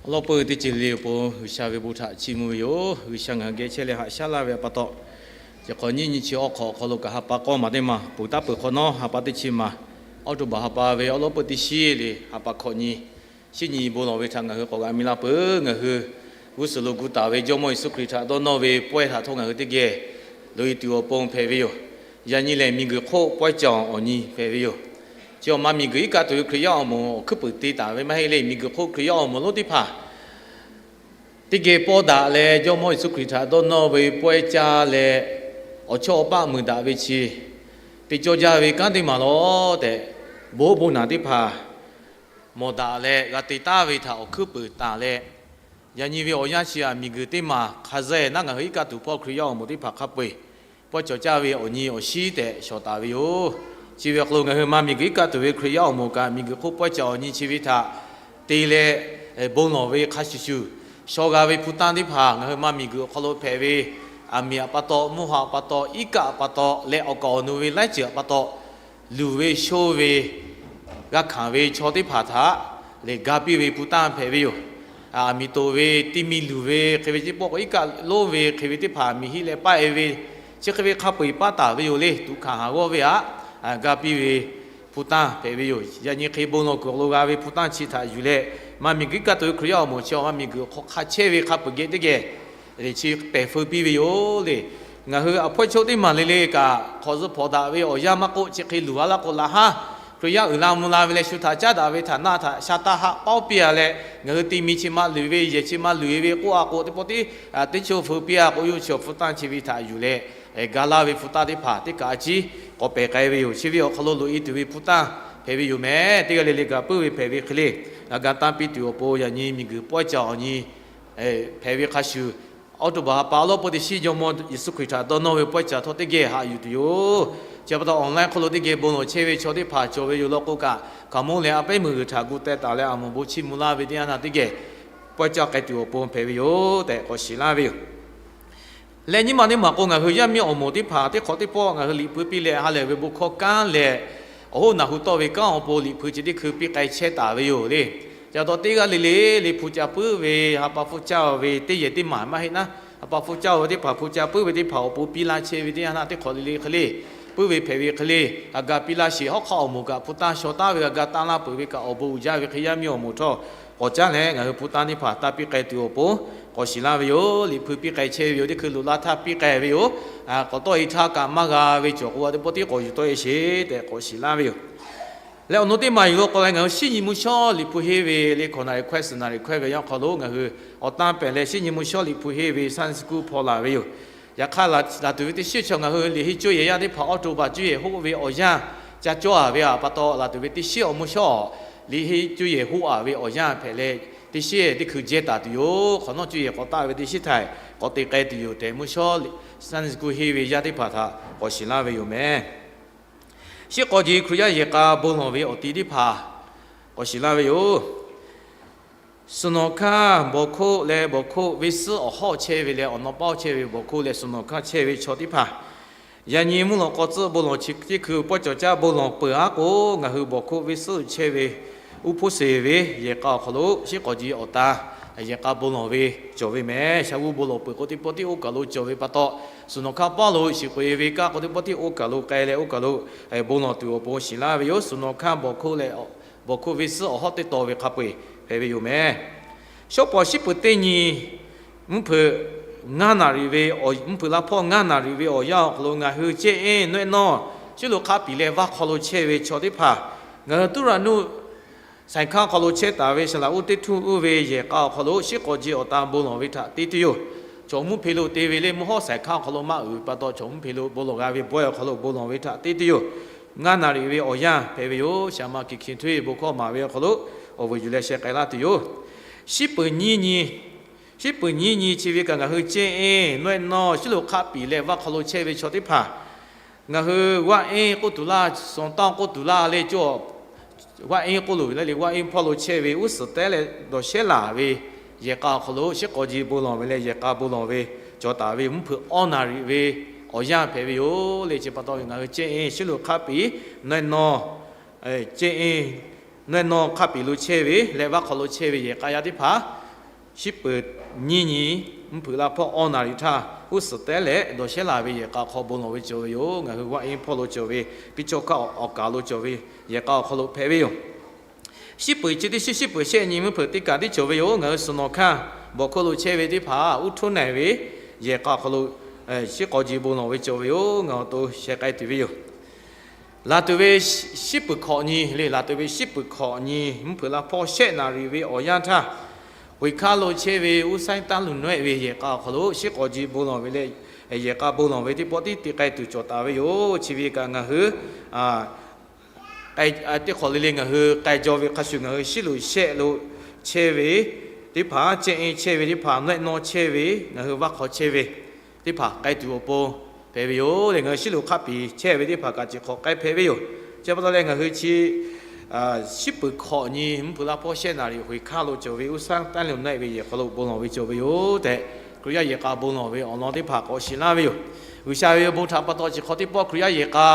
Awˬ lawn peuˬ teˇ ceuˬ le awˬ pon G'uiˬsha ve bon htaꞈ chiˇ mvuh ve yoˬ. G'uiˬsha ngaˬ hui geh chehˇ leh haꞈ shaˉ laˇ ve awˬ pa taw, chi hk'awꞈ nyiˇ nyi chi awˬ hk'awꞈ awˬ hk'aw lo kaꞈ ha pa k'awˇ maˬ teˇ maˬ peuˬ taˉ peuˬ hk'awꞈ nawˉ, ha pa teˇ chi maˬ October ha pa ve awˉ lawˉ peuˬ teˇ shiˉ le ha pa hkawꞈ nyi, shinˉ nyi bon lawˬ ve htaꞈ ngaˬ hui k'awꞈ g'a mi laˇ peuˬ. Ngaˬ hui g'uˇ suhˍ lo gu taˍ ve Jawˇmawˇ Yeˍsuˆ Hkriꞈ htaꞈ dawˇ nawˇ ve pawehˇ htaꞈ htawˇ ngaˬ hui teˇ geh loꞈ e tuˬ awˬ pon hpehꞈ ve yoˬ. Yaꞈ nyi lehˬ, miˬguiˬ hk'oˆ pawehˇ caˇ awˬ nyi hpehꞈ ve yoˬ. Chi awˬ ma miˬguiˬ iˉ kaˆ tuˬ ve Hkriꞈ yaˇ awˬ moˍ awˬ hkuiˉ puiˍ te taˍ ve maˇ heˆ le. Miˬguiˬ hk'oˆ Hkriꞈ yaˇ awˬ moˍ lonˉ teˇ hpaˍ teˇ geh pawˇ daꞈ leh, Jawˇmawˇ Yeˍsuˆ Hkriꞈ htaꞈ dawˇ nawˇ ve pawehˇ caˇ leh, awˬ chawˇ awˬ paˆ mui daꞈ ve chi te cawˇ jaˇ ve kanˉ teˇ maˬ lawˬ tehꞈ, bon oˉ bon naˬ teˇ hpaˍ mawˬ daꞈ leh g'a te taˍ ve htaꞈ awˬ hkuiˉ puiˍ taˍ leh, yaꞈ nyi ve awˬ yanˇ chi aꞈ miˬguiˬ teˇ maˬ hk'a zehˬ naˉ ngaˬ hui iˉ kaˆ tuˬ hpawˇ Hkriꞈ yaˇ awˬ moˍ teˇ hpaˍ hk'a peu eˬ pawehˇ cawˬ caˇ ve awˬ nyi awˬ shinˉ tehꞈ shawˍ taˍ ve yoˬ. Chi ve awˬ hk'aw lo ngaˬ hui ma miˬguiˬ iˉ kaˆ tuˬ ve Hkriꞈ yaˇ awˬ moˍ kaꞈ miˬguiˬ hk'oˆ pawehˇ caˇ awˬ nyi chi ve htaꞈ te leh, bon lawˬ ve hk'a shuˍ shuˍ, shaw g'a ve hpu tanˇ teˇ hpaˍ ngaˬ hui ma miˬguiˬ awˬ hk'aw lo hpehꞈ ve, aˬ miˍ aꞈ pa taw, mvuhˇ haw aꞈ pa taw, iˉ kaˆ aꞈ pa taw leh awˬ kaˍ awˬ nu ve laiˉ ceuˬ aꞈ pa taw, luˬ ve sho ve g'a hkanˍ ve chaw teˇ hpaˍ htaꞈ lehˬ ga piˇ ve hpu tanˇ hpehꞈ ve yoˬ. Aˬ miˍ toˍ ve, ti mi luˬ ve hk'e ve, teˇ pawˆ k'o iˉ kaˆ lonˉ ve hk'e ve teˇ hpaˍ miˬ hiˆ leh paˆ e ve, chi hk'e ve hk'a peu eˬ paˇ taˍ ve yoˬ le. Tuꞈ hkanˍ haˍ g'awˇ ve aꞈ ga piˇ ve hpu tanˇ hpehꞈ ve yoˬ. Yaꞈ nyi hk'e bon lawˬ kuiˬ awˬ lo g'a ve hpu tanˇ chi htaꞈ yuˬ leh, ma miˬguiˬ iˉ kaˆ tuˬ ve Hkriꞈ yaˇ awˬ moˍ chi awˬ ma miˬguiˬ awˬ hk'aw hk'a chehˇ ve hk'a peu eˬ geh teˇ geh chi pehˬ feu piˇ ve yoˬ le. Ngaˬ hui aˬ hpawehˇ chaw teˇ maˬ le le kaꞈ hk'awꞈ zuhˆ hpawˍ daꞈ ve awˬ yanˇ maˇ k'oˆ, chi hk'e luˬ a laˇ k'o laꞈ haˉ, Hkriꞈ yaˇ uiˍ la mvuh la ve leh shu htaꞈ caˉ daꞈ ve htaꞈ naˆ htaꞈ sha taˇ haˆ pawˉ piˇ a leh, ngaˬ hui ti mi chi ma luˬ ve, yehˬ chi ma luˬ e ve k'oˆ a k'o, teˇ pawˆ tiˉ teˇ cho feu piˇ a k'o, yawˇ chi awˬ hpu tanˇ chi ve htaꞈ yuˬ leh ga laˇ ve hpu tanˇ teˇ hpaˍ teˇ kaꞈ a ciˉ k'awꞈ pehˬ k'ai ve yoˬ. Chi ve awˬ hk'aw lo loꞈ e tuˬ ve hpu tanˇ hpehꞈ ve yoˬ mehˍ. Teˇ g'aˇ le le kaꞈ puiˉ ve hpehꞈ ve hk'e le, g'a ga tanˇ piˇ tuˬ awˬ pon yaꞈ nyi miˬguiˬ pawehˇ caˇ awˬ nyi hpehꞈ ve hk'a shuˍ, October ha pa awˉ lawˉ peuˬ teˇ shiˉ Jawˇmawˇ Yeˍsuˆ Hkriꞈ htaꞈ dawˇ nawˇ ve pawehˇ caˇ htawˇ teˇ geh haꞈ yuˬ tuˬ yoˬ. Chi pa taw online hk'aw lo teˇ geh bon lawˬ chehˇ ve chaw teˇ hpaˍ cawˬ ve yoˬ law k'o kaꞈ, hkaoˍmonˇ leh a pehˉ meuˇ g'uiˬ htaꞈ gu teh taˍ leh aˬ moˍ bon chiˇ mvuh laˇ ve teˇ yanˇ htaˇ teˇ geh pawehˇ caˇ k'ai tuˬ awˬ pon hpehꞈ ve yoˬ tehꞈ k'awꞈ shiˍ laˇ ve yoˬ. Leh nyiˇ maˬ teˇ maˬ k'o, ngaˬ hui yaˇ miˇ awˬ moˍ teˇ hpaˍ teˇ hk'awꞈ teˇ pawˆ ngaˬ hui Liꞈ hpu piˇ leh ha lehˬ ve bon hkawˇ kanˉ leh awˬ hoˉ naˬ hu tawˆ ve kanˉ awˬ pon Liꞈ hpu chi teˇ hkui piˇ k'ai chehˇ taˍ ve yoˬ le. Chi pa taw teˇ g'aˇ le le le hpu ca puiˉ ve, ha pa hpfuhˇ caˇ ve teˇ yehˬ teˇ maˬ maˇ heˆ naˉ, ha pa hpfuhˇ caˇ ve teˇ hpaˍ, hpu ca puiˉ ve teˇ hpaˍ awˬ pon piˇ laˇ chehˇ ve teˇ yanˇ htaˇ teˇ hk'awꞈ le le hk'e le, puiˉ ve hpehꞈ ve hk'e le, a ga piˇ laˇ sheˍ. Hawˉ hk'aˆ awˬ moˍ kaꞈ hpu tanˇ shaw taˉ ve, a ga tanˇ laˇ peuˬ ve kaꞈ awˬ bon uiˍ jaˇ ve hk'e yaˇ miˇ awˬ moˍ htawˇ k'awꞈ caˉ leh ngaˬ hui hpu tanˇ teˇ hpaˍ taˇ piˇ k'ai tuˬ awˬ pon k'awꞈ shiˍ laˇ ve yoˬ. Liꞈ hpu piˇ k'ai chehˇ ve yoˬ. Teˇ hkui loꞈ la htaˇ piˇ k'ai ve yoˬ. K'awꞈ tawˆ e htaˇ kaꞈ maˇ g'a ve cawˬ k'o, a teˇ pawˆ tiˉ k'awꞈ yuˬ tawˆ e sheˍ tehꞈ k'awꞈ shiˍ laˇ ve yoˬ. Leh awˬ nu teˇ maˬ yuˬ lo k'awꞈ leh ngaˬ hui shinˉ nyi mvuhˇ shawˉ Liꞈ hpu henˇ ve le hkawꞈ naˍ riˍ hkawehˇ suhˍ naˍ riˍ hkawehˇ ve yanˇ hk'aw lo ngaˬ hui awˬ tanˇ pehˍ leh shinˉ nyi mvuhˇ shawˉ Liꞈ hpu henˇ ve Sunday school hpaw laˬ ve yoˬ. Yaꞈ hk'aˇ, laˬ tuˬ ve teˇ shiˉ chaw ngaˬ hui liꞈ henˇ cuˇ yehˬ yaˇ teˇ hpaˍ October cuˇ yehˬ hoˆ ve awˬ yanˇ ca cawˇ a ve aꞈ pa taw, laˬ tuˬ ve teˇ shiˉ awˬ mvuhˇ shawˉ liꞈ henˇ cuˇ yehˬ hoˆ a ve awˬ yanˇ hpehꞈ leh, teˇ shiˉ teˇ hkui jehˇ taˍ tuˬ yoˬ. Hk'awꞈ nawˉ cuˇ yehˬ k'awꞈ taˆ ve teˇ shiˉ htaiˍ k'awꞈ te k'ai tuˬ yoˬ tehꞈ, mvuhˇ shawˉ Sunday school henˇ ve yaˇ teˇ hpaˍ htaꞈ k'awꞈ shiˍ laˇ ve yoˬ mehˍ. Shiˉ k'aw ji Hkriꞈ yaˇ yehˬ k'a bon lawˬ ve awˬ ti teˇ hpaˍ k'awꞈ shiˍ laˇ ve yoˬ. Suhˍ nawˬ hkanˇ bawˬ hkoˆ leh bawˬ hkoˆ venˇ suhˉ awˬ hawˉ chehˇ ve leh awˬ naw paˇ chehˇ ve bawˬ hkoˆ leh suhˍ nawˬ hkanˇ chehˇ ve chaw teˇ hpaˍ, yaꞈ nyi mvuhˇ lawꞈ k'aw tcuhˆ bon lawˬ chi teˇ hkui pawehˇ cawˬ caˇ bon lawˬ peuˬ aˉ k'o, ngaˬ hui bawˬ hkoˆ venˇ suhˉ chehˇ ve uˉ hpoˇ seˍ ve yehˬ k'a awˬ hk'aw lo shiˉ k'aw ji awˬ ta yehˬ k'a bon lawˬ ve cawˬ ve mehˍ. Sha g'uˇ bon lawˬ peuˬ k'o, teˇ pawˆ tiˉ oˇ kaˬ lo cawˬ ve pa taw, suhˍ nawˬ hkanˇ paˇ lo shiˍ k'oꞈ e ve kaˇ k'o, teˇ pawˆ tiˉ oˇ kaˬ lo k'ai leh oˇ kaˬ lo bon lawˬ tuˬ awˬ pon shiˍ laˇ ve yoˬ. Suhˍ nawˬ hkanˇ bawˬ hkoˆ leh bawˬ hkoˆ venˇ suhˉ awˬ hawˉ teˇ taw ve hk'a peu eˬ hpehꞈ ve yoˬ mehˍ. Shawˉ pawˍ shiˉ peuˬ teˇ nyi mvuhˇ hpeuꞈ ngaˇ naˍ riˍ ve, mvuhˇ hpeuꞈ laˇ hpawˇ ngaˇ naˍ riˍ ve awˬ yanˇ awˬ hk'aw lo ngaˬ hui cehˇ eˉ nawehˆ nawˇ shinˉ lo hk'aˆ piˍ leh vaˇ hk'aw lo chehˇ ve chaw teˇ hpaˍ, ngaˬ hui tuˉ raꞈ nuˇ saiˍ hkanˇ hk'aw lo chehˇ taˍ ve saˍ laꞈ uˉ teˇ htuˇ uˉ ve yehˬ k'a awˬ hk'aw lo shiˉ k'aw ji awˬ ta bon lawˬ ve htaꞈ te tuˬ yoˬ. Chaw mvuhˇ hpe lo te ve leh mvuhˇ hawˉ saiˍ hkanˇ awˬ hk'aw lo maˇ uiˍ ve pa taw, chaw mvuhˇ hpe lo bon lawˬ g'a ve bawehˇ awˬ hk'aw lo bon lawˬ ve htaꞈ te tuˬ yoˬ. Ngaˇ naˍ riˍ ve awˬ yanˇ hpehꞈ ve yoˬ. Shaˍ ma kiˬ hkiˬ htuˇ e bon hkawˇ maˍ ve awˬ hk'aw lo awˬ vuiˬ yuˬ leh sheh k'ai laˇ tuˬ yoˬ. Shiˉ peuˬ nyiˇ nyi, shiˉ peuˬ nyiˇ nyi chi ve kaꞈ ngaˬ hui cehˇ eˉ nawehˆ nawˇ shinˉ lo hk'aˆ piˍ leh vaˇ hk'aw lo chehˇ ve chaw teˇ hpaˍ, ngaˬ hui vaˇ eˉ k'oˆ tuˬ laˇ, suhˍ taˇ k'oˆ tuˬ laˇ leh cawˬ, vaˇ eˉ k'oˆ loˬ ve le, vaˇ eˉ hpawˇ lo chehˇ ve uˉ suhˍ tehˉ leh dawˬ shehˉ laˬ ve yehˬ k'a awˬ hk'aw lo shiˉ k'aw ji bon lawˬ ve leh yehˬ k'a bon lawˬ ve cawˬ taˍ ve mvuhˇ hpeuꞈ awˇ naˍ riˍ ve awˬ yanˇ hpehꞈ ve yoˬ le. Chi pa taw ngaˬ hui cehˇ eˉ shinˉ lo hk'aˆ piˍ nawehˆ nawˇ, cehˇ eˉ nawehˆ nawˇ hk'aˆ piˍ lo chehˇ ve leh vaˇ hk'aw lo chehˇ ve yehˬ k'a yaˇ teˇ hpaˍ Shiˉ peuˍ nyiˇ nyi, mvuhˇ hpeuꞈ la hpawˇ awˇ naˍ riˍ htaˇ, g'uˇ suhˍ tehˉ leh dawˬ shehˉ laˬ ve yehˬ k'a awˬ hk'aw bon lawˬ ve cawˬ ve yoˬ. Ngaˬ hui vaˆ eˉ hpawˇ lo cawˬ ve, piˇ cawˇ kaˆ awˬ kaˍ lo cawˬ ve yehˬ k'a awˬ hk'aw lo hpehꞈ ve yoˬ. Shiˉ peuˍ chi teˇ shiˉ, shiˉ peuˍ shehˆ nyi mvuhˇ hpeuꞈ teˇ kaꞈ tiˉ cawˬ ve yoˬ. Ngaˬ hui suhˍ nawˬ hkanˇ bawˬ hkawˇ lo chehˇ ve teˇ hpaˍ uˉ htoˇ na ve yehˬ k'a awˬ hk'aw lo, shiˉ k'aw ji bon lawˬ ve cawˬ ve yoˬ. Ngaˬ awˬ to sheh k'ai tuˬ ve yoˬ. Laˬ tuˬ ve shiˉ peuˍ hkawꞈ nyi le, laˬ tuˬ ve shiˉ peuˍ hkawꞈ nyi mvuhˇ hpeuꞈ la hpawˇ shehˆ naˍ riˍ ve awˬ yanˇ htaˇ, Huiˍ hkaˇ lo chehˇ ve Uˉ saiˉ taˇ luˬ nawehˆ ve yehˬ k'a awˬ hk'aw lo shiˉ k'aw ji bon lawˬ ve leh, yehˬ k'a bon lawˬ ve teˇ pawˆ tiˉ te k'ai tuˬ cawˬ taˍ ve yoˬ. Chi ve kaꞈ ngaˬ hui teˇ hk'awꞈ le le ngaˬ hui k'ai jaw ve hk'a shuˍ, ngaˬ hui shiˉ luꞈ shehˆ lo chehˇ ve teˇ hpaˍ, chehˇ e chehˇ ve teˇ hpaˍ, nawehˆ nawˇ chehˇ ve, ngaˬ hui vaˇ hk'aw chehˇ ve teˇ hpaˍ k'ai tuˬ awˬ pon hpehꞈ ve yoˬ le. Ngaˬ hui shiˉ luꞈ hk'a piˍ chehˇ ve teˇ hpaˍ kaꞈ chi hk'awꞈ k'ai hpehꞈ ve yoˬ. Chi pa taw leh ngaˬ hui chi shiˉ peuˍ hkawꞈ nyi mvuhˇ hpeuꞈ la hpawˇ shehˆ naˍ riˍ Huiˍ hkaˇ lo cawˬ ve Uˉ saiˉ taˇ luˬ nawehˆ ve yehˬ hk'aw lo bon lawˬ ve cawˬ ve yoˬ tehꞈ, Hkriꞈ yaˇ yehˬ k'a bon lawˬ ve awˬ lawn teˇ hpaˍ k'awꞈ shiˍ laˇ ve yoˬ. G'uiˬsha ve bon htaꞈ pa taw chi hk'awꞈ teˇ pawˆ Hkriꞈ yaˇ yehˬ k'a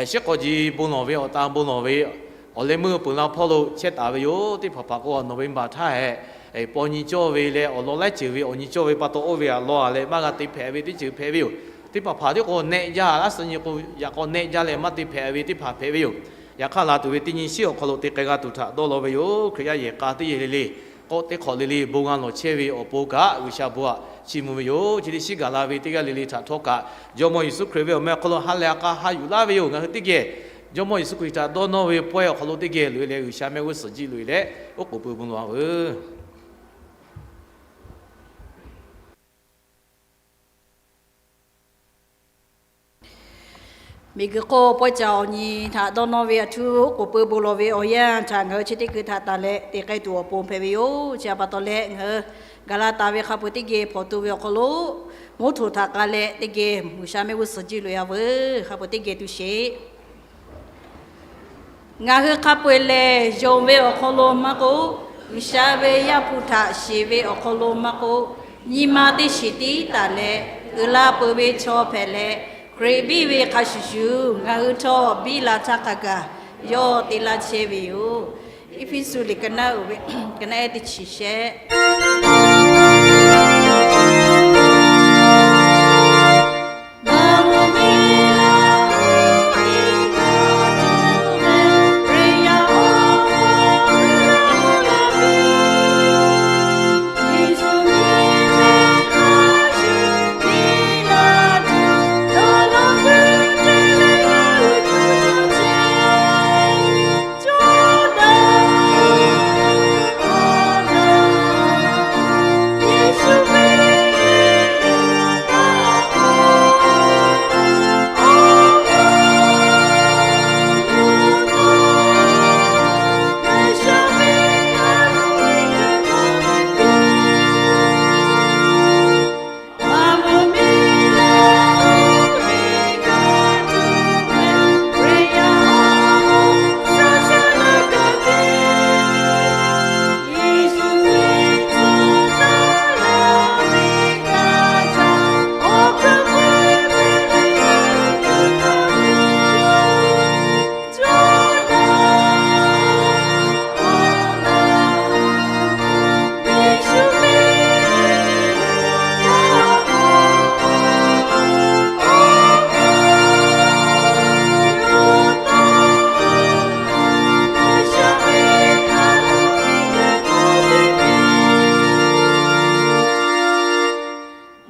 shiˉ k'aw ji bon lawˬ ve awˬ tan bon lawˬ ve awˬ leh meuˇ peuˬ la hpawˇ lo chehˇ taˍ ve yoˬ. Teˇ hpaˍ hpaˍ k'o November htaˇ hehꞈ, paw nyi cawˇ ve leh awˬ lawn laiˉ ceuˬ ve awˬ nyi cawˇ ve pa taw oˇ ve aꞈ law a leh maˇ g'a te hpehꞈ ve teˇ ceuˬ hpehꞈ ve yoˬ. Teˇ hpaˍ hpaˍ tiˉ k'o nehˆ jaˇ, laˇ suh nyi k'o yaꞈ k'aw nehˆ jaˇ leh maˇ te hpehꞈ ve teˇ hpaˍ hpehꞈ ve yoˬ. Yaꞈ hk'aˇ laˬ tuˬ ve teˇ nyi shiˉ awˬ hk'aw lo te k'ai g'a tuˬ htaꞈ dawˇ law ve yoˬ. Hkriꞈ yaˇ yehˬ k'a teˇ yehˬ le le, k'awꞈ teˇ hk'awꞈ le le bon g'a lawˬ chehˇ ve awˬ pon kaꞈ G'uiˬsha bon aꞈ chiˇ mvuh ve yoˬ. Chi teˇ shiˉ gaˬ la ve teˇ g'aˇ le le htaꞈ htawˇ kaꞈ Jawˇmawˇ Yeˍsuˆ Hkriꞈ ve awˬ meh awˬ hk'aw lo ha lehˬ a k'a ha yuˬ laˇ ve yoˬ. Ngaˬ hui teˇ geh Jawˇmawˇ Yeˍsuˆ Hkriꞈ htaꞈ dawˇ nawˇ ve pawehˇ awˬ hk'aw lo teˇ geh loꞈ e leh G'uiˬsha mehˆ g'uˇ suhˍ jiˇ loꞈ e leh oˉ k'oˍ pui bon lawˬ a veuˬ. Miˬguiˬ hk'oˆ pawehˇ caˍ awˬ nyi htaꞈ dawˇ nawˇ ve aˬ htuˇ oˉ k'oˍ pui bon lawˬ ve awˬ yanˇ htaꞈ ngaˬ hui chi teˇ hkui htaꞈ tanˬ leh te k'ai tuˬ awˬ pon hpehꞈ ve yoˬ. Chi pa taw leh ngaˬ hui gaˬ la taˍ ve hk'a peu-eˬ teˇ geh hpawnˬ tu ve awˬ hk'aw lo, mvuhˇ htoꞈ htaꞈ k'a leh teˇ geh G'uiˬsha mehˆ g'uˇ suhˍ jiˇ loꞈ e a veuˬ. Hk'a peu-eˬ teˇ geh tu sheˍ. Ngaˬ hui hk'a peu-eˬ lehˬ, yonˍ ve awˬ hk'aw lo maˇ k'oˆ, G'uiˬsha ve Yaˇ hpu htaꞈ shiˍ ve awˬ hk'aw lo maˇ k'oˆ, nyi ma teˇ shiˍ tiˉ taˍ leh, uiˍ la peuˬ ve chaw hpehꞈ leh, Hkriꞈ biˇ ve hk'a shuˍ shuˍ ngaˬ hui htawˇ biˇ la htaˇ hk'a gaˬ yawˇ te laˇ chehˇ ve yoˬ. Eˇfeˇsuꞈ liꞈ ka naˆ uiˍ ve ka naˆ ehˉ teˇ chi shehˆ.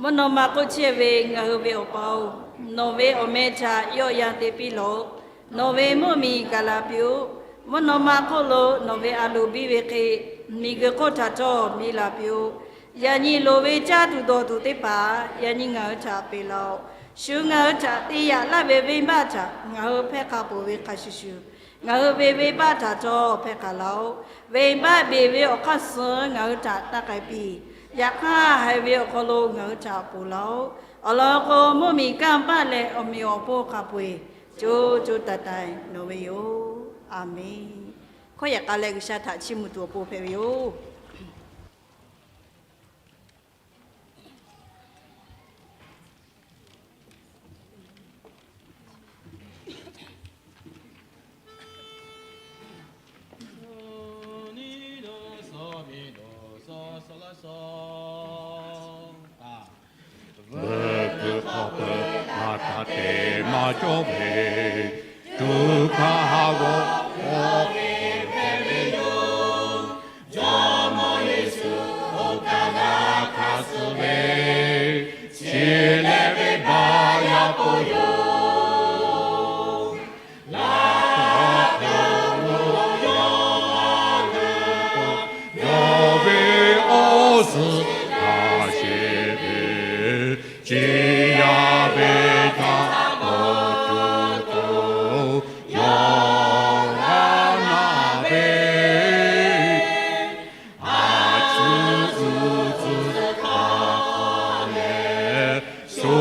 Mvuhˇ naw ma hk'oˆ chehˇ ve ngaˬ hui ve Awˬ pa-oˬ, nawˬ ve awˬ meh htaꞈ yawˆ yan te piˇ lawˬ. Nawˬ ve mvuhˇ miˬ gaˬ la piˇ-oˆ. Mvuhˇ naw ma hk'oˆ lo nawˬ ve a loˍ biˇ ve hk'e, miˬguiˬ hk'oˆ htaꞈ htawˇ miˇ la piˇ-oˆ. Yaꞈ nyi loˍ ve caˇ tuˬ dawˬ tuˬ teˇ hpaˍ yaꞈ nyi ngaˬ hui htaꞈ peꞈ laˇ-oˆ. Shu ngaˬ hui htaꞈ te yaꞈ laˇ ve venˇbaˆ htaꞈ ngaˬ hui hpehˇ hk'a peuˬ ve hk'a shuˍ shuˍ, ngaˬ hui ve venˇbaˆ htaꞈ htawˇ hpehˇ hk'a laˇ-oˆ. Venˇbaˆ beˬ ve awˬ hk'aˇ suh ngaˬ hui htaꞈ taˇ k'ai piˇ. Yaꞈ hk'aˇ haiˬ ve awˬ hk'aw lo ngaˬ hui htaꞈ ponˬ laˇ-oˆ. Awˬ lawn k'o, mvuhˇ miˬ kanˇ paˆ leh awˬ meꞈ awˬ hponˇ hk'a peu-eˬ co co taiˍ taiˍ nawˬ ve yoˬ. Aˬmenˍ. Hkawˇ yehˬ k'a leh G'uiˬsha htaꞈ chiˇ mvuh tuˬ awˬ pon hpehꞈ ve yoˬ. cawˇ ve, tuꞈ hkanˇ ha g'awˇ hk'aw ve hpehꞈ ve yoˬ. Jawˇmawˇ Yeˍsuˆ oˇ kaˬ g'aˇ hkanˇ suh ve, chi lehˬ venˇbaˆ yaˇ k'oˆ yoˬ. Laꞈ ka hk'aw lo yawˇ maˇ g'a k'oˆ, yawˇ ve awˬ suhˍ htaꞈ sheˍ ve, ciˍ yaˇ ve htaꞈ k'awꞈ tuˬ k'o, yawˇ g'a naˬ ve, a cuˇ uˉ tcuhˉ hk'aw leh, sho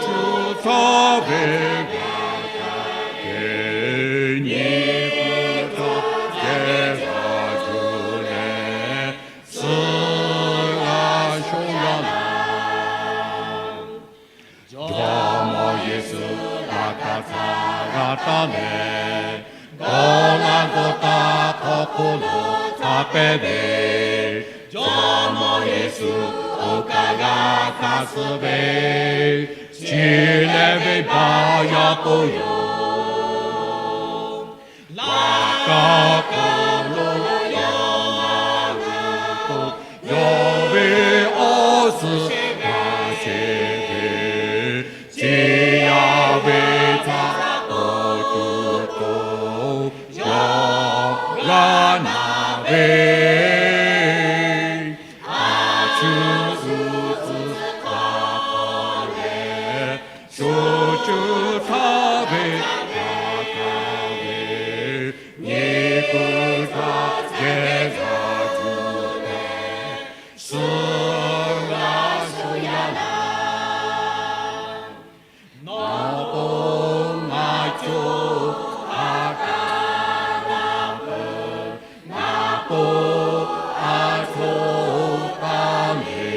cuˇ htawˇ ve g'a kaˇ ve, nyi kuiˬ htawˇ ceh g'a tuˬ leh, suh g'a shoˉ yaˇ laˇ. Jawˇmawˇ Yeˍsuˆ laꞈ ka htaꞈ g'a taˇ leh, dawˇ laˇ dawˇ taˇ hk'aw hk'oˆ lo htaꞈ pehˇ ve, Jawˇmawˇ Yeˍsuˆ oˇ kaˬ g'aˇ hkanˇ suh ve, chi lehˬ venˇbaˆ yaˇ k'oˆ yoˬ. Laꞈ ka hk'aw lo yawˇ maˇ g'a k'oˆ, yawˇ ve awˬ suhˍ htaꞈ sheˍ ve, ciˍ yaˇ ve htaꞈ k'awꞈ tuˬ k'o, yawˇ g'a naˬ ve, a cuˇ uˉ tcuhˉ hk'aw leh, sho cuˇ htawˇ ve g'a kaˇ ve, nyi kuiˬ htawˇ ceh g'a tuˬ leh, suh g'a shoˉ yaˇ laˇ. Nawˬ k'o ngaˬ co ha kaꞈ la peuˬ, ngaˬ k'o a co kaˇ le.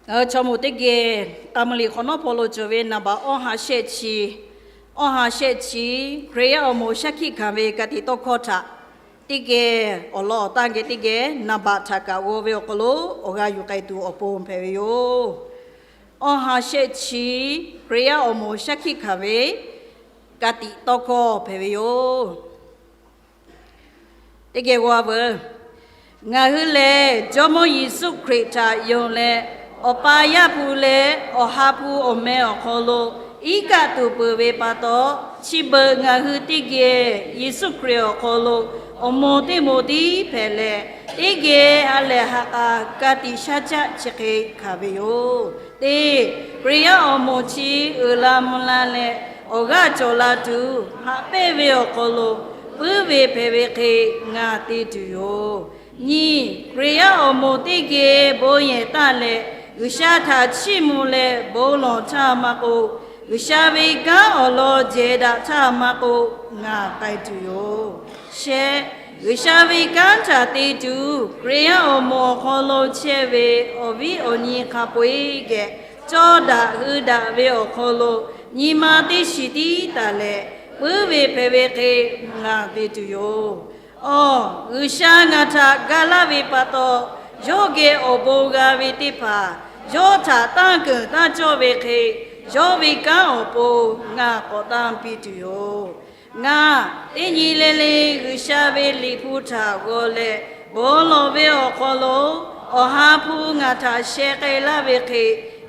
Ngaˬ hui chaw moˍ teˇ geh k'a mvuh liꞈ hk'awꞈ nawˉ hpaw lo cawˬ ve naˍ baꞈ awˇ ha shehˆ chi, awˇ ha shehˆ chi, Hkriꞈ yaˇ awˬ moˍ shaˉ hkiˆ hkanˍ ve ka tiꞈ tawˇ hkawˇ htaꞈ teˇ geh awˬ lawn awˬ tanˇ geh teˇ geh naˍ baꞈ htaꞈ kaꞈ g'aw ve awˬ hk'aw lo awˬ g'aˇ yuˬ k'ai tuˬ awˬ pon hpehꞈ ve yoˬ. Awˇ ha shehˆ chi, Hkriꞈ yaˇ awˬ moˍ shaˉ hkiˆ hkanˍ ve ka tiꞈ tawˇ hkawˇ hpehꞈ ve yoˬ. Teˇ geh g'aw veuˬ. Ngaˬ hui lehˬ Jawˇmawˇ Yeˍsuˆ Hkriꞈ htaꞈ yonˍ leh, Awˬ pa Yaˇ hpu leh Awˬ ha hpu awˬ meh awˬ hk'aw lo iˉ kaˆ tuˬ peuˬ ve pa taw, chi beuꞈ ngaˬ hui teˇ geh Yeˍsuˆ Hkriꞈ awˬ hk'aw lo awˬ moˍ teˇ moˍ tiˉ hpehꞈ leh, teˇ geh ha lehˬ ha k'a ka tiꞈ shaˉ caˆ chi hk'e hkanˍ ve yoˬ. Teˇ, Hkriꞈ yaˇ awˬ moˍ chi uiˍ la mvuh la leh awˬ g'aˇ cawˬ la tuˬ haꞈ pehnˇ ve awˬ hk'aw lo puiˉ ve hpehꞈ ve hk'e ngaˬ te tuˬ yoˬ. Nyiˇ, Hkriꞈ yaˇ awˬ moˍ teˇ geh bon yehˬ taˇ leh, G'uiˬsha htaꞈ chiˇ mvuh leh bon lawˬ htaˇ maˇ k'oˆ, G'uiˬsha ve kanˉ awˬ lawn jehˬ daꞈ htaˇ maˇ k'oˆ, ngaˬ k'ai tuˬ yoˬ. Shehˆ, G'uiˬsha ve kanˉ htaꞈ te tuˬ Hkriꞈ yaˇ awˬ moˍ awˬ hk'aw lo chehˇ ve awˬ viˉ awˬ nyi hk'a peu-eˬ geh cawˇ daꞈ hui daꞈ ve awˬ hk'aw lo nyi ma teˇ shiˍ tiˉ taˍ leh, puiˉ ve hpehꞈ ve hk'e ngaˬ te tuˬ yoˬ. Awˬ, G'uiˬsha ngaˬ htaꞈ ga laˇ ve pa taw, yawˇ geh awˬ bon g'a ve teˇ hpaˍ yawˇ htaꞈ tanˇ keunˍ tanˇ cawˇ ve hk'e, yawˇ ve kanˉ awˬ pon ngaˬ k'awꞈ tanˇ piˇ tuˬ yoˬ. Ngaˬ teˇ nyi le le G'uiˬsha ve Liꞈ hpu htaꞈ g'aw leh bon lawˬ ve awˬ hk'aw lo, Awˬ ha hpu ngaˬ htaꞈ sheh k'ai laˇ ve hk'e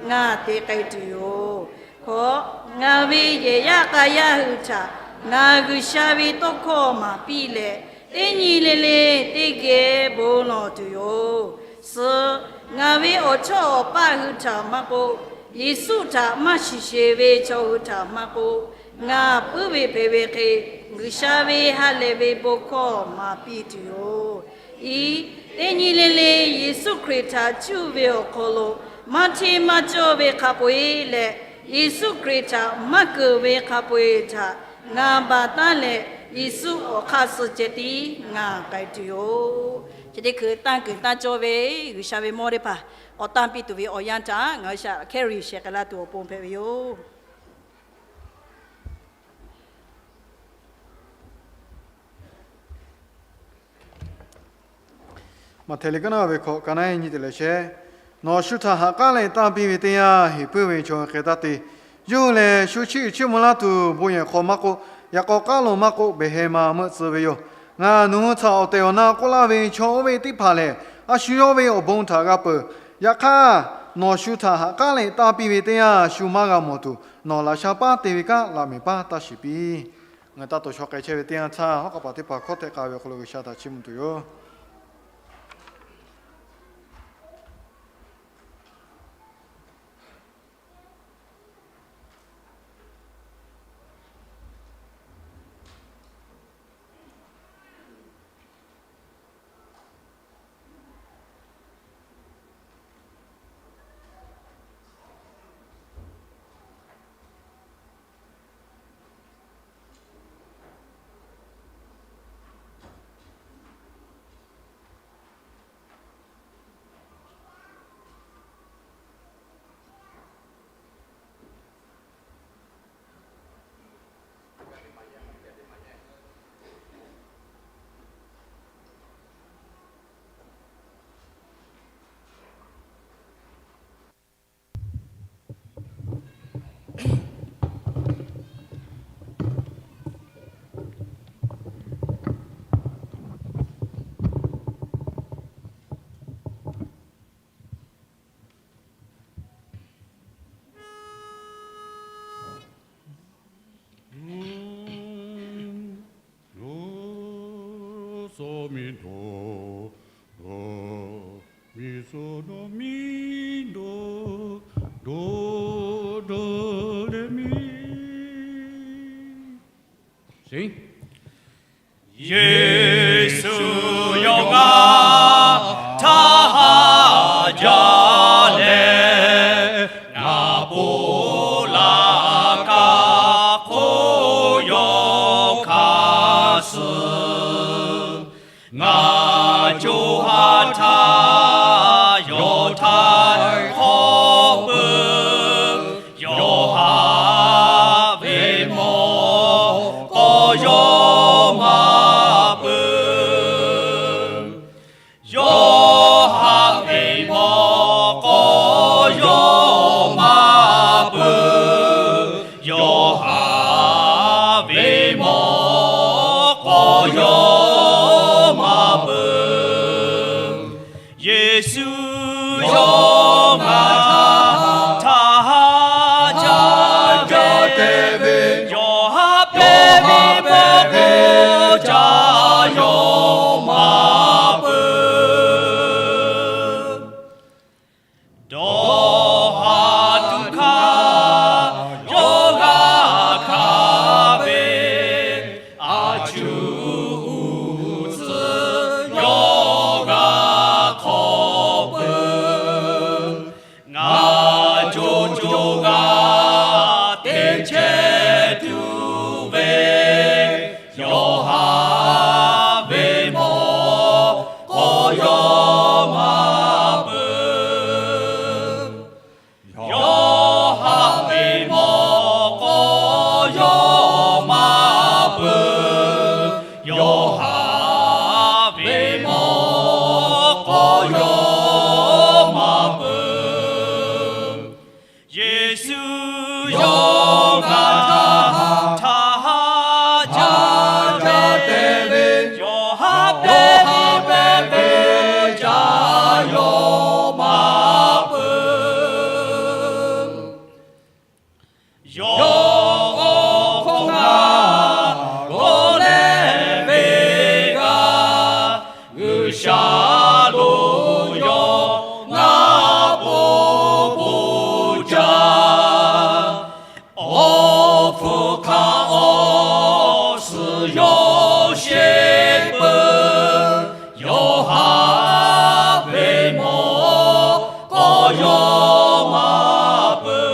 ngaˬ te k'ai tuˬ yoˬ. Hkawꞈ, ngaˬ ve yehˬ yaˇ k'a yaˇ hui htaꞈ ngaˬ G'uiˬsha ve tawˇ hkawˇ maˍ piˇ leh, teˇ nyi le le teˇ geh bon lawˬ tuˬ yoˬ. Suhˍ, ngaˬ ve awˬ chawˇ awˬ paˇ hui htaꞈ maˇ k'oˆ, Yeˍsuˆ htaꞈ maˇ shiˍ sheˍ ve chaw hui htaꞈ maˇ k'oˆ, ngaˬ puiˉ ve hpehꞈ ve hk'e, G'uiˬsha ve ha lehˬ ve bon hkawˇ maˍ piˇ tuˬ yoˬ. Iˉ, teˇ nyi le le Yeˍsuˆ Hkriꞈ htaꞈ cuˇ ve awˬ hk'aw lo maˇ hteˇ maˇ cawˇ ve hk'a peu-eˬ leh, Yeˍsuˆ Hkriꞈ htaꞈ maˇ keunˍ ve hk'a peu-eˬ htaꞈ ngaˬ baˬ taˉ leh, Yeˍsuˆ awˬ hk'aˇ suh ceh tiˉ ngaˬ k'ai tuˬ yoˬ. Chi teˇ hkui tanˇ keunˍ tanˇ cawˇ ve G'uiˬsha ve mawˇ teˇ hpaˍ k'awꞈ tanˇ piˇ tuˬ ve awˬ yanˇ htaꞈ ngaˬ hui shaꞈ hkehˉ riˍ shehˍ k'ai laˇ tuˬ awˬ pon hpehꞈ ve yoˬ. Maꞈhtehˍ liꞈ kaˉ naˉ ve hkawꞈ ka naˉ nyi te leh shehˍ, nawˬ shu htaꞈ ha k'aˉ leh tanˇ piˇ ve teˇ yanˇ, heˍ puiˉ ve chaw hk'e taˇ te. Yawˇ hui lehˬ, shu chiˇ uiˍ chiˇ mvuh laˇ tuˬ bon yehˬ hk'aw maˇ k'oˆ, yaꞈ k'aw k'aˉ lo maˇ k'oˆ, behˬ heh ma meuˆ tcuh ve yoˬ. Ngaˬ nawˬ hui htaꞈ awˬ tehˬ awˬ na k'oˆ laˇ ve chaw oˇ ve teˇ hpaˍ lehˬ, a shu yawˇ ve awˬ bon htaꞈ g'a peuˬ. Yaꞈ hk'aˇ, nawˬ shu htaꞈ ha k'aˉ leh tanˇ piˇ ve teˇ yanˇ, shu maˇ g'a mawˬ tuˬ, nawˬ laꞈ sha paˉ te ve kanˉ laꞈ mehˍ paˉ taˇ shiˍ piˇ. Ngaˬ taˇ to shaw k'ai chehˇ ve teˇ yanˇ htaˇ, hawˉ k'aˇ paˍ teˇ hpaˍ hkawˇ htehꞈ k'ai ve awˬ hk'aw lo G'uiˬsha htaꞈ chiˇ mvuh tuˬ yoˬ. Yeˍsuˆ yawˇ ngaˬ htaˇ haꞈ jaˇ leh, ngaˬ ponˬ laˬ kaꞈ hk'oˆ yawˇ hkanˍ suh. Ngaˬ co ha htaˇ yawˇ htaiˍ hk'awꞈ peuˬ. Yawˇ haꞈ ve mawˬ k'aw yawˇ maˇ peuˬ. Yawˇ haꞈ ve mawˬ k'aw yawˇ maˇ peuˬ. Yawˇ haꞈ ve mawˬ k'aw yawˇ maˇ peuˬ. Yeˍsuˆ yawˇ ngaˬ htaˇ haꞈ jaˇ ve, yawˇ haꞈ pehˍ ve mawˬ k'aw ca yawˇ maˇ peuˬ. Dawˇ haˍ tuˬ hk'a yawˇ g'a hkanˍ ve, a cuˇ uˉ tcuhˉ yawˇ g'a hk'awꞈ peuˬ. Ngaˬ co co g'a teˇ chehˇ tuˬ ve, yawˇ haꞈ ve mawˬ k'aw yawˇ maˇ peuˬ. Yawˇ haꞈ ve mawˬ k'aw yawˇ maˇ peuˬ. Yawˇ haꞈ ve mawˬ k'aw yawˇ maˇ peuˬ. Yeˍsuˆ yawˇ ngaˬ htaˇ haꞈ jaˇ ve, yawˇ haꞈ pehˍ ve ca yawˇ maˇ peuˬ. Yawˇ awˬ hk'oˆ ngaˬ dawˇ leh ve g'a, G'uiˬsha lo yawˇ ngaˬ ponˬ ponˬ ca. Awˬ hpfuhˇ hk'aˇ awˬ suhˍ yawˇ sheˍ peuˬ. Yawˇ haꞈ ve mawˬ k'aw yawˇ maˇ peuˬ.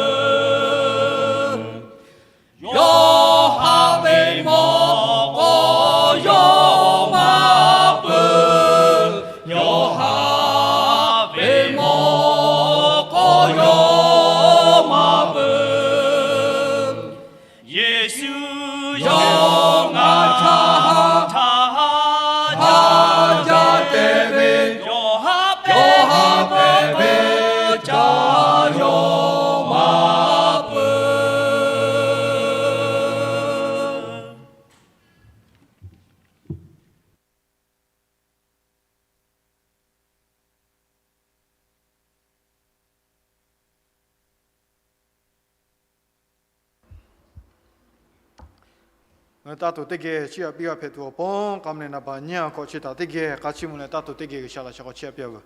Ngaˬ hui taˇ tuˬ teˇ geh chiˇ aꞈ piˇ g'a hpehꞈ tuˬ awˬ pon, k'a mvuh leh naˍ baˬ nyiˇ a hkawꞈ chi htaꞈ teˇ geh k'a chiˇ mvuh leh taˇ tuˬ teˇ geh G'uiˬsha laꞈ sheh k'awꞈ chiˇ aꞈ piˇ a veuˬ.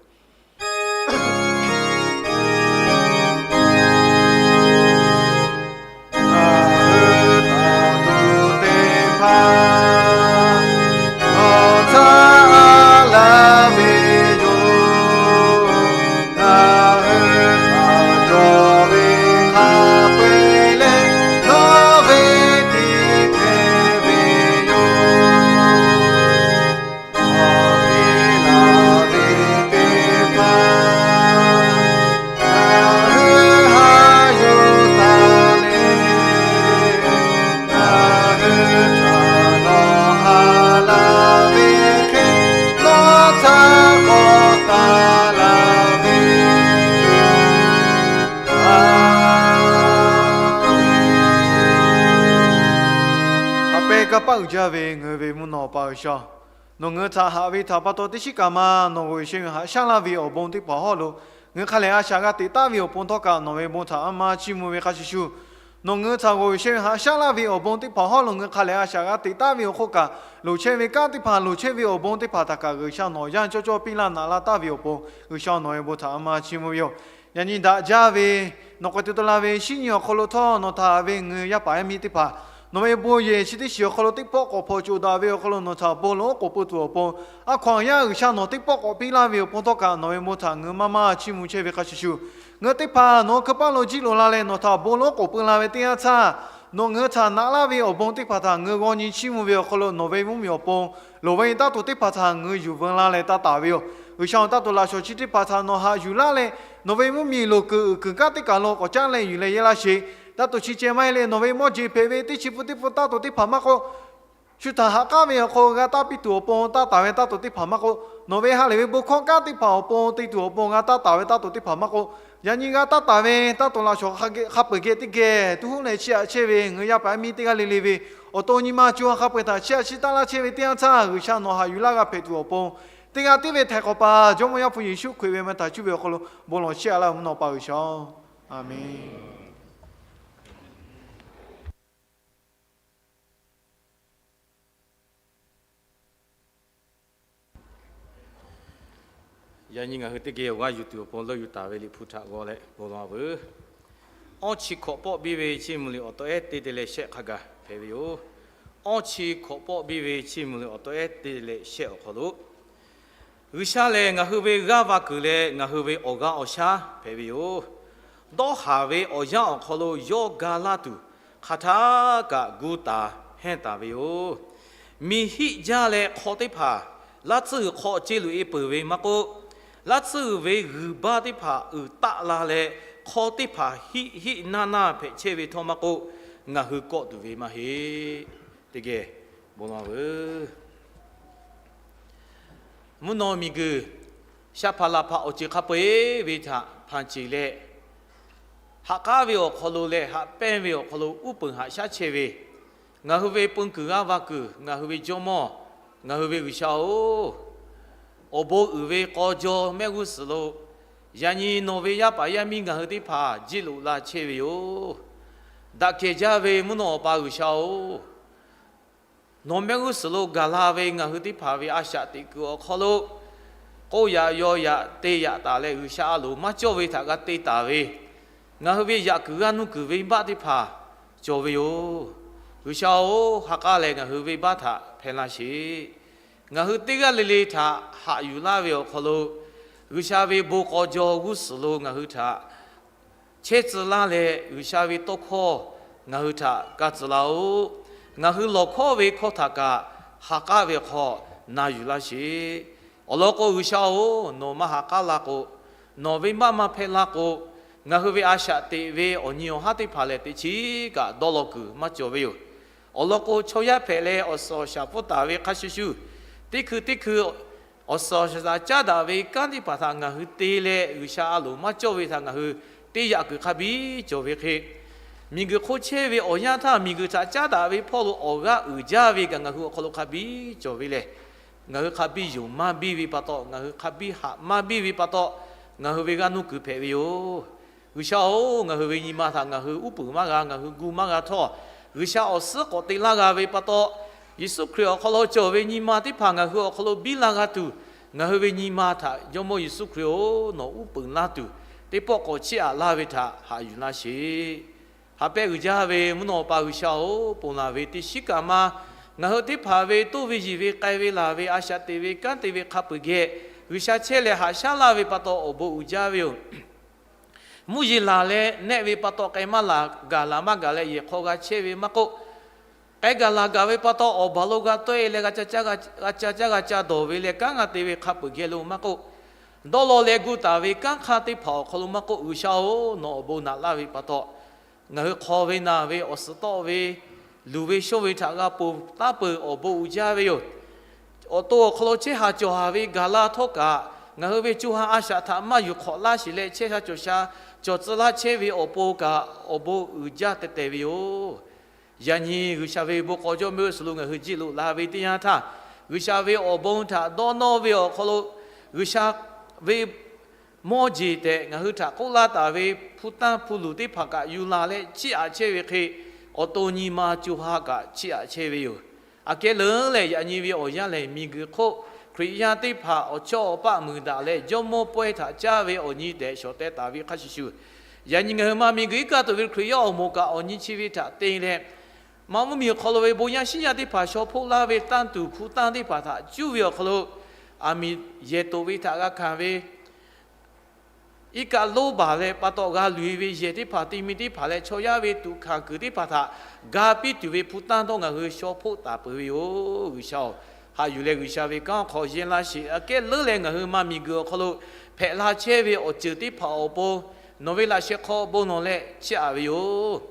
Ngaˬ hui taˇ tuˬ teˇ hpaˍ nawˬ htaꞈ aˉ laˇ ve yoˬ. Ngaˬ hui htaꞈ cawˬ ve hk'a peu-eˬ leh nawˬ ve tiˇ hpehꞈ ve yoˬ. Awˬ miˬ laˬ ve teˇ hpaˍ ngaˬ hui haꞈ yuˬ taˍ leh, ngaˬ hui htaꞈ nawˬ haꞈ laˇ ve hk'e, nawˬ htaꞈ k'awꞈ taˍ laˇ ve Haꞈ pehnˇ kanˇ paˆ uiˍ jaˇ ve ngaˬ hui ve mvuhˇ naw pa G'uiˬsha, nawˬ ngaˬ hui htaꞈ haꞈ ve htaꞈ pa taw teˇ shiˉ kaꞈ ma nawˬ g'awˬ ve sheh ve haꞈ shaˉ laˇ ve awˬ bon teˇ hpaˍ hawˉ lo ngaˬ hui hk'a lehˬ a shaꞈ g'a teꞈ taˍ ve awˬ pon htawˇ kaꞈ nawˬ ve bon htaꞈ a ma chiˇ mvuh ve hk'a shuˍ shuˍ, nawˬ ngaˬ hui htaꞈ g'awˬ ve sheh ve haꞈ shaˉ laˇ ve awˬ bon teˇ hpaˍ hawˉ lo ngaˬ hui hk'a lehˬ a shaꞈ g'a teꞈ taˍ ve awˬ hk'oˆ kaꞈ, loˍ chehˇ ve kanˉ teˇ hpaˍ, loˍ chehˇ ve awˬ bon teˇ hpaˍ htaꞈ kaꞈ G'uiˬsha nawˬ yanˇ cawˇ cawˇ piˇ laˇ naꞈ la taˍ ve awˬ pon G'uiˬsha nawˬ ve bon htaꞈ a ma chiˇ mvuh ve yoˬ. Yaꞈ nyi daꞈ jaˇ ve nawˬ k'awꞈ te to la ve shinˉ nyi awˬ hk'aw lo htawˇ nawˬ htaꞈ ve ngaˬ hui yaˇ paˍ yaˇ miˇ teˇ hpaˍ nawˬ ve bon yehˬ chi teˇ shiˍ awˬ hk'aw lo teˇ pawˆ k'awꞈ hpawnˬ coˬ daꞈ ve awˬ hk'aw lo nawˬ htaꞈ bon lonˉ k'oˍ pui tuˬ awˬ pon, a hkaw anˬ yaˇ G'uiˬsha nawˬ teˇ pawˆ k'awꞈ piˇ laˇ ve awˬ pon htawˇ kaꞈ nawˬ ve bon htaꞈ ngaˬ hui maˇ maˇ chiˇ mvuh chehˇ ve hk'a shuˍ shuˍ, ngaˬ hui teˇ hpaˍ nawˬ hui hkeuꞈ paˇ lo jiˇ loꞈ la leh nawˬ htaꞈ bon lonˉ k'oˍ pui la ve teˇ yanˇ htaˇ, nawˬ ngaˬ hui htaꞈ naꞈ laˇ ve awˬ bon teˇ hpaˍ htaꞈ ngaˬ hui g'aw nyi chiˇ mvuh ve awˬ hk'aw lo nawˬ ve mvuhˇmiˬ awˬ pon loˍ ve taˇ tuˬ teˇ hpaˍ htaꞈ ngaˬ hui yuˬ veu la leh taˇ taˍ ve yoˬ. G'uiˬsha-oˬ, taˇ tuˬ laꞈ shawˍ chi teˇ hpaˍ htaꞈ nawˬ haꞈ yuˬ laˇ leh, nawˬ ve mvuhˇmiˬ loˍ kuiˬ uiˍ kuiˬ kanˉ teˇ kaˬ lo k'awꞈ caˉ leh yuˬ leh yehˇ laˇ sheˍ. Taˇ tuˬ chi ceh maˇ heˆ leh nawˬ ve mawˇ jeˬ hpehꞈ ve teˇ chi pun teˇ pun taˇ tuˬ teˇ hpaˍ maˇ k'oˆ, shu htaꞈ ha k'aˉ ve awˬ hk'aw g'a taˇ piˇ tuˬ awˬ pon taˇ taˍ ve taˇ tuˬ teˇ hpaˍ maˇ k'oˆ, nawˬ ve ha lehˬ ve bon hkawˇ kanˉ teˇ hpaˍ awˬ pon te tuˬ awˬ pon g'a taˇ taˍ ve taˇ tuˬ teˇ hpaˍ maˇ k'oˆ, yaꞈ nyi g'a taˇ taˍ ve taˇ tuˬ laꞈ shawˍ hk'a peu-eˬ geh teˇ geh tuˉ huˉ leh chiˇ aꞈ chehˇ ve ngaˬ hui yaˇ paˍ yaˇ miˇ teˇ g'aˇ le le ve awˬ to nyi ma co ha hk'a peu-eˬ htaꞈ chiˇ aꞈ chiˇ taˇ laˇ chehˇ ve teˇ yanˇ htaˇ, G'uiˬsha nawˬ haꞈ yuˬ laˇ g'a hpehꞈ tuˬ awˬ pon, teˇ g'aˇ tiˉ ve htaiˍ hk'awꞈ pa Jawˇmawˇ Yaˇ hpu Yeˍsuˆ Hkriꞈ ve meh htaꞈ cuˇ ve awˬ hk'aw lo bon lawˬ chiˇ aꞈ laˇ ve mvuhˇ naw pa G'uiˬsha-oˬ, Aˍmenˍ. Yaꞈ nyi ngaˬ hui teˇ geh awˬ g'aˇ yuˬ tuˬ awˬ pon leuˆ yuˬ taˍ ve Liꞈ hpu htaꞈ g'aw leh bon lawˬ veuˬ. Awˇ chi hkawꞈ pawˆ biˇ ve chiˇ mvuh liꞈ awˬ taw ehˉ teˇ te leh shehˆ hk'a gaˬ hpehꞈ ve yoˬ. Awˇ chi hkawꞈ pawˆ biˇ ve chiˇ mvuh liꞈ awˬ taw ehˉ teˇ te leh shehˆ awˬ hk'aw lo, G'uiˬsha lehˬ ngaˬ hui ve g'aˇ va kuiˬ leh ngaˬ hui ve awˬ g'aˇ awˬ shaˉ hpehꞈ ve yoˬ. Dawˇ haˍ ve awˬ yanˇ awˬ hk'aw lo yawˇ ga laˇ tuˬ, hk'aˬ htaˇ kaꞈ gu taˍ hehnˇ taˍ ve yoˬ. Miˬ hiˆ jaˇ leh hk'aw teˇ hpaˍ laˇ tsuhˇ g'uiˬ hk'aw ce loꞈ e peuˬ ve maˇ k'oˆ, laˇ tsuhˇ g'uiˬ ve g'uiˬ baˇ teˇ hpaˍ uiˍ taˆ la leh, hk'aw teˇ hpaˍ hiˆ hiˆ naˇ naˇ hpehꞈ chehˇ ve htawˇ maˇ k'oˆ, ngaˬ hui kawˆ tuˬ ve maˇ heˆ. Teˇ geh bon lawˬ veuˬ. Mvuhˇ naw miˬguiˬ shaˍ hpaˍ laˬ hpaˍ awˬ ceuˬ hk'a peu-eˬ ve htaꞈ hpanˍ ceˬ leh, haꞈ k'aˉ ve awˬ hk'aw lo leh haꞈ pehnˇ ve awˬ hk'aw lo uˉ peunˍ haꞈ shaˉ chehˇ ve, ngaˬ hui ve peun kuiˬ g'aˇ va kuiˬ, ngaˬ hui ve Jawˇmawˇ, ngaˬ hui ve G'uiˬsha-oˬ, awˬ bon uiˍ ve k'aw jaw mehˆ g'uˇ suhˍ lo yaꞈ nyi nawˬ ve yaˇ paˍ yaˇ miˇ ngaˬ hui teˇ hpaˍ jiˇ loꞈ la chehˇ ve yoˬ. Daꞈ kehˬ jaˇ ve mvuhˇ naw awˬ pa G'uiˬsha-oˬ, nawˬ mehˆ g'uˇ suhˍ lo gaˬ la ve ngaˬ hui teˇ hpaˍ ve a shaꞈ teꞈ kuiˬ awˬ hk'aw lo, k'oˆ yaꞈ yaw yaꞈ te yaꞈ taˍ leh G'uiˬsha a loˍ maˇ cawˇ ve htaꞈ g'a te taˍ ve, ngaˬ hui ve yaꞈ kuiˬ g'aˇ nuˇ kuiˬ venˇbaˆ teˇ hpaˍ cawˬ ve yoˬ. G'uiˬsha-oˬ, ha k'aˉ leh ngaˬ hui venˇbaˆ htaꞈ hpehˇ laˇ sheˍ. Ngaˬ hui teˇ g'aˇ le le htaꞈ haꞈ yuˬ laˇ ve awˬ hk'aw lo, G'uiˬsha ve bon k'aw jaw g'uˇ suhˍ lo ngaˬ hui htaꞈ chehˇ tcuh laˇ leh, G'uiˬsha ve tawˇ hkawˇ ngaˬ hui htaꞈ kaˇ tcuh laˇ-oˆ. Ngaˬ hui lawˬ hkawˇ ve hkawˇ htaꞈ kaꞈ ha k'aˉ ve hk'aw na yuˬ laˇ sheˍ. Awˬ lawn k'o, G'uiˬsha-oˬ, nawˬ maˇ ha k'aˉ la k'o, nawˬ venˇbaˆ maˇ hpehˇ laˇ k'o, ngaˬ hui ve a shaꞈ teꞈ ve awˬ nyi awˬ haˉ teˇ hpaˍ lehˬ teꞈ chiˉ kaꞈ dawˇ law kuiˬ maˇ cawˬ ve yoˬ. Awˬ lawn k'o, chaw yaˇ hpehꞈ leh awˬ suhˍ awˬ shaˍ pfuhˇ taˍ ve hk'a shuˍ shuˍ, teˇ hkui teˇ hkui awˬ suhˍ awˬ shaˍ caˉ daꞈ ve kanˉ teˇ hpaˍ htaꞈ ngaˬ hui te leh, G'uiˬsha a loˍ maˇ cawˇ ve htaꞈ ngaˬ hui te yaꞈ kuiˬ hk'a biˇ cawˬ ve hk'e, miˬguiˬ hk'oˆ chehˇ ve awˬ yanˇ htaˇ miˬguiˬ htaꞈ caˉ daꞈ ve hpawˇ lo awˬ g'aˇ uiˍ jaˇ ve kaꞈ ngaˬ hui awˬ hk'aw lo hk'a biˇ cawˬ ve lehˬ, ngaˬ hui hk'a biˇ yonˍ maˇ biˇ ve pa taw, ngaˬ hui hk'a biˇ haꞈ maˇ biˇ ve pa taw, ngaˬ hui ve g'aˇ nuˇ kuiˬ hpehꞈ ve yoˬ. G'uiˬsha-oˬ, ngaˬ hui ve nyi ma htaꞈ ngaˬ hui uˉ peunˍ maˇ g'a, ngaˬ hui gu maˇ g'a htawˇ, G'uiˬsha awˬ suhˉ k'awꞈ te laˇ g'a ve pa taw, Yeˍsuˆ Hkriꞈ awˬ hk'aw lo cawˬ ve nyi ma teˇ hpaˍ ngaˬ hui awˬ hk'aw lo biˇ laˇ g'a tuˬ, ngaˬ hui ve nyi ma htaꞈ Jawˇmawˇ Yeˍsuˆ Hkriꞈ-oˬ, nawˬ uˉ peunˍ laˇ tuˬ, teˇ pawˆ k'awꞈ chiˇ aꞈ laˇ ve htaꞈ haꞈ yuˬ laˇ sheˍ. Haꞈ pehnˇ uiˍ jaˇ ve mvuhˇ naw pa G'uiˬsha-oˬ, ponˬ laˬ ve teˇ shiˉ kaꞈ ma, ngaˬ hui teˇ hpaˍ ve toˇ ve yiˬ ve k'ai ve laˬ ve a shaꞈ teꞈ ve kanˉ te ve hk'a peu-eˬ geh, G'uiˬsha chehˇ leh haꞈ shaˉ laˇ ve pa taw awˬ bon uiˍ jaˇ ve yoˬ. Mvuhˇ yeˬ laˬ leh nehˆ ve pa taw k'ai maˇ laˬ, gaˬ laˬ maˇ gaˬ leh yehˬ hk'aw g'a chehˇ ve maˇ k'oˆ, k'ai gaˬ laˬ gaˬ ve pa taw awˬ baˬ lo g'a tawˆ-e leh g'a ca caˇ g'a ca dawˬ ve leh kanˉ g'a te ve hk'a peu-eˬ geh lo maˇ k'oˆ, dawˇ law leh gu taˍ ve kanˉ hk'aˇ teˇ hpaˍ awˬ hk'aw lo maˇ k'oˆ, G'uiˬsha-oˬ, nawˬ awˬ bon naꞈ laˇ ve pa taw, ngaˬ hui hk'aw ve naˬ ve awˬ suhˍ tawˆ ve luˬ ve shonˇ ve htaꞈ g'a ponˬ taˉ peuˬ awˬ bon uiˍ jaˇ ve yoˬ. Awˬ to awˬ hk'aw lo chehˇ haˍ cawˬ haˍ ve gaˬ la htawˇ kaꞈ, ngaˬ hui ve co ha a shaꞈ htaꞈ maˇ yuˬ hk'awꞈ laˇ sheˍ leh chehˇ sha cawˬ sha cawˬ tcuh laˇ chehˇ ve awˬ pon kaꞈ awˬ bon uiˍ jaˇ teh teh ve yoˬ. Yaꞈ nyi G'uiˬsha ve bon k'aw jawˇmawˇ suhˍ lo ngaˬ hui jiˆ loꞈ la ve teˇ yanˇ htaˇ, G'uiˬsha ve awˬ bon htaꞈ dawˇ nawˇ ve awˬ hk'aw lo, G'uiˬsha ve mawˇ jeˬ tehꞈ ngaˬ hui htaꞈ k'oˆ laˇ taˍ ve hpu tanˇ hpu luˬ teˇ hpaˍ kaꞈ yuˬ la leh chiˇ aꞈ chehˇ ve hk'e, awˬ to nyi ma co ha kaꞈ chiˇ aꞈ chehˇ ve yoˬ. Aꞈ kehˉ leuˉ lehˬ, yaꞈ nyi ve awˬ yanˇ lehˬ, miˬguiˬ hk'oˆ Hkriꞈ yaˇ teˇ hpaˍ awˬ chawˇ awˬ paˆ muiˬ daꞈ leh Jawˇmawˇ pawehˇ htaꞈ caˇ ve awˬ nyi tehꞈ shawˍ teh taˍ ve hk'a shuˍ shuˍ, yaꞈ nyi ngaˬ hui maˇ miˬguiˬ iˉ kaˆ tuˬ ve Hkriꞈ yaˇ awˬ moˍ kaꞈ awˬ nyi chi ve htaꞈ te leh, maˇ mvuhˇmiˬ awˬ hk'aw lo ve bon yaˇ shinˉ yaˇ teˇ hpaˍ shaw hpoˆ laˇ ve tanˇ tuˬ hpu tanˇ teˇ hpaˍ htaꞈ cuˇ ve awˬ hk'aw lo, aˬ miˍ yehˬ toꞈ ve htaꞈ g'a hkanˍ ve iˉ kaˆ lonˉ baˬ leh pa taw g'a loꞈ-e ve yehˬ teˇ hpaˍ te mi teˇ hpaˍ leh chaw yaˇ ve tuꞈ hkanˍ kuiˬ teˇ hpaˍ htaꞈ ga piˇ tuˬ ve hpu tanˇ dawˇ ngaˬ hui shaw hpoˆ taˍ peuˬ ve yoˬ. G'uiˬsha-oˬ, haꞈ yuˬ leh G'uiˬsha ve kanˉ hk'aw yehˇ laˇ sheˍ. Aꞈ kehˉ leuˉ leh ngaˬ hui maˇ miˬguiˬ awˬ hk'aw lo hpehꞈ la chehˇ ve awˬ ceuˬ teˇ hpaˍ awˬ pon nawˬ ve laꞈ sheh hk'aw bon lawˬ leh chiˇ aꞈ ve yoˬ.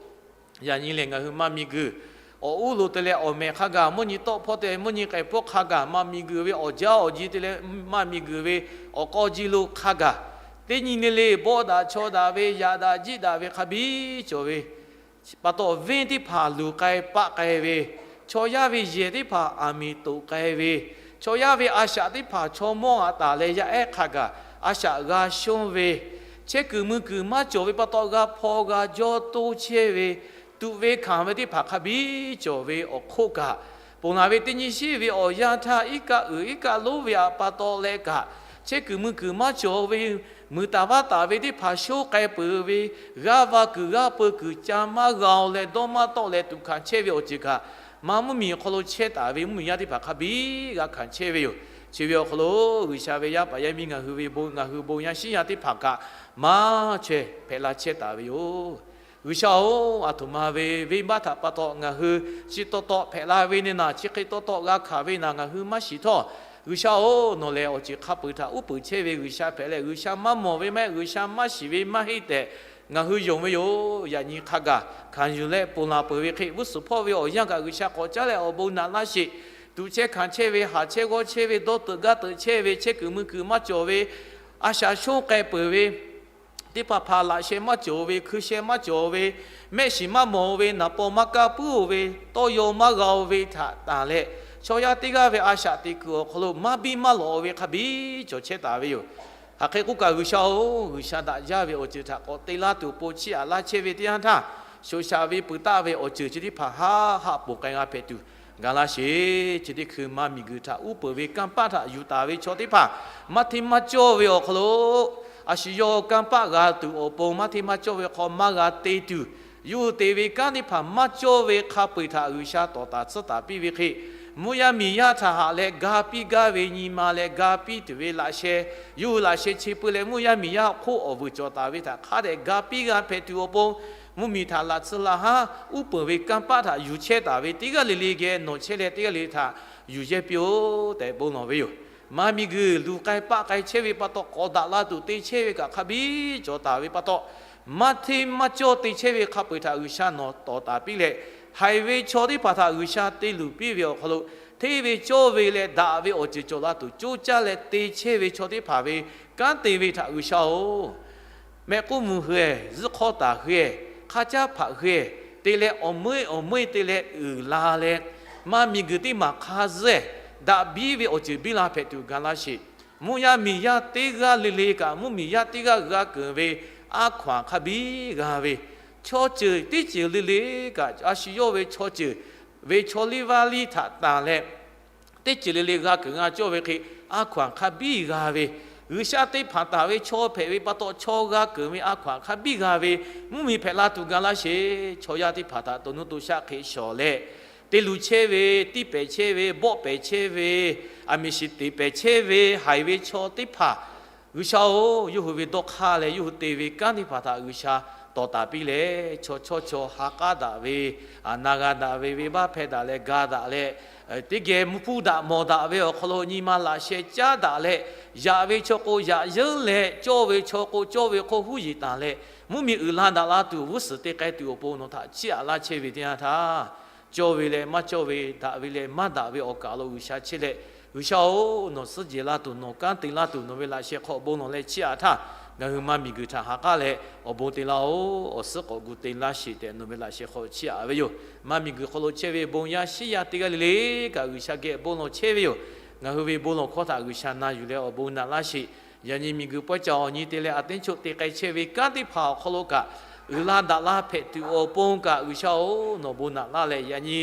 Yaꞈ nyi lehˬ, ngaˬ hui maˇ miˬguiˬ awˬ uˉ lo te leh awˬ mehˍ hk'a gaˬ, mvuhˇ nyi tawˆ hpawˇ te mvuhˇ nyi k'ehˬ hpawˇ hk'a gaˬ, maˇ miˬguiˬ ve awˬ jaˇ awˬ ji te leh maˇ miˬguiˬ ve awˬ k'aw ji lo hk'a gaˬ, teˇ nyi le le bawˆ daꞈ chaw daꞈ ve, yaꞈ daꞈ jiˆ daꞈ ve hk'a biˇ cawˬ ve pa taw, venˇ teˇ hpaˍ luˬ k'ai paˆ k'ai ve, chaw yaˇ ve yehˬ teˇ hpaˍ aˬ miˍ toꞈ k'ai ve, chaw yaˇ ve a shaꞈ teˇ hpaˍ chaw mawˇ aꞈ taˍ leh yaˇ ehˉ hk'a gaˬ a shaꞈ g'a shonˇ ve, chehˇ kuiˬ mui kuiˬ maˇ cawˬ ve pa taw g'a hpaw g'a jawˇ toˇ chehˇ ve, tuꞈ ve hkanˍ ve teˇ hpaˍ hk'a biˇ cawˬ ve awˬ hk'oˆ kaꞈ, ponˬ laˬ ve teˇ nyi shiˉ ve awˬ yanˇ htaˇ iˉ kaˆ uiˍ iˉ kaˆ lonˉ ve aꞈ pa taw leh kaꞈ, chehˇ kuiˬ mui kuiˬ maˇ cawˬ ve, muiˬ taˍ vaˇ taˍ ve teˇ hpaˍ shonˇ k'ai peuˬ ve, g'aˇ va kuiˬ g'aˇ peu kuiˬ ca maˇ g'a-o leh dawˇ maˇ tawˆ leh tuꞈ hkanˍ chehˇ ve awˬ ceuˬ kaꞈ, maˇ mvuhˇmiˬ awˬ hk'aw lo chehˇ taˍ ve mvuhˇmiˬ yaˇ teˇ hpaˍ hk'a biˇ g'a hkanˍ chehˇ ve yoˬ. Chi ve awˬ hk'aw lo G'uiˬsha ve yaˇ paˍ yaˇ miˇ ngaˬ hui ve bon ngaˬ hui bon yaˇ shinˉ yaˇ teˇ hpaˍ kaꞈ maˇ chaweh hpehꞈ la chehˇ taˍ ve yoˬ. G'uiˬsha-oˬ, aˬ htoꞈ ma ve venˇbaˆ htaꞈ pa taw ngaˬ hui chi taw taw hpehꞈ la ve ne naˬ, chi hk'e taw taw g'a hkanˍ ve naˬ ngaˬ hui maˇ shiˍ htawˇ, G'uiˬsha-oˬ, nawˬ lehˬ awˬ ceuˬ hk'a peu-eˬ htaꞈ uˉ peunˍ chehˇ ve G'uiˬsha hpehꞈ leh, G'uiˬsha maˇ mawˬ ve maˇ heˆ, G'uiˬsha maˇ shiˍ ve maˇ heˆ tehꞈ ngaˬ hui yonˍ ve yoˬ. Yaꞈ nyi hk'a gaˬ hkanˍ yuˬ leh ponˬ laˬ peuˬ ve hk'e, g'uˇ suhˍ hpawˇ ve awˬ yanˇ kaꞈ G'uiˬsha k'awꞈ caˉ leh awˬ bon naꞈ laˇ sheˍ. Tuꞈ chehˇ hkanˍ chehˇ ve, haˍ chehˇ g'awˇ chehˇ ve, dawˇ teuꞈ gaˇ teuꞈ chehˇ ve, chehˇ kuiˬ mui kuiˬ maˇ cawˬ ve, a shaꞈ shonˇ k'ai peuˬ ve, teˇ hpaˍ hpaˍ laꞈ sheh maˇ cawˬ ve, hkui sheh maˇ cawˬ ve, mehˆ shiˍ maˇ mawˬ ve, naˍ paw maˇ kaˇ puiˉ-o ve, tawˇ yaw maˇ g'a-o ve htaꞈ tanˬ leh, chaw yaˇ teˇ g'aˇ ve a shaꞈ teꞈ kuiˬ awˬ hk'aw lo maˇ biˇ maˇ lawꞈ-o ve hk'a biˇ cawˬ chehˇ taˍ ve yoˬ. Hk'aˬ hk'e k'oˆ kaꞈ G'uiˬsha-oˬ, G'uiˬsha daꞈ jaˇ ve awˬ ceuˬ htaꞈ k'awꞈ te laˇ tuˬ awˬ pon chiˇ aꞈ laˇ chehˇ ve teˇ yanˇ htaˇ, shoꞈ shaꞈ ve peuˬ taˆ ve awˬ ceuˬ chi teˇ hpaˍ haˆ haˆ ponˬ k'ai g'a hpehꞈ tuˬ gaˬ laˇ sheˍ. Chi teˇ hkui maˇ miˬguiˬ htaꞈ uˉ peunˍ ve kanˇ paˆ htaꞈ yuˬ taˍ ve chaw teˇ hpaˍ maˇ hteˇ maˇ cawˇ ve awˬ hk'aw lo, a shu yawˇ kanˇ paˆ g'a tuˬ awˬ pon maˇ hteˇ maˇ cawˇ ve hk'aw maˇ g'a te tuˬ, yawˇ hui te ve kanˉ teˇ hpaˍ maˇ cawˇ ve hk'a peu-eˬ htaꞈ G'uiˬsha tawˍ taˍ tsuhˇ taˍ piˇ ve hk'e, mvuhˇ yaˇ miˬ yaˇ htaꞈ haꞈ leh ga piˇ gaˇ ve nyi ma leh ga piˇ tuˬ ve laꞈ sheh, yawˇ hui laꞈ sheh chi pui leh mvuhˇ yaˇ miˬ yaˇ hk'oˆ awˬ vuiˬ cawˬ taˍ ve htaꞈ hk'a dehꞈ ga piˇ g'a hpehꞈ tuˬ awˬ pon, mvuhˇmiˬ htaꞈ laꞈ tsuhˇ laꞈ haˉ uˉ peunˍ ve kanˇ paˆ htaꞈ yuˬ chehˇ taˍ ve teˇ g'aˇ le le geh nawˬ chehˇ leh teˇ g'aˇ le le htaꞈ yuˬ yehˇ piˇ-oˆ tehꞈ bon lawˬ ve yoˬ. Maˇ miˬguiˬ luˬ k'ai paˆ k'ai chehˇ ve pa taw k'awꞈ daꞈ la tuˬ te chehˇ ve kaꞈ hk'a biˇ cawˬ taˍ ve pa taw, maˇ hteˇ maˇ cawˇ te chehˇ ve hk'a peu-eˬ htaꞈ G'uiˬsha nawˬ tawˍ taˍ piˇ leh, haiˬ ve chaw teˇ hpaˍ htaꞈ G'uiˬsha te luˬ piˇ ve awˬ hk'aw lo, hteˇ ve cawˇ ve leh daꞈ ve awˬ ceuˬ cawˬ la tuˬ coˇ caˇ leh te chehˇ ve chaw teˇ hpaˍ ve kanˉ te ve htaꞈ G'uiˬsha-oˬ, mehˆ k'uˉ mvuh hui-eˬ, zuhˆ hk'awˇ taˍ hui-eˬ, hk'aˇ caˉ hpaꞈ hui-eˬ, te leh awˬ meuˇ awˬ meuˇ te leh uiˍ la leh, maˇ miˬguiˬ teˇ maˬ hk'a zuhˆ-eˬ daꞈ biˇ ve awˬ ceuˬ biˇ la hpehꞈ tuˬ gaˬ laˇ sheˍ. Mvuhˇ yaˇ miˬ yaˇ teˇ g'aˇ le le kaꞈ mvuhˇmiˬ yaˇ teˇ g'aˇ g'a keunˍ ve aˉ hkaw-anˬ hk'a biˇ g'a ve, Chaw ceuˬ teˇ ceuˬ le le kaꞈ, a shu yawˇ ve chaw ceuˬ ve chaw liˇ vaˇ liˇ htaꞈ tanˬ leh, teˇ ceuˬ le le g'a keunˍ g'a cawˇ ve hk'e, a hkaw anˬ hk'a biˇ g'a ve, G'uiˬsha te hpanˍ taˍ ve chaw hpehꞈ ve pa taw, chaw g'a keunˍ ve a hkaw anˬ hk'a biˇ g'a ve, mvuhˇmiˬ hpehꞈ la tuˬ ga laˇ sheˍ. Chaw yaˇ teˇ hpaˍ htaꞈ to nuˇ to shaˆ hk'e shawˍ leh, te luˬ chehˇ ve, tiˇ pehˍ chehˇ ve, bawˆ pehˍ chehˇ ve, aˬ miˍ shiˍ teꞈ pehˍ chehˇ ve, haiˬ ve chaw teˇ hpaˍ, G'uiˬsha-oˬ, yawˇ hui ve dawˇ hk'aˇ leh yawˇ hui te ve kanˉ teˇ hpaˍ htaꞈ G'uiˬsha tawˍ taˍ piˇ leh, chaw chawˇ chaw ha k'aˉ daꞈ ve, aˬ na g'a daꞈ ve, venˇbaˆ hpehˇ daꞈ leh ga daꞈ leh, teˇ geh mvuhˇ hpuˇ daꞈ mawˬ daꞈ ve awˬ hk'aw lo nyi ma laꞈ sheh caˉ daꞈ leh, yaꞈ ve chaw k'o yaꞈ yeunˇ leh, cawˇ ve chaw k'o cawˇ ve hk'oˆ huˉ yeˬ taˍ leh, mvuhˇmiˬ uiˍ la daꞈ la tuˬ, g'uˇ suhˍ te k'ai tuˬ awˬ pon nawˬ htaꞈ chiˇ aꞈ laˇ chehˇ ve teˇ yanˇ htaˇ, cawˇ ve leh maˇ cawˇ ve, daꞈ ve leh maˇ daꞈ ve awˬ kaˍ lo G'uiˬsha chehˇ leh, G'uiˬsha-oˬ, nawˬ suhˉ jehˬ laˇ tuˬ, nawˬ kanˉ te laˇ tuˬ, nawˬ ve laꞈ sheh hk'aw bon lawˬ leh chiˇ aꞈ htaˇ, ngaˬ hui maˇ miˬguiˬ htaꞈ ha k'aˉ leh awˬ bon te laˇ-oˬ. Awˬ suhˉ k'awꞈ gu te laˇ sheˍ tehꞈ nawˬ ve laꞈ sheh hk'aw chiˇ aꞈ ve yoˬ. Maˇ miˬguiˬ hk'aw lo chehˇ ve bon yaˇ shiˉ yaˇ teˇ g'aˇ le le kaꞈ, G'uiˬsha geh bon lawˬ chehˇ ve yoˬ. Ngaˬ hui ve bon lawˬ hkawˇ htaꞈ G'uiˬsha na yuˬ leh awˬ bon naꞈ laˇ sheˍ. Yaꞈ nyi miˬguiˬ pawehˇ caˍ awˬ nyi te leh aꞈ teˇ choˆ te k'ai chehˇ ve kanˉ teˇ hpaˍ awˬ hk'aw lo kaꞈ, uiˍ la daꞈ la hpehꞈ tuˬ awˬ pon kaꞈ, G'uiˬsha-oˬ, nawˬ bon naꞈ laˇ leh, yaꞈ nyi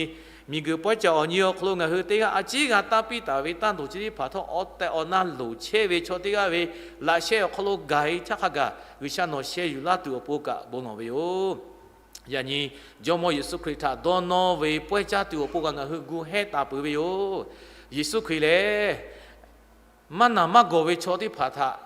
miˬguiˬ pawehˇ caˍ awˬ nyi awˬ hk'aw lo ngaˬ hui teˇ g'aˇ a ciˉ g'a tanˇ piˇ taˍ ve tanˇ tuˬ chi teˇ hpaˍ htawˇ, awˬ tehˬ awˬ na loˍ chehˇ ve chaw teˇ g'aˇ ve laꞈ sheh awˬ hk'aw lo gaˬ-e htaˇ hk'a gaˬ, G'uiˬsha nawˬ sheh yuˬ laˇ tuˬ awˬ pon kaꞈ bon lawˬ ve yoˬ. Yaꞈ nyi Jawˇmawˇ Yeˍsuˆ Hkriꞈ htaꞈ dawˇ nawˇ ve pawehˇ caˇ tuˬ awˬ pon kaꞈ ngaˬ hui gu hehˇ taˍ peuˬ ve yoˬ. Yeˍsuˆ Hkriꞈ lehˬ, maˇ naˬ maˇ gawˬ ve chaw teˇ hpaˍ htaꞈ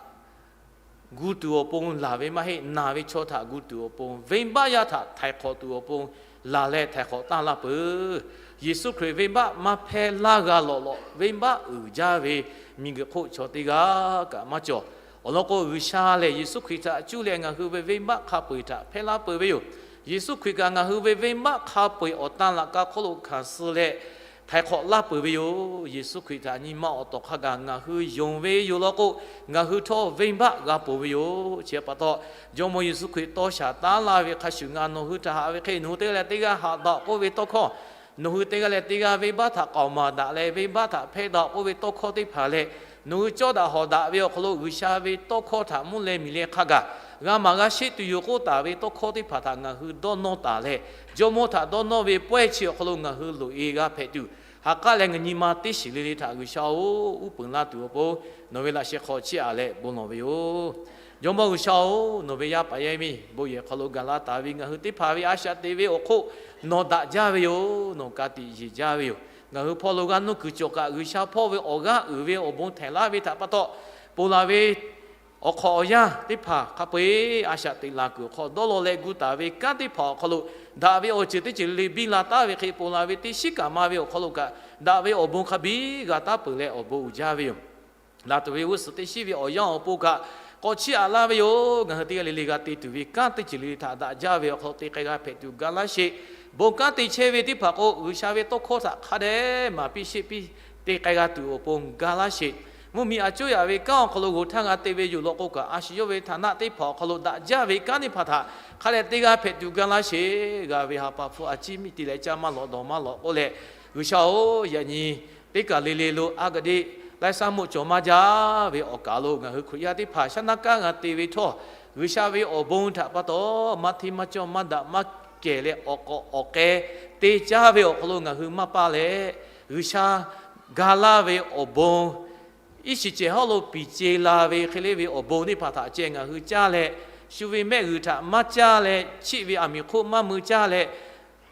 gu tuˬ awˬ pon laˬ ve maˇ heˆ. Naˬ ve chaw htaꞈ gu tuˬ awˬ pon, venˇbaˆ yaˇ htaꞈ htaiˍ hk'awꞈ tuˬ awˬ pon laˬ leh htaiˍ hk'awꞈ taˇ laˇ peuˬ. Yeˍsuˆ Hkriꞈ venˇbaˆ maˇ hpehˇ laˇ g'a lawꞈ lawꞈ, venˇbaˆ uiˍ jaˇ ve miˬguiˬ hk'oˆ chaw teˇ g'aˇ kaꞈ maˇ cawˬ. Awˬ lawn k'o, G'uiˬsha lehˬ Yeˍsuˆ Hkriꞈ htaꞈ cuˇ leh ngaˬ hui ve venˇbaˆ hk'a peu-eˬ htaꞈ hpehˇ laˇ peuˬ ve yoˬ. Yeˍsuˆ Hkriꞈ kaꞈ ngaˬ hui ve venˇbaˆ hk'a peu-eˬ awˬ tan laꞈ ka hk'oˆ lo hkanˍ suh leh htaiˍ hk'awꞈ laˇ peuˬ ve yoˬ. Yeˍsuˆ Hkriꞈ htaꞈ nyi ma awˬ tawˍ hk'a gaˬ ngaˬ hui yonˍ ve yoˬ lawn k'o, ngaˬ hui htawˇ venˇbaˆ g'a ponˬ ve yoˬ. Chi pa taw, Jawˇmawˇ Yeˍsuˆ Hkriꞈ tawˇ shaˍ taˉ laˇ ve hk'a shuˍ, ngaˬ nawˬ hui htaꞈ haꞈ ve hk'e, nawˬ hui teˇ g'aˇ leh teˇ g'aˇ haꞈ daꞈ k'oˆ ve tawˇ hkawˇ, nawˬ hui teˇ g'aˇ leh teˇ g'aˇ venˇbaˆ htaꞈ k'aoˍ maˍ daꞈ leh venˇbaˆ htaꞈ hpehˇ daꞈ k'oˆ ve tawˇ hkawˇ teˇ hpaˍ leh, nawˬ hui cawˇ daꞈ hawˍ daꞈ ve awˬ hk'aw lo G'uiˬsha ve tawˇ hkawˇ htaꞈ mvuhˇ leh miˬ leh hk'a gaˬ g'a maˍ g'a sheˆ tuˬ yoˬ k'oˆ taˍ ve tawˇ hkawˇ teˇ hpaˍ htaꞈ ngaˬ hui dawˇ nawˇ taˍ leh, Jawˇmawˇ htaꞈ dawˇ nawˇ ve pawehˇ chi awˬ hk'aw lo ngaˬ hui loꞈ-e g'a hpehꞈ tuˬ, ha k'aˉ leh ngaˬ nyi ma teˇ shiˍ le le htaꞈ G'uiˬsha-oˬ, uˉ peunˍ laˇ tuˬ awˬ pon nawˬ ve laꞈ sheh hk'aw chiˇ aꞈ leh bon lawˬ ve yoˬ. Jawˇmawˇ G'uiˬsha-oˬ, nawˬ ve yaˇ paˍ yaˇ miˇ bon yehˬ hk'aw lo gaˬ la taˍ ve ngaˬ hui teˇ hpaˍ ve a shaꞈ te ve awˬ hk'oˆ nawˬ daꞈ jaˇ ve yoˬ. Nawˬ ka tiꞈ yeˬ jaˇ ve yoˬ. Ngaˬ hui hpawˇ lo g'a nuˇ kuiˬ cawˬ kaꞈ, G'uiˬsha hpawˇ ve awˬ g'aˇ uiˍ ve awˬ bon htehꞈ laˇ ve htaꞈ pa taw, ponˬ laˬ ve awˬ hk'awꞈ awˬ yanˇ teˇ hpaˍ hk'a peu-eˬ a shaꞈ teꞈ laˬ kuiˬ awˬ hk'aw dawˇ law leh gu taˍ ve kanˉ teˇ hpaˍ awˬ hk'aw lo daꞈ ve awˬ ceuˬ teˇ ceuˬ le le biˇ la taˉ ve hk'e, ponˬ laˬ ve teˇ shiˉ kaꞈ ma ve awˬ hk'aw lo kaꞈ daꞈ ve awˬ bon hk'a biˇ g'a taˉ peuˬ leh awˬ bon uiˍ jaˇ ve yoˬ. Laˬ tuˬ ve g'uˇ suhˍ teˇ shiˉ ve awˬ yanˇ awˬ pon kaꞈ k'awꞈ chiˇ aꞈ laˇ ve yoˬ. Ngaˬ hui teˇ g'aˇ le le g'a te tuˬ ve kanˉ teˇ ceuˬ le le htaꞈ daꞈ jaˇ ve awˬ hk'aw lo te k'ai g'a hpehꞈ tuˬ ga laˇ sheˍ. Bon kanˉ te chehˇ ve teˇ hpaˍ k'o, G'uiˬsha ve tawˇ hkawˇ htaꞈ hk'a dehꞈ maˍ piˇ sheˆ piˇ te k'ai g'a tuˬ awˬ pon ga laˇ sheˍ. Mvuhˇmiˬ aˬ cuˉ yaꞈ ve kanˉ awˬ hk'aw lo g'oˬ htaˇ g'a te ve yoˬ lawn k'o kaꞈ, a shu yawˇ ve htaꞈ naˆ teˇ hpaˍ awˬ hk'aw lo daꞈ jaˇ ve kanˉ teˇ hpaˍ htaꞈ hk'a dehꞈ te g'a hpehꞈ tuˬ ga laˇ sheˍ. G'a ve ha pa hpu a ciˉ miˇ te leh caˇ maˇ lawꞈ dawˬ maˇ lawꞈ k'oˆ leh, G'uiˬsha-oˬ, yaꞈ nyi teˇ kaˬ le le lo a ga deˆ laiˇ saˉ moˆ cawˬ maˇ jaˇ ve awˬ kaˍ lo ngaˬ hui Hkriꞈ yaˇ teˇ hpaˍ shaˉ naˆ kanˉ g'a te ve htawˇ, G'uiˬsha ve awˬ bon htaꞈ pa taw maˇ hteˇ maˇ cawˇ maˇ daꞈ maˇ kehˬ leh awˬ k'awꞈ awˬ k'ai te caˇ ve awˬ hk'aw lo ngaˬ hui maˇ paˇ leh, G'uiˬsha ga laˇ ve awˬ bon iˉ shiˍ cehˬ hawˉ lo piˍ ce la ve hk'e le ve awˬ bon teˇ hpaˍ htaꞈ ceh ngaˬ hui caˇ leh, shu ve mehˆ g'uiˬ htaꞈ maˇ caˇ leh, chiˆ ve aˬ miˍ hk'oˆ maˇ mui caˇ leh,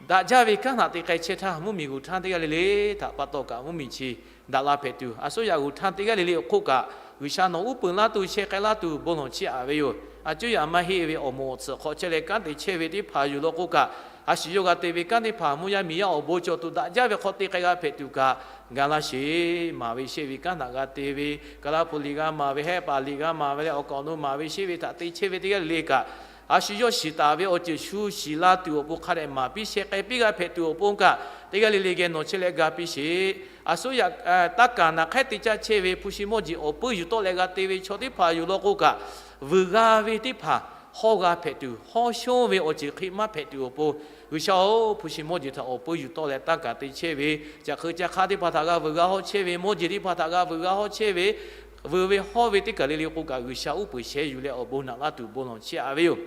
daꞈ jaˇ ve kanˉ htaꞈ te k'ai chehˇ htaˇ, mvuhˇmiˬ g'uˬ htaˇ teˇ g'aˇ le le htaꞈ pa taw kaꞈ mvuhˇmiˬ chi daꞈ la hpehꞈ tuˬ, a suˉ yaꞈ g'uˬ htaˇ teˇ g'aˇ le le awˬ hk'oˆ kaꞈ G'uiˬsha nawˬ uˉ peunˍ laˇ tuˬ sheh k'ai laˇ tuˬ bon lawˬ chiˇ aꞈ ve yoˬ. A cuˉ yaꞈ maˇ heˆ ve awˬ moˍ awˬ tsuhꞈ hk'aw chehˇ leh kanˉ te chehˇ ve teˇ hpaˍ yoˬ lawn k'o kaꞈ, a shu yawˇ g'a te ve kanˉ teˇ hpaˍ mvuhˇ yaˇ miˬ yaˇ awˬ bon cawˬ tuˬ daꞈ jaˇ ve hk'aw te k'ai g'a hpehꞈ tuˬ kaꞈ ga laˇ sheˍ. Maˍ ve sheˆ ve kanˉ htaꞈ g'a te ve, Kaˍlaˇ hpu liꞈ g'a maˍ ve, Hehˆ paˍ liꞈ g'a maˍ ve leh awˬ kaˍ awˬ nu maˍ ve sheˆ ve htaꞈ te chehˇ ve teˇ g'aˇ le le kaꞈ, a shu yawˇ shiˍ taˍ ve awˬ ceuˬ shu shiˍ la tuˬ awˬ pon hk'a dehꞈ maˍ piˇ sheh k'ai piˇ g'a hpehꞈ tuˬ awˬ pon kaꞈ, teˇ g'aˇ le le geh nawˬ chehˇ leh ga piˇ sheˍ. A suˉ yaꞈ taˇ kaˍ naˬ hk'ehˉ te caˇ chehˇ ve hpu shi mawˇ jeˬ awˬ puiˉ yuˬ tawˆ leh g'a te ve chaw teˇ hpaˍ yoˬ lawn k'o kaꞈ, vuiˬ g'a ve teˇ hpaˍ hawˇ g'a hpehꞈ tuˬ, hawˇ shonˇ ve awˬ ceuˬ hk'e maˇ hpehꞈ tuˬ awˬ pon, G'uiˬsha-oˬ, hpu shi mawˇ jeˬ htaꞈ awˬ puiˉ yuˬ tawˆ leh taˇ kaˍ te chehˇ ve, caˬ hk'eu caˇ hk'aˇ teˇ hpaˍ htaꞈ g'a vuiˬ g'a hawˇ chehˇ ve, mawˇ jeˬ teˇ hpaˍ htaꞈ g'a vuiˬ g'a hawˇ chehˇ ve, vuiˬ ve hawˇ ve teˇ kaˬ le le k'o kaꞈ, G'uiˬsha uˉ peunˍ sheh yuˬ leh awˬ bon naꞈ laˇ tuˬ bon lawˬ chiˇ aꞈ ve yoˬ.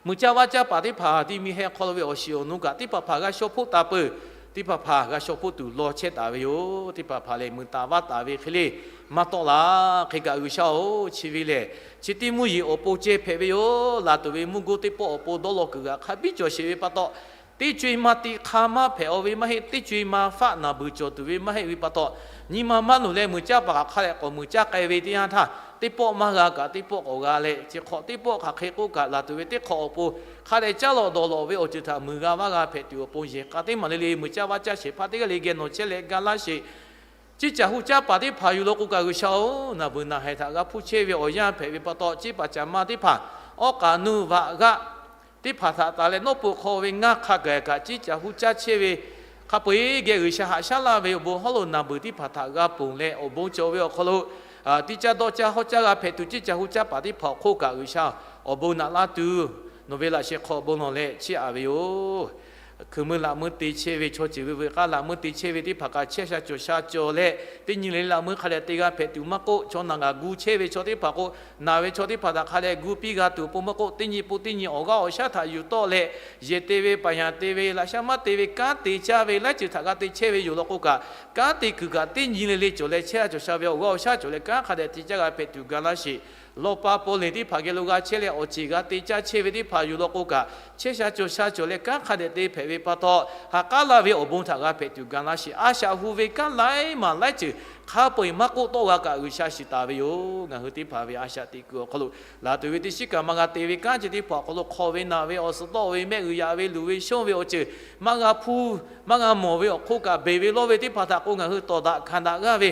Mui caˇ vaˇ caˇ paˍ teˇ hpaˍ ti mi heh hk'aw lo ve awˬ shiˍ awˬ nu kaꞈ teˇ hpaˍ hpaˍ g'a shaw hpoˆ taˍ peuˬ. Teˇ hpaˍ hpaˍ g'a shaw hpoˆ tuˬ law chehˇ taˍ ve yoˬ. Teˇ hpaˍ hpaˍ lehˬ mui taˍ vaˇ taˍ ve hk'e le maˇ tawˆ la. Hk'e kaꞈ G'uiˬsha-oˬ, chi ve lehˬ chi teˇ mvuhˇ yeˬ awˬ pon ceh hpehꞈ ve yoˬ. Laˬ tuˬ ve mvuhˇ goˇ teˇ pawˆ awˬ pon dawˇ law kuiˬ g'aꞈ hk'a biˇ cawˬ sheˍ ve pa taw, teˇ co e ma tiꞈ hk'a maˇ hpehꞈ-o ve maˇ heˆ, teˇ co e ma faˆ naˬ beuˬ cawˬ tuˬ ve maˇ heˆ ve pa taw, nyi ma maˇ luˬ leh mui caˇ paˍ hk'aˬ hk'a leh k'awꞈ mui caˇ k'ai ve teˇ yanˇ htaˇ, teˇ pawˆ maˇ g'a kaꞈ teˇ pawˆ k'awꞈ g'a leh, chi hk'awꞈ teˇ pawˆ hk'aˬ hk'e k'oˆ kaꞈ laˬ tuˬ ve teˇ hk'awꞈ awˬ pon hk'a dehꞈ caˇ lawꞈ dawˬ lawꞈ ve awˬ ceuˬ htaꞈ mui g'a vaˇ g'a hpehꞈ tuˬ awˬ pon yehˬ k'a teˇ maˬ le le mui caˇ vaˇ caˇ shehˍ hpaˇ teˇ g'aˇ le geh nawˬ chehˇ leh ga laˇ sheˍ. Ciˇ caˬ hu caˇ paˍ teˇ hpaˍ yuˬ law k'o kaꞈ G'uiˬsha-oˬ, naˬ beuˬ naˬ haiˬ htaꞈ g'a hpuˇ chehˇ ve awˬ yanˇ hpehꞈ ve pa taw, ciˇ paˍ caˍ ma teˇ hpaˍ awˉ k'aꞈ nuˇ vaꞈ g'aˆ teˇ hpaˍ htaꞈ taˍ leh nawˉ pui hk'aw ve ngaˇ hk'a gaˬ kaꞈ ciˇ caˬ hu caˇ chehˇ ve hk'a peu-eˬ geh G'uiˬsha haꞈ shaˉ laˇ ve awˬ bon hawˉ lo naˬ beuˬ teˇ hpaˍ htaꞈ g'a ponˬ leh awˬ bon cawˬ ve awˬ hk'aw lo, tiˇ caˇ dawˇ caˇ hawˉ caˇ g'a hpehꞈ tuˬ ciˇ caˬ hu caˇ paˍ teˇ hpaˍ awˬ hk'oˆ kaꞈ G'uiˬsha awˬ bon naꞈ laˇ tuˬ, nawˬ ve laꞈ sheh hk'aw bon lawˬ leh chehˇ aꞈ ve yoˬ. Hkui meuˇ laꞈ meuˇ te chehˇ ve, chaw ceuˬ ve veuꞈ k'aˇ laꞈ meuˇ te chehˇ ve teˇ hpaˍ kaꞈ chehˇ sha cawˬ sha cawˬ leh, teˇ nyi le laꞈ meuˇ hk'a dehꞈ te g'a hpehꞈ tuˬ maˇ k'oˆ, chaw naˬ g'a gu chehˇ ve chaw teˇ hpaˍ k'o, naˬ ve chaw teˇ hpaˍ htaꞈ hk'a dehꞈ gu piˇ g'a tuˬ awˬ pon maˇ k'oˆ, teˇ nyi pon teˇ nyi awˬ g'aˇ awˬ shaˉ htaꞈ yuˬ tawˆ leh, yehˬ te ve, paˍ yaˍ te ve, laꞈ sha maˇ te ve, kanˉ te caˇ ve laiˉ ceuˬ htaꞈ g'a te chehˇ ve yoˬ law k'o kaꞈ, kanˉ te kuiˬ kaꞈ teˇ nyi le le cawˬ leh chehˇ sha cawˬ sha ve awˬ g'aˇ awˬ shaˉ cawˬ leh kanˉ hk'a dehꞈ te caˇ g'a hpehꞈ tuˬ ga laˇ sheˍ. Lawˇ pa paw leˬ teˇ hpaˍ geh lo g'a chehˇ leh awˬ ceˬ g'a te caˇ chehˇ ve teˇ hpaˍ yoˬ law k'o kaꞈ, chehˇ sha cawˬ sha cawˬ leh kanˉ hk'a dehꞈ te hpehꞈ ve pa taw, ha k'aˉ laˇ ve awˬ bon htaꞈ g'a hpehꞈ tuˬ ga laˇ sheˍ. A shaꞈ hu ve kanˉ laiˉ maˬ laiˉ ceuˬ hk'a peu-eˬ maˇ k'oˆ tawˆ g'a kaꞈ G'uiˬsha shiˍ taˍ ve yoˬ. Ngaˬ hui teˇ hpaˍ ve a shaꞈ teꞈ kuiˬ awˬ hk'aw lo laˬ tuˬ ve teˇ shiˉ kaꞈ maˇ g'a te ve kanˉ chi teˇ hpaˍ awˬ hk'aw lo hk'aw ve naˬ ve awˬ suhˍ tawˆ ve mehˆ g'uiˬ yaꞈ ve luˬ ve shonˇ ve awˬ ceuˬ maˇ g'a hpuˇ, maˇ g'a mawˬ ve awˬ hk'oˆ kaꞈ beˬ ve lawˇ ve teˇ hpaˍ htaꞈ k'o ngaˬ hui tawˍ daꞈ hkanˍ daꞈ g'aˇ ve,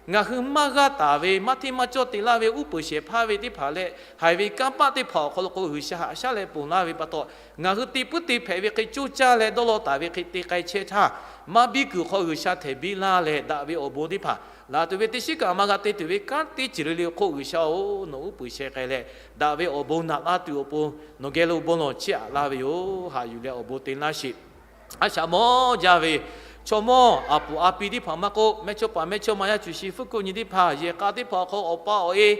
ngaˬ hui maˇ g'aˇ taˍ ve maˇ hteˇ maˇ cawˇ te laˇ ve uˉ peunˍ shehˍ hpaˇ ve teˇ hpaˍ leh haiˬ ve kanˇ paˆ teˇ hpaˍ awˬ hk'aw lo k'o G'uiˬsha haꞈ shaˉ leh ponˬ laˇ ve pa taw, ngaˬ hui te puiˉ te hpehꞈ ve hk'e coˇ caˇ leh dawˇ law taˍ ve hk'e te k'ai chehˇ htaˇ, maˇ biˇ kuiˬ hk'aw G'uiˬsha htehꞈ biˇ laˇ leh daꞈ ve awˬ bon teˇ hpaˍ laˬ tuˬ ve teˇ shiˉ kaꞈ maˇ g'a te tuˬ ve kanˉ teˇ ceuˬ le le awˬ hk'oˆ G'uiˬsha-oˬ, nawˬ uˉ peunˍ sheh k'ai leh daꞈ ve awˬ bon naꞈ laˇ tuˬ awˬ pon nawˬ geh lo bon lawˬ chiˇ aꞈ laˇ ve yoˬ. Haꞈ yuˬ leh awˬ bon te laˇ sheˍ. A shaꞈ mawˇ jaˇ ve chaw mawˇ aˬ puˍ a pi teˇ hpaˍ maˇ k'oˆ, mehˇchawˇ paˍ mehˇchawˇma yaˇ cuˬ shi fuˉ kuˆ nyi teˇ hpaˍ, yehˬ k'a teˇ hpaˍ awˬ hk'aw awˬ pa awˬ e,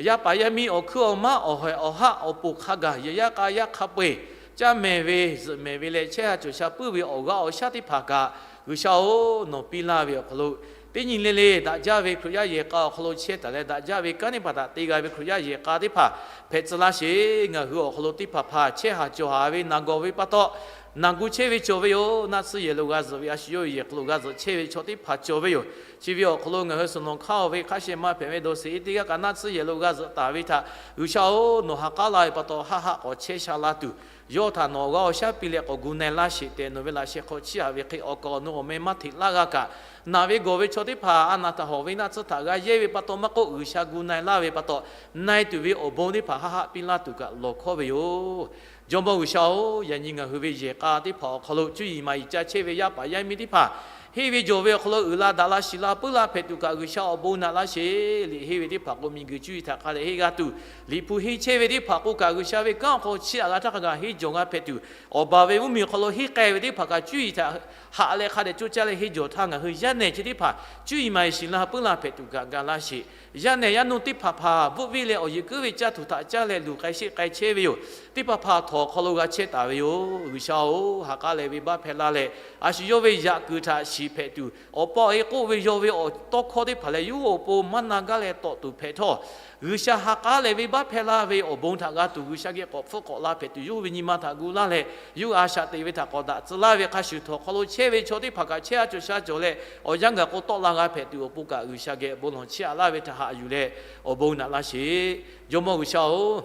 yaˇ paˍ yaˇ miˇ awˬ hkuiˉ awˬ maˉ awˬ hawehˬ awˬ haˆ awˬ poˬ hk'a gaˬ yehˬ yaˇ k'a yaˇ hk'a peu-eˬ caˇ mehˍ ve zuhꞈ mehˍ ve leh chehˇ sha cawˬ sha puiˉ ve awˬ g'aˇ awˬ shaˉ teˇ hpaˍ kaꞈ G'uiˬsha-oˬ, nawˬ piˇ laˇ ve awˬ hk'aw lo teˇ nyi le le daꞈ jaˇ ve Hkriꞈ yaˇ yehˬ k'a awˬ hk'aw lo chehˇ taˍ leh daꞈ jaˇ ve kanˉ teˇ hpaˍ htaꞈ te g'a ve Hkriꞈ yaˇ yehˬ k'a teˇ hpaˍ hpehꞈ tcuh laˇ sheˍ. Ngaˬ hui awˬ hk'aw lo teˇ hpaˍ hpaˍ chehˇ haˍ cawˬ haˍ ve naˬ gawˬ ve pa taw, naˬ gu chehˇ ve cawˬ ve yoˬ. Naˆ tsuhˇ yehˬ lo g'a zuhꞈ ve a shu yawˇ ve yehˬ hk'aw lo g'a zuhꞈ chehˇ ve chaw teˇ hpaˍ cawˬ ve yoˬ. Chi ve awˬ hk'aw lo ngaˬ hui suhˍ nawˬ hk'aˇ ve hk'a shehˍ ma hpehꞈ ve dawˬ sheˍ e teˇ g'aˇ kaꞈ naˆ tsuhˇ yehˬ lo g'a zuhꞈ taˍ ve htaꞈ G'uiˬsha-oˬ, nawˬ ha k'aˉ laˇ ve pa taw haˆ haˆ k'awꞈ chehˇ sha la tuˬ, yawˇ htaꞈ nawˬ awˬ g'aˇ awˬ shaˉ piˇ leh k'awꞈ gu na-e laˇ sheˍ tehꞈ nawˬ ve laꞈ sheh hk'aw chiˇ aꞈ ve hk'e awˬ kaˍ awˬ nu awˬ meh maˇ hteꞈ laˇ g'a kaꞈ, naˬ ve gawˬ ve chaw teˇ hpaˍ a naˬ htaꞈ hawꞈ ve naˆ tsuhˇ htaꞈ g'a yehˇ ve pa taw maˇ k'oˆ, G'uiˬsha gu na-e laˇ ve pa taw, na-e tuˬ ve awˬ bon teˇ hpaˍ haˆ haˆ piˇ laˇ tuˬ kaꞈ lawˬ hkawˇ ve yoˬ. Jawˇmawˇ G'uiˬsha-oˬ, yaꞈ nyi ngaˬ hui ve yehˬ k'a teˇ hpaˍ awˬ hk'aw lo cuˇ yiˍ maˍ yiˍ ca chehˇ ve yaˇ paˍ yaˇ miˇ teˇ hpaˍ henˇ ve jawˬ ve awˬ hk'aw lo uiˍ la daꞈ la shiˍ la puiˉ la hpehꞈ tuˬ kaꞈ G'uiˬsha awˬ bon naꞈ laˇ sheˍ. Liꞈ henˇ ve teˇ hpaˍ k'o miˬguiˬ cuˇ yiˍ htaꞈ hk'a dehꞈ henˇ g'a tuˬ, liꞈ hpu henˇ chehˇ ve teˇ hpaˍ k'o kaꞈ G'uiˬsha ve kanˉ awˬ hk'aw chiˇ aꞈ g'a htaˇ hk'a gaˬ henˇ jawˬ g'a hpehꞈ tuˬ, awˬ baˬ ve mvuhˇmiˬ awˬ hk'aw lo henˇ k'ai ve teˇ hpaˍ kaꞈ cuˇ yiˍ htaꞈ haꞈ leh hk'a dehꞈ coˇ caˇ leh henˇ jawˬ htaˇ ngaˬ hui yaˇ nehˬ chi teˇ hpaˍ cuˇ yiˍ maˍ yiˍ shiˍ la puiˉ la hpehꞈ tuˬ kaꞈ ga laˇ sheˍ. Yaˇ nehˬ yaˇ nuˇ teˇ hpaˍ hpaˍ bvuhˆ viˇ leh awˬ yeˬ kuiˉ ve caˇ tuˬ htaꞈ caˇ leh luˬ k'ai sheˆ k'ai chehˇ ve yoˬ. Teˇ hpaˍ hpaˍ htawnˍ awˬ hk'aw lo g'a chehˇ taˍ ve yoˬ. G'uiˬsha-oˬ, ha k'aˉ leh venˇbaˆ hpehˇ laˇ leh, a shu yawˇ ve yaꞈ kuiˬ htaꞈ shiˍ hpehꞈ tuˬ, awˬ pa awˬ e k'oˆ ve yawˇ ve awˬ tawˇ hkawˇ teˇ hpaˍ leh yawˇ hui awˬ pon maˇ na gaˇ leh tawꞈ tuˬ hpehꞈ htawˇ, G'uiˬsha ha k'aˉ leh venˇbaˆ hpehˇ laˇ ve awˬ bon htaꞈ g'a tuˬ G'uiˬsha geh k'awꞈ hpfuhˆ k'awꞈ la hpehꞈ tuˬ, yawˇ hui ve nyi ma htaꞈ gu laˇ leh, yawˇ hui a shaꞈ teꞈ ve htaꞈ k'awꞈ daꞈ tcuh laˇ ve hk'a shuˍ, htawnˍ awˬ hk'aw lo chehˇ ve chaw teˇ hpaˍ kaꞈ chehˇ a cawˬ sha cawˬ leh awˬ yanˇ gaˬ k'o tawˆ la g'a hpehꞈ tuˬ awˬ pon kaꞈ G'uiˬsha geh bon lawˬ chiˇ aꞈ laˇ ve htaꞈ haꞈ yuˬ leh awˬ bon naꞈ laˇ sheˍ. Jawˇmawˇ G'uiˬsha-oˬ,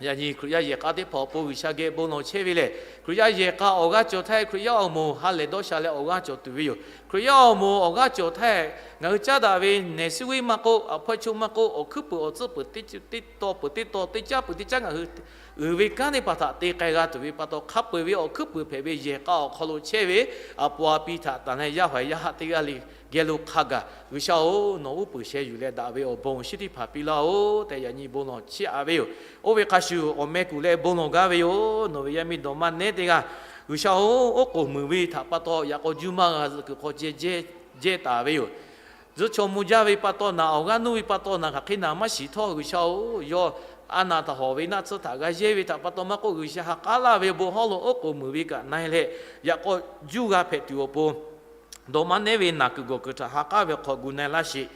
yaꞈ nyi Hkriꞈ yaˇ yehˬ k'a teˇ hpaˍ awˬ pon G'uiˬsha geh bon lawˬ chehˇ ve lehˬ, Hkriꞈ yaˇ yehˬ k'a awˬ g'aˇ cawˬ htaˇ Hkriꞈ yaˇ awˬ moˍ ha lehˬ dawˇ sha leh awˬ g'aˇ cawˬ tuˬ ve yoˬ. Hkriꞈ yaˇ awˬ moˍ awˬ g'aˇ cawˬ htaˇ, ngaˬ hui caˉ daꞈ ve nehˬ suˉ viˉ maˇ k'oˆ, awˬ hpawehˇ choˆ maˇ k'oˆ, awˬ hkuiˉ puiˍ awˬ tcuhˉ peuˬ teˇ tawˇ peuˬ teˇ tawˇ teˇ caˉ peuˬ teˇ caˉ ngaˬ hui uiˍ ve kanˉ teˇ hpaˍ htaꞈ te k'ai g'a tuˬ ve pa taw, hk'a peu-eˬ ve awˬ hkuiˉ puiˍ hpehꞈ ve yehˬ k'a awˬ hk'aw lo chehˇ ve a po a pi htaꞈ tanˬ leh yaˇ haiˬ yaˇ haˆ teˇ g'aˇ le geh lo hk'a gaˬ G'uiˬsha-oˬ, nawˬ uˉ peunˍ sheh yuˬ leh daꞈ ve awˬ bon awˬ shinˉ teˇ hpaˍ piˇ laˇ-oˬ tehꞈ yaꞈ nyi bon lawˬ chiˇ aꞈ ve yoˬ. Oˇ ve hk'a shuˍ awˬ meh kuˬ leh bon lawˬ gaˇ ve yoˬ. Nawˬ ve yaˇ miˇ dawˬ maˇ nehˉ teˇ g'aˇ G'uiˬsha-oˬ, oˉ k'oˍ muiˬ ve htaꞈ pa taw yaꞈ k'aw juˇ maˇ g'a zuhꞈ kuiˬ hk'aw jehˇ taˍ ve yoˬ. Zuhꞈ chaw mvuh jaˇ ve pa taw naˬ, awˬ g'aˇ nuˇ ve pa taw naˬ, hk'aˬ hk'e naˬ maˇ shiˍ htawˇ G'uiˬsha-oˬ, yawˇ a naˍ htaꞈ hawˍ ve naˆ tsuhˇ htaꞈ g'a yehˇ ve htaꞈ pa taw maˇ k'oˆ, G'uiˬsha ha k'aˉ laˇ ve bon hawˉ lo oˉ k'oˍ muiˬ ve kaꞈ na e leh, yaꞈ k'aw juˇ g'a hpehꞈ tuˬ awˬ pon, dawˇ maˇ nehˉ ve naˬ kuiˬ gawˬ kuiˬ htaꞈ ha k'aˉ ve hk'aw gu na e laˇ sheˍ.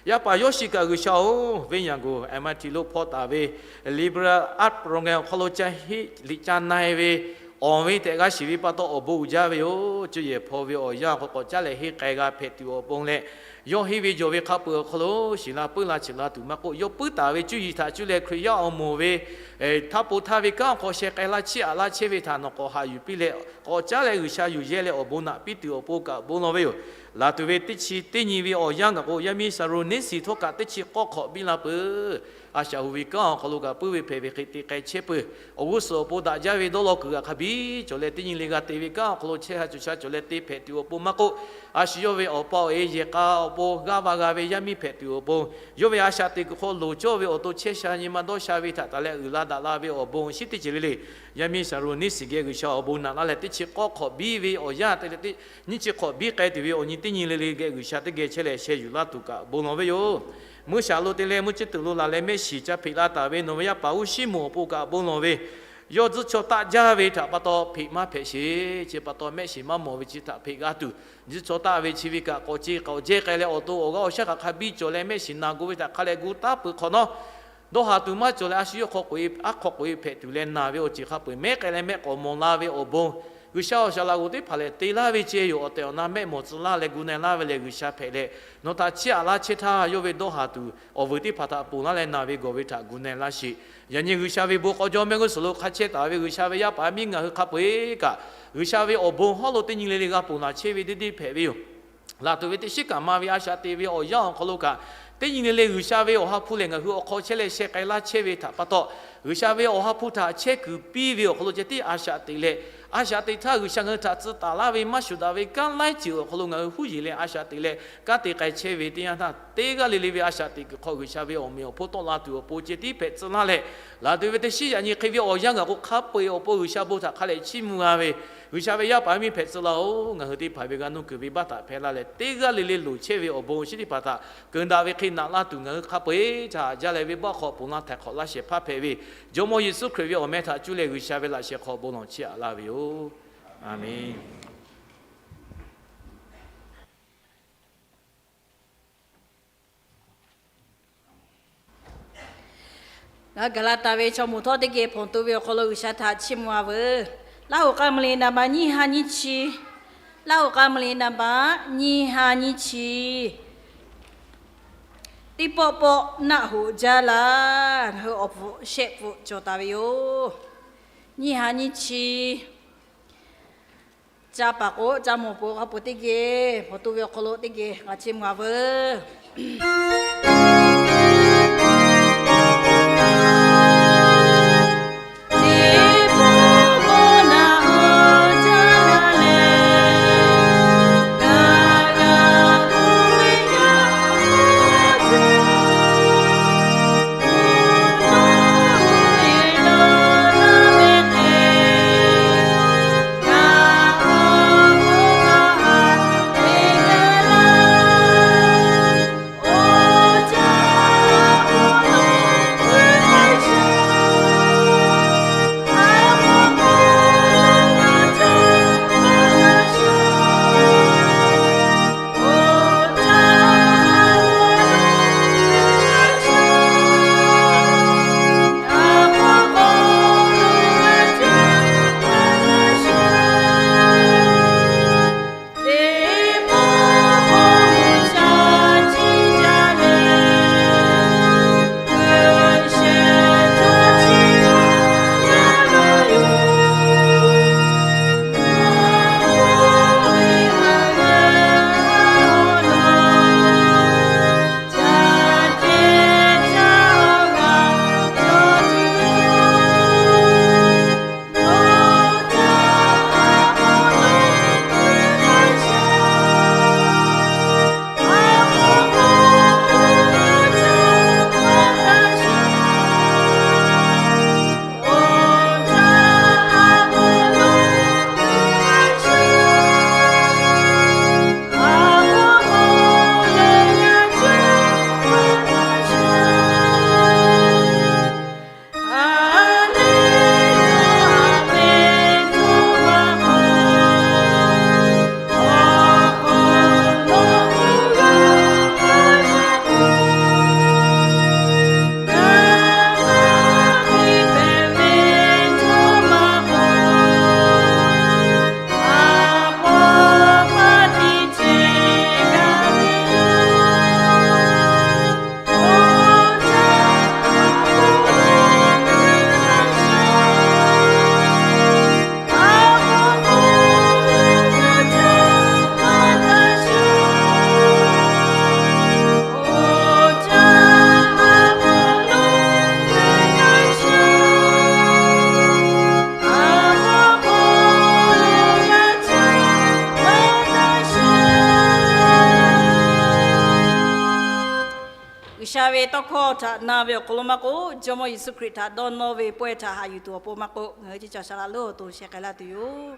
Yaˇ paˍ Yawˇshiˆ kaꞈ, G'uiˬsha-oˬ, venˇ yaˍ g'uˬ MIT lo hpaw taˍ ve Liber Apron awˬ hk'aw lo ca heˆ liꞈ ca na e ve, awˬ ve tehꞈ g'a shiˍ ve pa taw awˬ bon uiˍ jaˇ ve yoˬ. Cuˇ yehˬ hpaw ve awˬ yanˇ hk'aw k'awꞈ caˉ leh henˇ k'ai g'a hpehꞈ tuˬ awˬ pon leh, yawˇ henˇ ve jawˬ ve hk'a peu-eˬ awˬ hk'aw lo shiˍ la puiˉ la cheꞈ la tuˬ maˇ k'oˆ, yawˇ puiˉ taˍ ve cuˇ yiˍ htaꞈ cuˇ leh Hkriꞈ yaˇ awˬ moˍ ve htaˇ po htaˇ ve kanˉ awˬ hk'aw sheh k'ai laˇ chiˇ aꞈ laˇ chehˇ ve htaꞈ nawˬ k'awꞈ haꞈ yuˬ piˇ leh, k'awꞈ caˉ leh G'uiˬsha yuˬ yehˇ leh awˬ bon naꞈ piˇ tuˬ awˬ pon kaꞈ bon lawˬ ve yoˬ. Laˬ tuˬ ve teˇ chi teˇ nyi ve awˬ yanˇ gaˬ k'o, yaˇ miˇ Saˍronˍiˉsiˍ htawˇ kaꞈ teˇ chi k'awˇ hk'awꞈ biˇ la peuˬ. A shaꞈ hu ve kanˉ awˬ hk'aw lo kaꞈ puiˉ ve hpehꞈ ve hk'e te k'ai chehˇ peuˬ. Awˬ g'uˇ suhˍ awˬ pon daꞈ jaˇ ve dawˇ law kuiˬ g'aꞈ hk'a biˇ cawˬ leh teˇ nyi le g'a te ve kanˉ awˬ hk'aw lo chehˇ sha cawˬ sha cawˬ leh te hpehꞈ tuˬ awˬ pon maˇ k'oˆ, a shu yawˇ ve awˬ pa awˬ e yehˬ k'a awˬ pon g'aˇ va g'a ve yaˇ miˇ hpehꞈ tuˬ awˬ pon, yawˇ ve a shaꞈ teꞈ kuiˬ hk'aw loˍ cawˇ ve awˬ to chehˇ sha nyi ma dawˇ sha ve htaꞈ taˍ leh uiˍ la daꞈ la ve awˬ bon shinˉ teˇ ceuˬ le le, yaˇ miˇ Saˍronˍiˉsiˍ geh G'uiˬsha awˬ bon naꞈ laˇ leh teˇ chi k'awˇ hk'awꞈ biˇ ve awˬ yanˇ te leh teˇ nyiˇ chi hk'awꞈ biˇ k'ai tuˬ ve awˬ nyi teˇ nyi le le geh G'uiˬsha teˇ geh chehˇ leh sheh yuˬ laˇ tuˬ kaꞈ bon lawˬ ve yoˬ. Mvuhˇ shaˍ lo te leh mvuhˇ ciˇ tuˬ lo laˬ leh mehˆ shiˍ ca hpeꞈ la taˍ ve nawˬ ve yaˇ paˍ Uˇshiˉmonˍ awˬ pon kaꞈ bon lawˬ ve, yawˇ tzuhˇ chaw taˆ jaˇ ve htaꞈ pa taw hpeꞈ maˇ hpehꞈ sheˍ. Chi pa taw mehˆ shiˍ maˇ mawˬ ve chi htaꞈ hpeꞈ g'a tuˬ, tzuhˇ chaw taˆ ve chi ve kaꞈ k'awꞈ ce k'awꞈ jehˇ k'ai leh awˬ to awˬ g'aˇ awˬ shaˉ hk'aˬ hk'a biˇ cawˬ leh mehˆ shiˍ naˬ gu ve htaꞈ hk'a leh gu taˉ peuˬ hk'awꞈ nawˉ, dawˇ haˍ tuˬ maˇ cawˬ leh a shu yawˇ hk'aw k'oꞈ e aˉ hk'aw k'oꞈ e hpehꞈ tuˬ leh naˬ ve awˬ ceuˬ hk'a peu-eˬ mehˉ k'ai leh mehˆ k'awꞈ mawˬ la ve awˬ bon, G'uiˬsha awˬ shaˍ laꞈ g'oˍ teˇ hpaˍ lehˬ te laˇ ve ceh yoˬ. Awˬ tehˬ awˬ na mehˆ mawˬ tcuh laˇ leh gu na e laˇ ve lehˬ G'uiˬsha hpehꞈ leh, nawˬ htaꞈ chiˇ aꞈ laˇ chehˇ htaˇ yawˇ ve dawˇ haˍ tuˬ awˬ vuiˬ teˇ hpaˍ htaꞈ ponˬ laˇ leh naˬ ve gawˬ ve htaꞈ gu na e laˇ sheˍ. Yaꞈ nyi G'uiˬsha ve bon k'aw jawˇ mehˆ g'uˇ suhˍ lo hk'a chehˇ taˍ ve G'uiˬsha ve yaˇ paˍ miˇ ngaˬ hui hk'a peu-eˬ kaꞈ, G'uiˬsha ve awˬ bon hawˉ lo teˇ nyi le le g'a ponˬ laˬ chehˇ ve deˇ deˇ hpehꞈ ve yoˬ. Laˬ tuˬ ve teˇ shinˉ kaꞈ ma ve a shaꞈ teꞈ ve awˬ yanˇ awˬ hk'aw lo kaꞈ, teˇ nyi le le G'uiˬsha ve awˬ ha hpu lehˬ ngaˬ hui awˬ hk'aw chehˇ leh sheh k'ai laˇ chehˇ ve htaꞈ pa taw, G'uiˬsha ve awˬ ha hpu htaꞈ chehˇ kuiˬ piˇ ve awˬ hk'aw lo ceh tiˉ a shaꞈ teꞈ leh, a shaꞈ teꞈ htaˇ G'uiˬsha ngaˬ hui htaꞈ tcuh taˍ laˇ ve maˇ shuˍ daꞈ ve kanˉ laiˉ ceuˬ awˬ hk'aw lo ngaˬ hui huˉ yeˬ leh a shaꞈ teꞈ leh kanˉ te k'ai chehˇ ve teˇ yanˇ htaˇ, teˇ g'aˇ le le ve a shaꞈ teꞈ kuiˬ hk'aw G'uiˬsha ve awˬ meꞈ awˬ hponˇ tawˆ la tuˬ awˬ pon ceh tiˉ hpehꞈ tcuh laˇ leh, laˬ tuˬ ve teˇ shinˉ yaꞈ nyi hk'e ve awˬ yanˇ gaˬ k'o hk'a peu-eˬ awˬ pon G'uiˬsha bon htaꞈ hk'a leh chiˇ mvuh g'a ve, G'uiˬsha ve yaˇ paˍ miˇ hpehꞈ tcuh laˇ-oˬ. Ngaˬ hui teˇ hpaˍ ve g'a nuˇ kuiˬ ve baˆ htaꞈ hpehˇ laˇ leh, teˇ g'aˇ le le loˍ chehˇ ve awˬ bon shinˉ teˇ hpaˍ htaꞈ keunˍ daꞈ ve hk'e naꞈ laˇ tuˬ ngaˬ hui hk'a peu-eˬ htaꞈ jaˇ leh ve baˆ hk'aw ponˬ laˇ htaiˍ hk'awꞈ laˇ shehˍ hpaˇ hpehꞈ ve, Jawˇmawˇ Yeˍsuˆ Hkriꞈ ve awˬ meh htaꞈ cuˇ leh G'uiˬsha ve laꞈ shehˍ hk'aw bon lawˬ chiˇ aꞈ laˇ ve yoˬ. Aˍmenˍ. Ngaˬ hui Gaˍlaˍtaˍ ve chaw moˍ htawˇ teˇ geh hpawnˬ to ve awˬ hk'aw lo G'uiˬsha htaꞈ chiˇ mvuh-a veuˬ. Laˇ hoꞈ k'a mvuh le naˍ baꞈ nyiˇ ha nyiˇ chi, Laˇ hoꞈ k'a mvuh le naˍ baꞈ nyiˇ ha nyiˇ chi, Teˇ pawˆ pawˆ naˆ hoꞈ jaˇ laˇ. Ngaˬ hui awˬ bvuhꞈ shehˆ bvuhꞈ cawˬ taˍ ve yoˬ. Nyiˇ ha nyiˇ chi ca paˍ k'o ca mawˬ peuˬ k'a peuˬ teˇ geh hpawnˬ to ve awˬ hk'aw lo teˇ geh ngaˬ chiˇ mvuh-a veuˬ. Tawˇ hkawˇ htaꞈ na ve awˬ hk'aw lo maˇ k'oˆ, Jawˇmawˇ Yeˍsuˆ Hkriꞈ htaꞈ dawˇ nawˇ ve pawehˇ htaꞈ haꞈ yuˬ tuˬ awˬ pon maˇ k'oˆ, ngaˬ hui ceˇ caˬ shaˍ laꞈ lonˉ awˬ to sheh k'ai laˇ tuˬ yoˬ.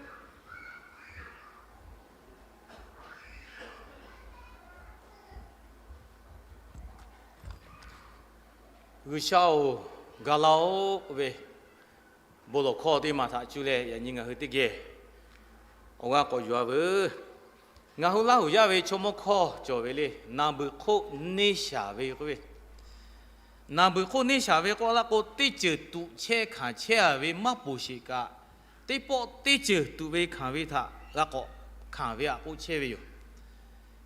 G'uiˬsha-oˬ, ga laˇ-oˆ k'oˆ ve bon lawˬ hkawˇ teˇ maˬ htaꞈ cuˇ leh yaꞈ nyi ngaˬ hui teˇ geh awˬ g'aˇ k'awꞈ yuˬ-a veuˬ. Ngaˬ hui Laˇ huˍ yaˇ ve chaw mawˇ hkawˇ cawˬ ve le, naˬ beuꞈ hk'oˆ neˇ shaˍ ve k'oˆ ve, naˬ beuꞈ hk'oˆ neˇ shaˍ ve k'oˆ laˇ k'o, teˇ ceuˬ tuꞈ chehˇ hkanˍ chehˇ-a ve maˇ poˬ sheˍ kaꞈ, teˇ pawˆ teˇ ceuˬ tuꞈ ve hkanˍ ve htaꞈ g'a k'awꞈ hkanˍ ve aꞈ k'oˆ chehˇ ve yoˬ.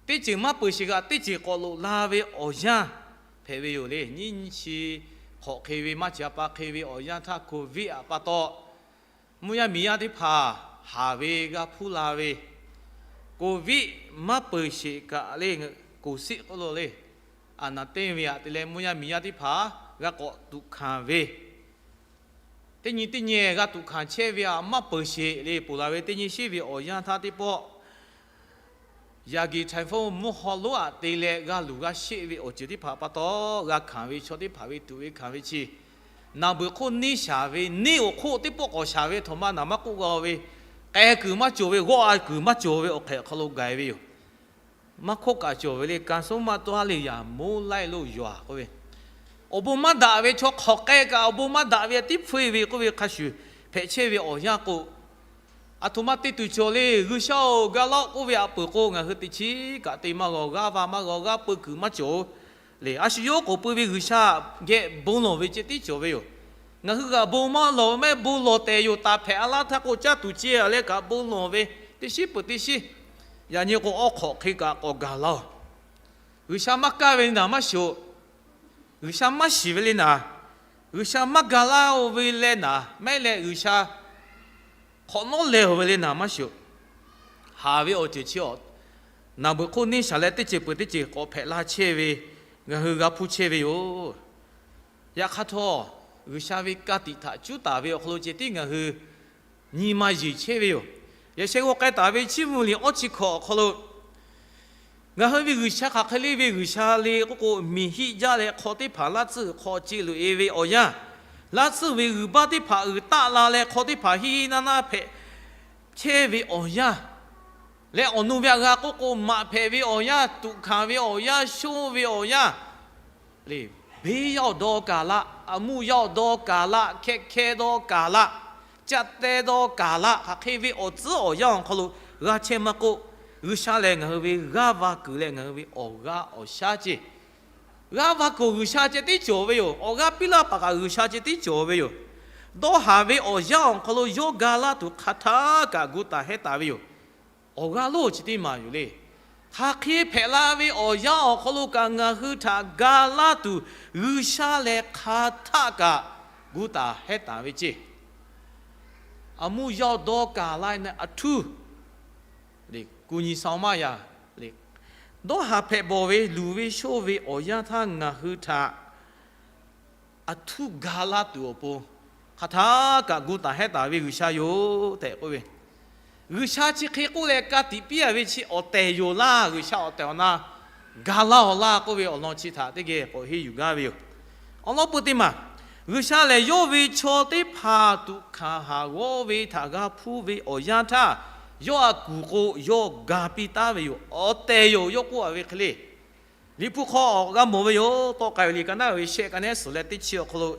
Teˇ ceuˬ maˇ peuˬ sheˍ kaꞈ teˇ ceuˬ k'awꞈ loꞈ la ve awˬ yanˇ hpehꞈ ve yoˬ le. Nyiˇ nyi chi hk'awꞈ hk'e ve maˇ chi a pa hk'e ve awˬ yanˇ htaˇ, Covid aꞈ pa taw, mvuhˇ yaˇ miˬ yaˇ teˇ hpaˍ haˍ ve g'a hpuˇ la ve, Covid maˇ peuˬ sheˍ kaꞈ le, koˍsiˆ k'oˆ lo le, aˬ naˍ teˇ ve aꞈ te leh mvuhˇ yaˇ miˬ yaˇ teˇ hpaˍ g'a k'awꞈ tuꞈ hkanˍ ve, teˇ nyi teˇ nyi g'a tuꞈ hkanˍ chehˇ ve aꞈ maˇ peuˬ sheˍ le, ponˬ laˬ ve teˇ nyi sheˉ ve awˬ yanˇ htaˇ teˇ pawˆ, yaꞈ geh htaiˍ hpfuhˇ mvuhˇ haw lonˉ aꞈ te leh g'a luˬ g'a sheˆ ve awˬ ceuˬ teˇ hpaˍ pa taw, g'a hkanˍ ve chaw teˇ hpaˍ ve tuꞈ ve hkanˍ ve chi, naˬ beuꞈ hk'oˆ neˇ shaˍ ve neˇ awˬ hk'oˆ teˇ pawˆ k'awꞈ shaˍ ve, htawnˍ ma naˍ maˇ k'oˆ g'a ve, k'ai kuiˬ maˇ cawˬ ve, g'awˆ a kuiˬ maˇ cawˬ ve awˬ hk'ehꞈ awˬ hk'aw lo gaˬ-e ve yoˬ. Maˇ hk'oˆ kaꞈ cawˬ ve le, การ์ตูน maˇ tawˇ ha le yaꞈ moˉ laiˉ lo yawˬ-a k'oˆ ve, awˬ bon maˇ daꞈ ve chaw hk'awꞈ k'ai kaꞈ awˬ bon maˇ daꞈ ve tiˉ hpfuhˇ-e ve k'oˆ ve hk'a shuˍ hpehꞈ chehˇ ve awˬ yanˇ k'o, aˬ htoꞈ ma te tuˬ cawˬ le. G'uiˬsha-oˬ, ga laˇ-oˆ k'oˆ ve aꞈ peuˬ k'o, ngaˬ hui teˇ chiˉ kaꞈ te maˇ g'aw, g'aˇ va maˇ g'aw, g'aˇ peu kuiˬ maˇ cawˬ le. A shu yawˇ k'oˍ pui ve G'uiˬsha geh bon lawˬ ve ceh tiˉ cawˬ ve yoˬ. Ngaˬ hui g'aꞈ bon maˇ lawˬ ve maˇ heˆ, bon lawˬ tehˬ yoˬ. Taˍ hpehꞈ a laˇ htaˇ k'o, caˇ tuˬ ceh a leh kaꞈ bon lawˬ ve teˇ shiˉ peuˬ teˇ shiˉ, yaꞈ nyi k'o, awˉ hk'awꞈ hk'e kaꞈ k'awꞈ gaˬ laˇ-oˬ. G'uiˬsha maˇ kaˇ ve naˍ maˇ shoꞈ. G'uiˬsha maˇ shiˍ ve le naˍ, G'uiˬsha maˇ ga laˇ-o ve leh naˍ, maˇ heˆ leh G'uiˬsha hk'awꞈ nawˉ leh-o ve le naˍ maˇ shoꞈ. Haˍ ve awˬ ceuˬ chi awˬ, naˬ beuꞈ hk'oˆ neˇ shaˍ leh teˇ ceuˬ peuˬ teˇ ceuˬ k'awꞈ hpehꞈ la chehˇ ve, ngaˬ hui g'a hpuˇ chehˇ ve yoˬ. Yaꞈ hk'aˇ htawˇ, G'uiˬsha ve ka tiꞈ htaꞈ cuˉ taˍ ve awˬ hk'aw lo ceh tiˉ ngaˬ hui nyi ma yeˬ chehˇ ve yoˬ. Yaꞈ sheh g'aw k'ai taˍ ve Chiˇ mvuh liꞈ awˇ chi hkawꞈ awˬ hk'aw lo, ngaˬ hui ve G'uiˬsha hk'aˬ hk'e le ve G'uiˬsha le k'oˆ k'o, miˬ hiˆ jaˇ leh hk'aw teˇ hpaˍ laˇ tsuhˇ hk'aw ce loꞈ-e ve awˬ yanˇ, laˇ tsuhˇ ve g'uiˬ baˇ teˇ hpaˍ uiˍ taˆ la leh hk'aw teˇ hpaˍ hiˆ hiˆ naˇ naˇ hpehꞈ chehˇ ve awˬ yanˇ leh, awˬ nu ve aꞈ g'a k'oˆ k'o, maꞈ hpehꞈ ve awˬ yanˇ, tuꞈ hkanˍ ve awˬ yanˇ, shonˇ ve awˬ yanˇ, le, beˇ yaˇ awˬ dawˇ kaˍ laˆ, aˬ muˇ yaˇ awˬ dawˇ kaˍ laˆ, hkeh hkeh dawˇ kaˍ laˆ, caˆ teh dawˇ kaˍ laˆ, hk'aˬ hk'e ve awˬ tcuhˉ awˬ yanˇ awˬ hk'aw lo g'a chehˇ maˇ k'oˆ, G'uiˬsha lehˬ ngaˬ hui ve g'aˇ va kuiˬ leh ngaˬ hui ve awˬ g'aˇ awˬ shaˉ ceˇ. G'aˇ va kuiˬ G'uiˬsha ceh tiˉ cawˬ ve yoˬ. Awˬ g'aˇ piˇ laˇ paˍ kaꞈ G'uiˬsha ceh tiˉ cawˬ ve yoˬ. Dawˇ haˍ ve awˬ yanˇ awˬ hk'aw lo yawˇ ga laˇ tuˬ hk'aˬ htaˇ kaꞈ gu taˍ hehˉ taˍ ve yoˬ. Awˬ g'aˇ lonˉ chi teˇ maˬ yoˬ le. Hk'aˬ hk'e hpehꞈ la ve awˬ yanˇ awˬ hk'aw lo kaꞈ ngaˬ hui htaꞈ ga laˇ tuˬ G'uiˬsha lehˬ hk'aˬ htaˇ kaꞈ gu taˍ hehˉ taˍ ve ceˇ. Aˬ muˇ yaˇ awˬ dawˇ kaˍ laˆ, aˬ htuˇ kuˬ nyi saˍ maˇ yaꞈ, dawˇ haˍ hpehꞈ bawˬ ve luˬ ve shoˇ ve awˬ yanˇ htaˇ ngaˬ hui htaꞈ aˬ htuˇ ga laˇ tuˬ awˬ pon hk'aˬ htaˇ kaꞈ gu taˍ hehˉ taˍ ve G'uiˬsha yoˬ tehꞈ k'oˆ ve, G'uiˬsha chi hk'e k'oˆ leh ka tiꞈ piˇ-a ve chi awˬ tehˬ yoˬ laˇ. G'uiˬsha awˬ tehˬ awˬ na ga laˇ-oˬ laˇ k'oˆ ve awˬ lawn chi htaꞈ teˇ geh k'awꞈ henˇ yuˬ gaˇ ve yoˬ. Awˬ lawn peu teˇ maˬ, G'uiˬsha lehˬ yawˇ ve chaw teˇ hpaˍ tuꞈ hkanˍ haˍ g'awˇ ve htaꞈ g'a hpuˇ ve awˬ yanˇ htaˇ, yawˇ aꞈ kuˬ k'o yawˇ ga piˇ taˉ ve yoˬ. Awˬ tehˬ yoˬ yawˇ k'oˆ-a ve hk'e le. Liꞈ hpu hk'aw g'a mawˬ ve yoˬ. Tawˆ k'ai ve liꞈ ka naˉ ve shehˆ ka nehˉ suhˍ leh teˇ chi awˬ hk'aw lo,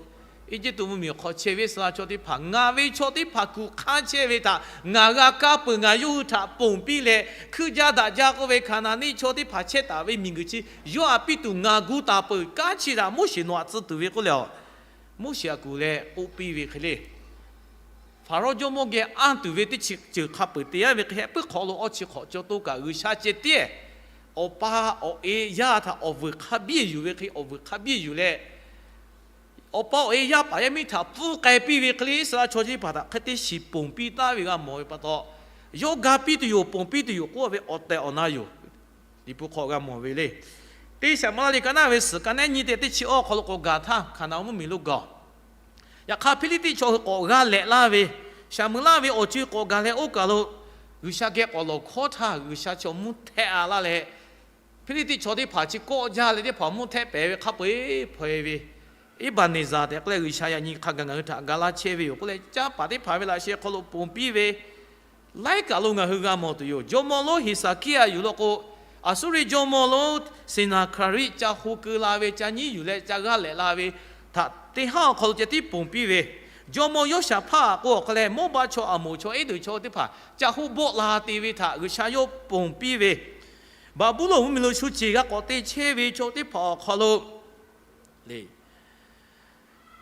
Eˇjiˇtuꞈ mvuhˇmiˬ hk'aw chehˇ ve Iˉsaˍreˍlaˆ chaw teˇ hpaˍ ngaˬ ve chaw teˇ hpaˍ kuˬ hk'aˇ chehˇ ve htaꞈ ngaˬ g'a kaˇ peuˬ, ngaˬ yawˇ hui htaꞈ ponˬ piˇ leh hkuiˇ jaˇ daꞈ jaˇ k'oˆ ve Hkaˍnanˍ neˇ chaw teˇ hpaˍ chehˇ taˍ ve miˬguiˬ chi yawˇ aꞈ piˇ tuˬ ngaˬ gu taˍ peuˬ. Kanˉ chi htaꞈ Moˉseˍ nawˬ aꞈ tcuh tuˬ ve k'oˆ leh, Moˉseˍ aꞈ kuˬ leh k'oˆ piˇ ve hk'e le. Hpaˍrawˇ jawˇmawˇ geh anˇ tuˬ ve teˇ chi ceuˬ hk'a peuˬ te-a ve hk'e, heh puiˉ hk'aw lo awˇ chi hk'awꞈ caw to kaꞈ G'uiˬsha ceh tiˉ, awˬ pa awˬ e yaˇ htaꞈ awˬ vuiˬ hk'a biˇ yuˬ ve hk'e, awˬ vuiˬ hk'a biˇ yuˬ leh, awˬ pa awˬ e yaˇ paˍ yaˇ miˇ htaꞈ pfuhˇ k'ai piˇ ve hk'e le, Iˉsaˍreˍlaˆ chaw teˇ hpaˍ htaꞈ hk'e te shiˍ ponˬ piˇ taˉ ve g'a mawˬ ve pa taw, yawˇ ga piˇ tuˬ yoˬ, ponˬ piˇ tuˬ yoˬ k'oˆ ve awˬ tehˬ awˬ na yoˬ. Liꞈ hpu hk'aw g'a mawˬ ve le. Teˇ Saˍmo-eˍlaˆ liꞈ ka naˉ ve suhˍ ka nehˉ nyiˇ te teˇ chi awˇ hk'aw lo k'awꞈ gaˬ htaˇ, Hkaˍnanˍ mvuhˇmiˬ lo gaˬ-oˬ. Yaꞈ hk'aˇ Hpiˇliˇtiˆ chaw hui k'awꞈ g'a lehꞈ laˇ ve, Saˍmo-eˍlaˆ ve awˬ co-e k'awꞈ gaˬ leh oˇ kaˬ lo G'uiˬsha geh k'awꞈ lawˬ hkawˉ htaˇ, G'uiˬsha chaw mvuhˇ htehꞈ-a laˇ leh, Hpiˇliˇtiˆ chaw teˇ hpaˍ chi kawˆ jaˇ leh teˇ hpaˍ mvuhˇ htehˆ pehˍ ve hk'a peu-eˬ hpaw-e ve, Eˇbaˍneˍzaˍ tehꞈ k'oˆ leh G'uiˬsha yaꞈ nyi hk'a gaˬ ngaˬ hui htaꞈ ga laˇ chehˇ ve yoˬ k'oˆ leh, caˇ paˍ teˇ hpaˍ ve laꞈ sheh awˬ hk'aw lo ponˬ piˇ ve, laiˉ kaˬ lo ngaˬ hui g'a mawˬ tuˬ yoˬ. Jawˇmawˇ lonˉ Heˍsaˍkiˆaˬ yuˬ law k'o, Aˍsuˇriˆ jawˇmawˇ lonˉ Seˍnaˍhkaˍriˆ ca ho keu la ve, ca nyiˉ yuˬ leh ca g'aˇ lehꞈ la ve htaꞈ teˇ haˉ awˬ hk'aw lo ceh tiˉ ponˬ piˇ ve, jawˇmawˇ Yawˇshaˍhpaˆ k'o awˬ hk'a leh Mawˇbaˆ chaw, Aˍmoˍ chaw, Eˇdonˍ chaw teˇ hpaˍ ca hoˆ bawˆ la te ve htaꞈ G'uiˬsha yawˇ ponˬ piˇ ve, Baˍbuˍlonˍ mvuhˇmiˬ lo shu ceˬ g'a k'awꞈ te chehˇ ve chaw teˇ hpaˍ awˬ hk'aw lo le,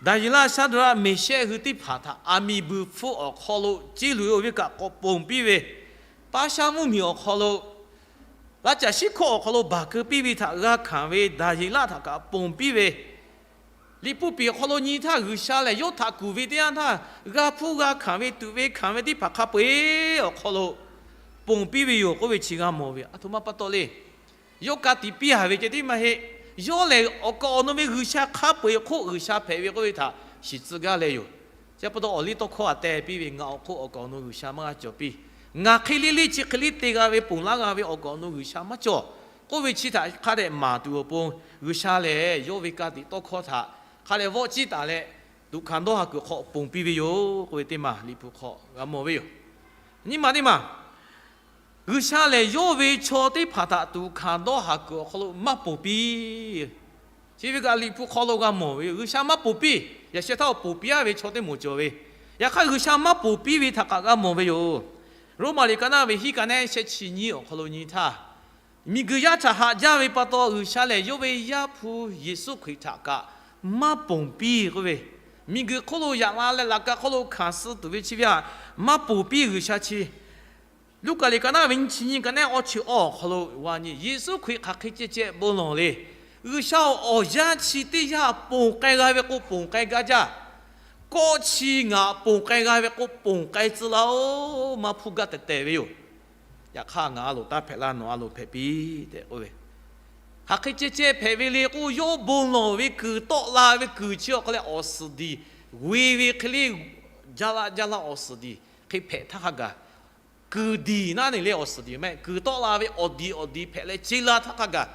Daˍyeˍlaˆ, Shaˍdraˆ, Meˍshehˆ hui teˇ hpaˍ htaꞈ aˬ miˍ buiˬ hpfuh awˬ hk'aw lo ceˇ loꞈ e-oˬ ve kaꞈ k'awꞈ ponˬ piˇ ve, Paˇshaˆ mvuhˇmiˬ awˬ hk'aw lo laˇ caˬ shiˉ hkawˇ awˬ hk'aw lo baˬ keu piˇ ve htaꞈ g'a hkanˍ ve Daˍyeˍlaˆ htaꞈ kaꞈ ponˬ piˇ ve, Liꞈ hpu piˍ awˬ hk'aw lo nyi htaˇ G'uiˬsha lehˬ yawˇ htaꞈ kuˬ ve teˇ yanˇ htaˇ, g'a hpuˇ g'a hkanˍ ve tuꞈ ve hkanˍ ve teˇ hpaˍ hk'a peu-eˬ awˬ hk'aw lo ponˬ piˇ ve yoˬ k'oˆ ve chi g'a mawˬ ve. A htoꞈ ma pa taw le. Yawˇ ka tiꞈ piˇ-a ve ceh tiˉ maˇ heˆ. Yawˇ lehˬ awˬ kaˍ awˬ nu ve G'uiˬsha hk'a peu-eˬ hk'oˆ G'uiˬsha hpehꞈ ve k'oˆ ve htaꞈ shiˍ tcuh gaˇ leh yoˬ. Chi pa taw awˬ liˇ tawˇ hkawˇ a teh piˇ ve, Ngaˬ awˬ hk'oˆ awˬ kaˍ awˬ nu G'uiˬsha maˇ g'a cawˬ piˇ. Ngaˬ hk'e liˇ liˇ chi hk'e liˇ te g'a ve ponˬ laˇ g'a ve awˬ kaˍ awˬ nu G'uiˬsha maˇ cawˬ k'oˆ ve chi htaꞈ hk'a dehꞈ maˍ tuˬ awˬ pon, G'uiˬsha lehˬ yawˇ ve ka tiꞈ tawˇ hkawˇ htaꞈ hk'a dehꞈ vawˆ ciˇ taˍ leh, tuꞈ hkanˍ dawˇ ha kuiˬ hk'aw ponˬ piˇ ve yoˬ k'oˆ ve teˇ maˬ Liꞈ hpu hk'aw g'a mawˬ ve yoˬ. Nyiˇ maˬ teˇ maˬ, G'uiˬsha lehˬ yawˇ ve chaw teˇ hpaˍ htaꞈ tuꞈ hkanˍ dawˇ ha kuiˬ awˬ hk'aw lo maˇ ponˬ piˇ. Chi ve kaꞈ Liꞈ hpu hk'aw lo g'a mawˬ ve yoˬ. G'uiˬsha maˇ ponˬ piˇ. Yaꞈ sheh htaˇ awˬ ponˬ piˇ-a ve chaw teˇ moˍ cawˬ ve, yaꞈ hk'aˇ G'uiˬsha maˇ ponˬ piˇ ve htaꞈ kaꞈ g'a mawˬ ve yoˬ. Roˉmaꞈ liꞈ ka naˆ ve hiˉ ka nehˉ shehˆ chi nyiˇ awˬ hk'aw lo nyi htaˇ, miˬguiˬ yaˇ htaꞈ haꞈ jaˇ ve pa taw G'uiˬsha lehˬ yawˇ ve Yaˇ hpu Yeˍsuˆ Hkriꞈ htaꞈ kaꞈ maˇ ponˬ piˇ k'oˆ ve, miˬguiˬ hk'oˆ lo yaꞈ la leh laꞈ ka hk'oˆ lo hkanˍ suh tuˬ ve chi ve htaꞈ maˇ ponˬ piˇ G'uiˬsha chi Luˉkaꞈ liꞈ ka naˆ ve nyiˇ chi nyiˇ ka nehˉ awˇ chi awˇ awˬ hk'aw lo g'a nyi, Yeˍsuˆ Hkriꞈ hk'aˬ hk'e ceh ceh bon lawˬ le. G'uiˬsha awˬ yanˇ chi teˇ yanˇ ponˬ k'ai g'a ve k'o ponˬ k'ai gaˇ jaˇ. Kawˆ chi ngaˬ ponˬ k'ai g'a ve k'o ponˬ k'ai tcuh laˇ-oˬ, maˇ hpuˇ gaˇ tehˬ tehˬ ve yoˬ. Yaꞈ hk'aˇ ngaˬ a loˍ taˇ hpehꞈ laˇ, nawˬ a loˍ hpehꞈ piˇ tehꞈ k'oˆ ve, hk'aˬ hk'e ceh ceh hpehꞈ ve le k'o, yawˇ bon lawˬ ve kuiˬ tawˆ la ve kuiˬ chi awˬ hk'aw leh awˬ suhˍ diˬ g'uiˬ ve hk'e le, jaˇ laˇ jaˇ laˇ awˬ suhˍ diˬ hk'e hpehꞈ htaˇ hk'a gaˬ, kuiˬ diˬ naˉ neˬ le awˬ suhˍ diˬ mehˆ kuiˬ tawˆ la ve awˬ diˬ awˬ diˬ hpehꞈ leh ce la htaˇ hk'a gaˬ,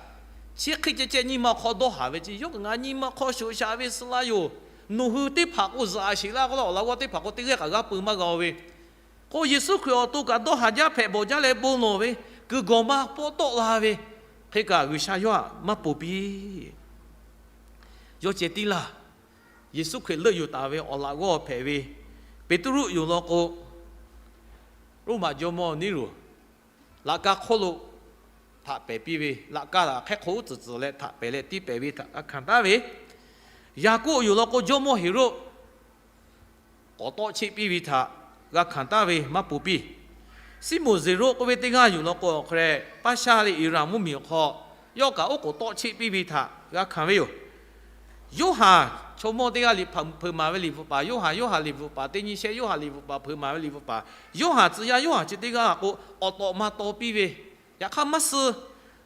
chi hk'e ceh ceh nyi ma hk'aw dawˇ haˍ ve ce, yawˇ kaꞈ ngaˬ nyi ma hk'aw shoꞈ shaꞈ ve suh laˇ yoˬ. Nawˬ hui teˇ hpaˍ k'o zuhꞈ a sheˍ laˇ k'oˆ leh awˬ laꞈ g'awˇ teˇ hpaˍ k'o teˇ g'aˇ kaꞈ g'aˇ peu maˇ g'a-o ve k'o, Yeˍsuˆ Hkriꞈ awˬ to kaꞈ dawˇ haˍ jaˇ hpehꞈ bawˬ jaˇ leh bon lawˬ ve kuiˬ gawˬ ma pawˆ tawˆ la ve hk'e kaꞈ G'uiˬsha yawˇ htaꞈ maˇ ponˬ piˇ. Yawˇ ceh tiˉ laˇ. Yeˍsuˆ Hkriꞈ leuˆ yuˬ taˍ ve awˬ laꞈ g'awˇ hpehꞈ ve Peˍtruˆ yoˬ law k'o, Roˉmaꞈ jawˇmawˇ Niˇroˬ laꞈ ka hk'oˆ lo htaꞈ pehˬ piˇ ve, laꞈ ka htaꞈ hk'e hk'oˆ tcuhˍ tcuhˍ leh htaꞈ pehˬ leh tiˇ pehˍ ve htaꞈ g'a hkanˍ taˍ ve, Yaˍkoˆ yoˬ law k'o, jawˇmawˇ Heˍroˆ k'awꞈ tawˆ cheˆ piˇ ve htaꞈ g'a hkanˍ taˍ ve maˇ ponˬ piˇ. Siˉmonˍ Zeˍroˆ k'oˆ ve teˇ g'aˇ yoˬ law k'o, awˬ hk'a leh Paˇshaˇ leh Eˍraꞈ mvuhˇmiˬ awˬ hk'aw yawˇ kaꞈ oˉ k'oˍ tawˆ cheˆ piˇ ve htaꞈ g'a hkanˍ ve yoˬ. Yoˇhanˬ chaw mawˇ teˇ g'aˇ liꞈ hpu hpeuꞈ maˍ ve liꞈ bvuhꞈ paˍ Yoˇhanˬ, Yoˇhanˬ liꞈ bvuhꞈ paˍ teˇ nyi shehˆ, Yoˇhanˬ liꞈ bvuhꞈ paˍ hpeuꞈ maˍ ve liꞈ bvuhꞈ paˍ, Yoˇhanˬ tcuh yaˇ Yoˇhanˬ chi teˇ g'aˇ k'o, awˬ tawꞈ ma taw piˇ ve, yaꞈ hk'aˇ maˇ suh,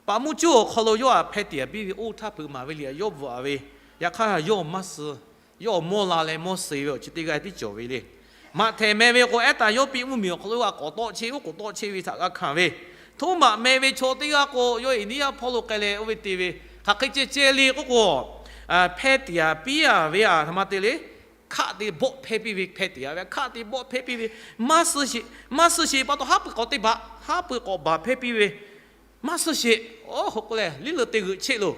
paˍ muˇ cuˇ awˬ hk'aw lo yawˇ htaꞈ hpeh tiꞈ piˇ ve oˇ htaˇ hpeuꞈ maˍ ve liꞈ yawˇ bvuhꞈ-a ve, yaꞈ hk'aˇ yawˇ maˇ suh. Yawˇ mawˇ la leh mawˇ suh ve awˬ chi teˇ g'aˇ tiˉ cawˬ ve le. Maꞈhtehˍ meh ve k'o, ehˉ taˍ yawˇ piˇ mvuhˇmiˬ awˬ hk'aw lo g'a k'awꞈ tawˆ cheˆ, oˉ k'oˍ tawˆ cheˆ ve htaꞈ g'a hkanˍ ve, Htoˉmaꞈ meh ve chaw teˇ g'aˇ k'o, yawˇ Eˍniˇyaˇ hpawˇ lo k'ai leh oˇ ve te ve, hk'aˬ hk'e ceh ceh le k'oˆ k'o, hpeh tiꞈ piˇ-a ve a htoꞈ ma te le. Hkaˆ te bawˆ hpehˇ piˇ ve, hpeh tiꞈ-a ve hkaˆ te bawˆ hpehˇ piˇ ve, maˇ suh sheˍ, maˇ suh sheˍ pa taw haˉ pui k'awꞈ te baˬ, haˉ pui k'awꞈ baˬ hpehˇ piˇ ve, maˇ suh sheˍ, oˇ hoꞈ k'oˆ leh liˇ leuˬ te g'euꞈ cheˆ loˬ.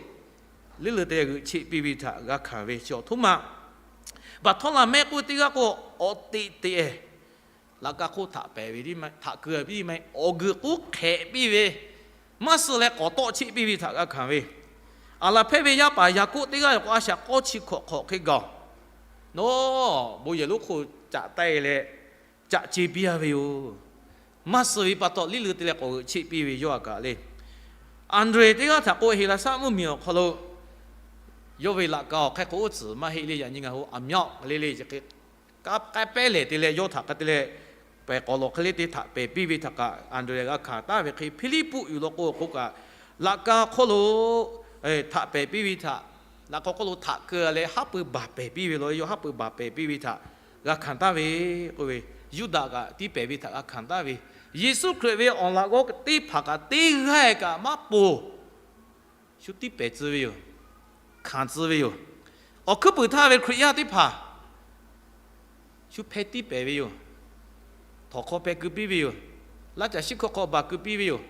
Liˇ leuˬ te g'euꞈ cheˆ piˇ ve htaꞈ g'a hkanˍ ve chi awˬ htoꞈ ma. Baˍhtawˇlaˍmehˆ k'oˆ ve teˇ g'aˇ k'o, awˬ teꞈ teꞈ-ehˍ laꞈ ka hk'oˆ htaꞈ pehˬ ve, htaꞈ keu piˇ maˇ heˆ, awˬ g'uiˬ k'uˉ hk'ehꞈ piˇ ve, maˇ suh leh k'awꞈ tawˆ cheˆ piˇ ve htaꞈ g'a hkanˍ ve. Aˬ laˬ hpehˇ ve yaˇ paˍ Yaˍkoˆ teˇ g'aˇ yoˬ k'o, a shaꞈ k'awˇ chi hkawꞈ hk'awꞈ hk'e gaˬ-oˬ, nawˬ bon yehˬ lonˉ hk'oˆ caꞈ taˆ-e leh caꞈ ce piˇ-a ve yoˬ. Maˇ suh ve pa taw liˇ leuˬ te leh k'awꞈ g'euꞈ cheˆ piˇ ve yawˇ a kaꞈ le. Aˍdrehˍ teˇ g'aˇ htaꞈ k'o, Heˍlaˍsaˆ mvuhˇmiˬ awˬ hk'aw lo yawˇ ve laꞈ ka awˬ hk'aˇ hk'e oˇ tzuhˬ maˇ heˆ le, yaꞈ nyi ngaˬ hui aˬ myaˆ le le k'ai pehˉ lehˬ te leh yawˇ htaꞈ hk'a te leh pehˬ k'awꞈ lawˬ hk'e le te htaꞈ pehˬ piˇ ve htaꞈ kaꞈ Aˍdrehˍ g'a hkanˍ taˍ ve hk'e, Hpiˇliˇpuˆ yuˬ law k'o, k'o kaꞈ laꞈ ka hk'oˆ lo htaꞈ pehˬ piˇ ve htaꞈ, laꞈ ka hk'oˆ lo htaꞈ keu leh haˉ pui baˬ pehˬ piˇ ve law, yawˇ haˉ pui baˬ pehˬ piˇ ve htaꞈ g'a hkanˍ taˍ ve k'oˆ ve, Yuˇdaꞈ kaꞈ tiˉ pehˬ ve htaꞈ g'a hkanˍ taˍ ve, Yeˍsuˆ Hkriꞈ ve awˬ laꞈ g'awˇ teˇ hpaˍ kaꞈ teˇ g'aˇ kaꞈ maˇ ponˬ shu tiˇ pehˍ tcuh ve yoˬ. Hkanˍ tcuh ve yoˬ. Awˬ hkuiˉ puiˍ htaˇ ve Hkriꞈ yaˇ teˇ hpaˍ shu hpeh tiˇ pehˍ ve yoˬ. Htawnˍ hk'aw hpeh keu piˇ ve yoˬ. Laˇ caˬ shiˉ hkawˇ hk'aw baˬ keu piˇ ve yoˬ.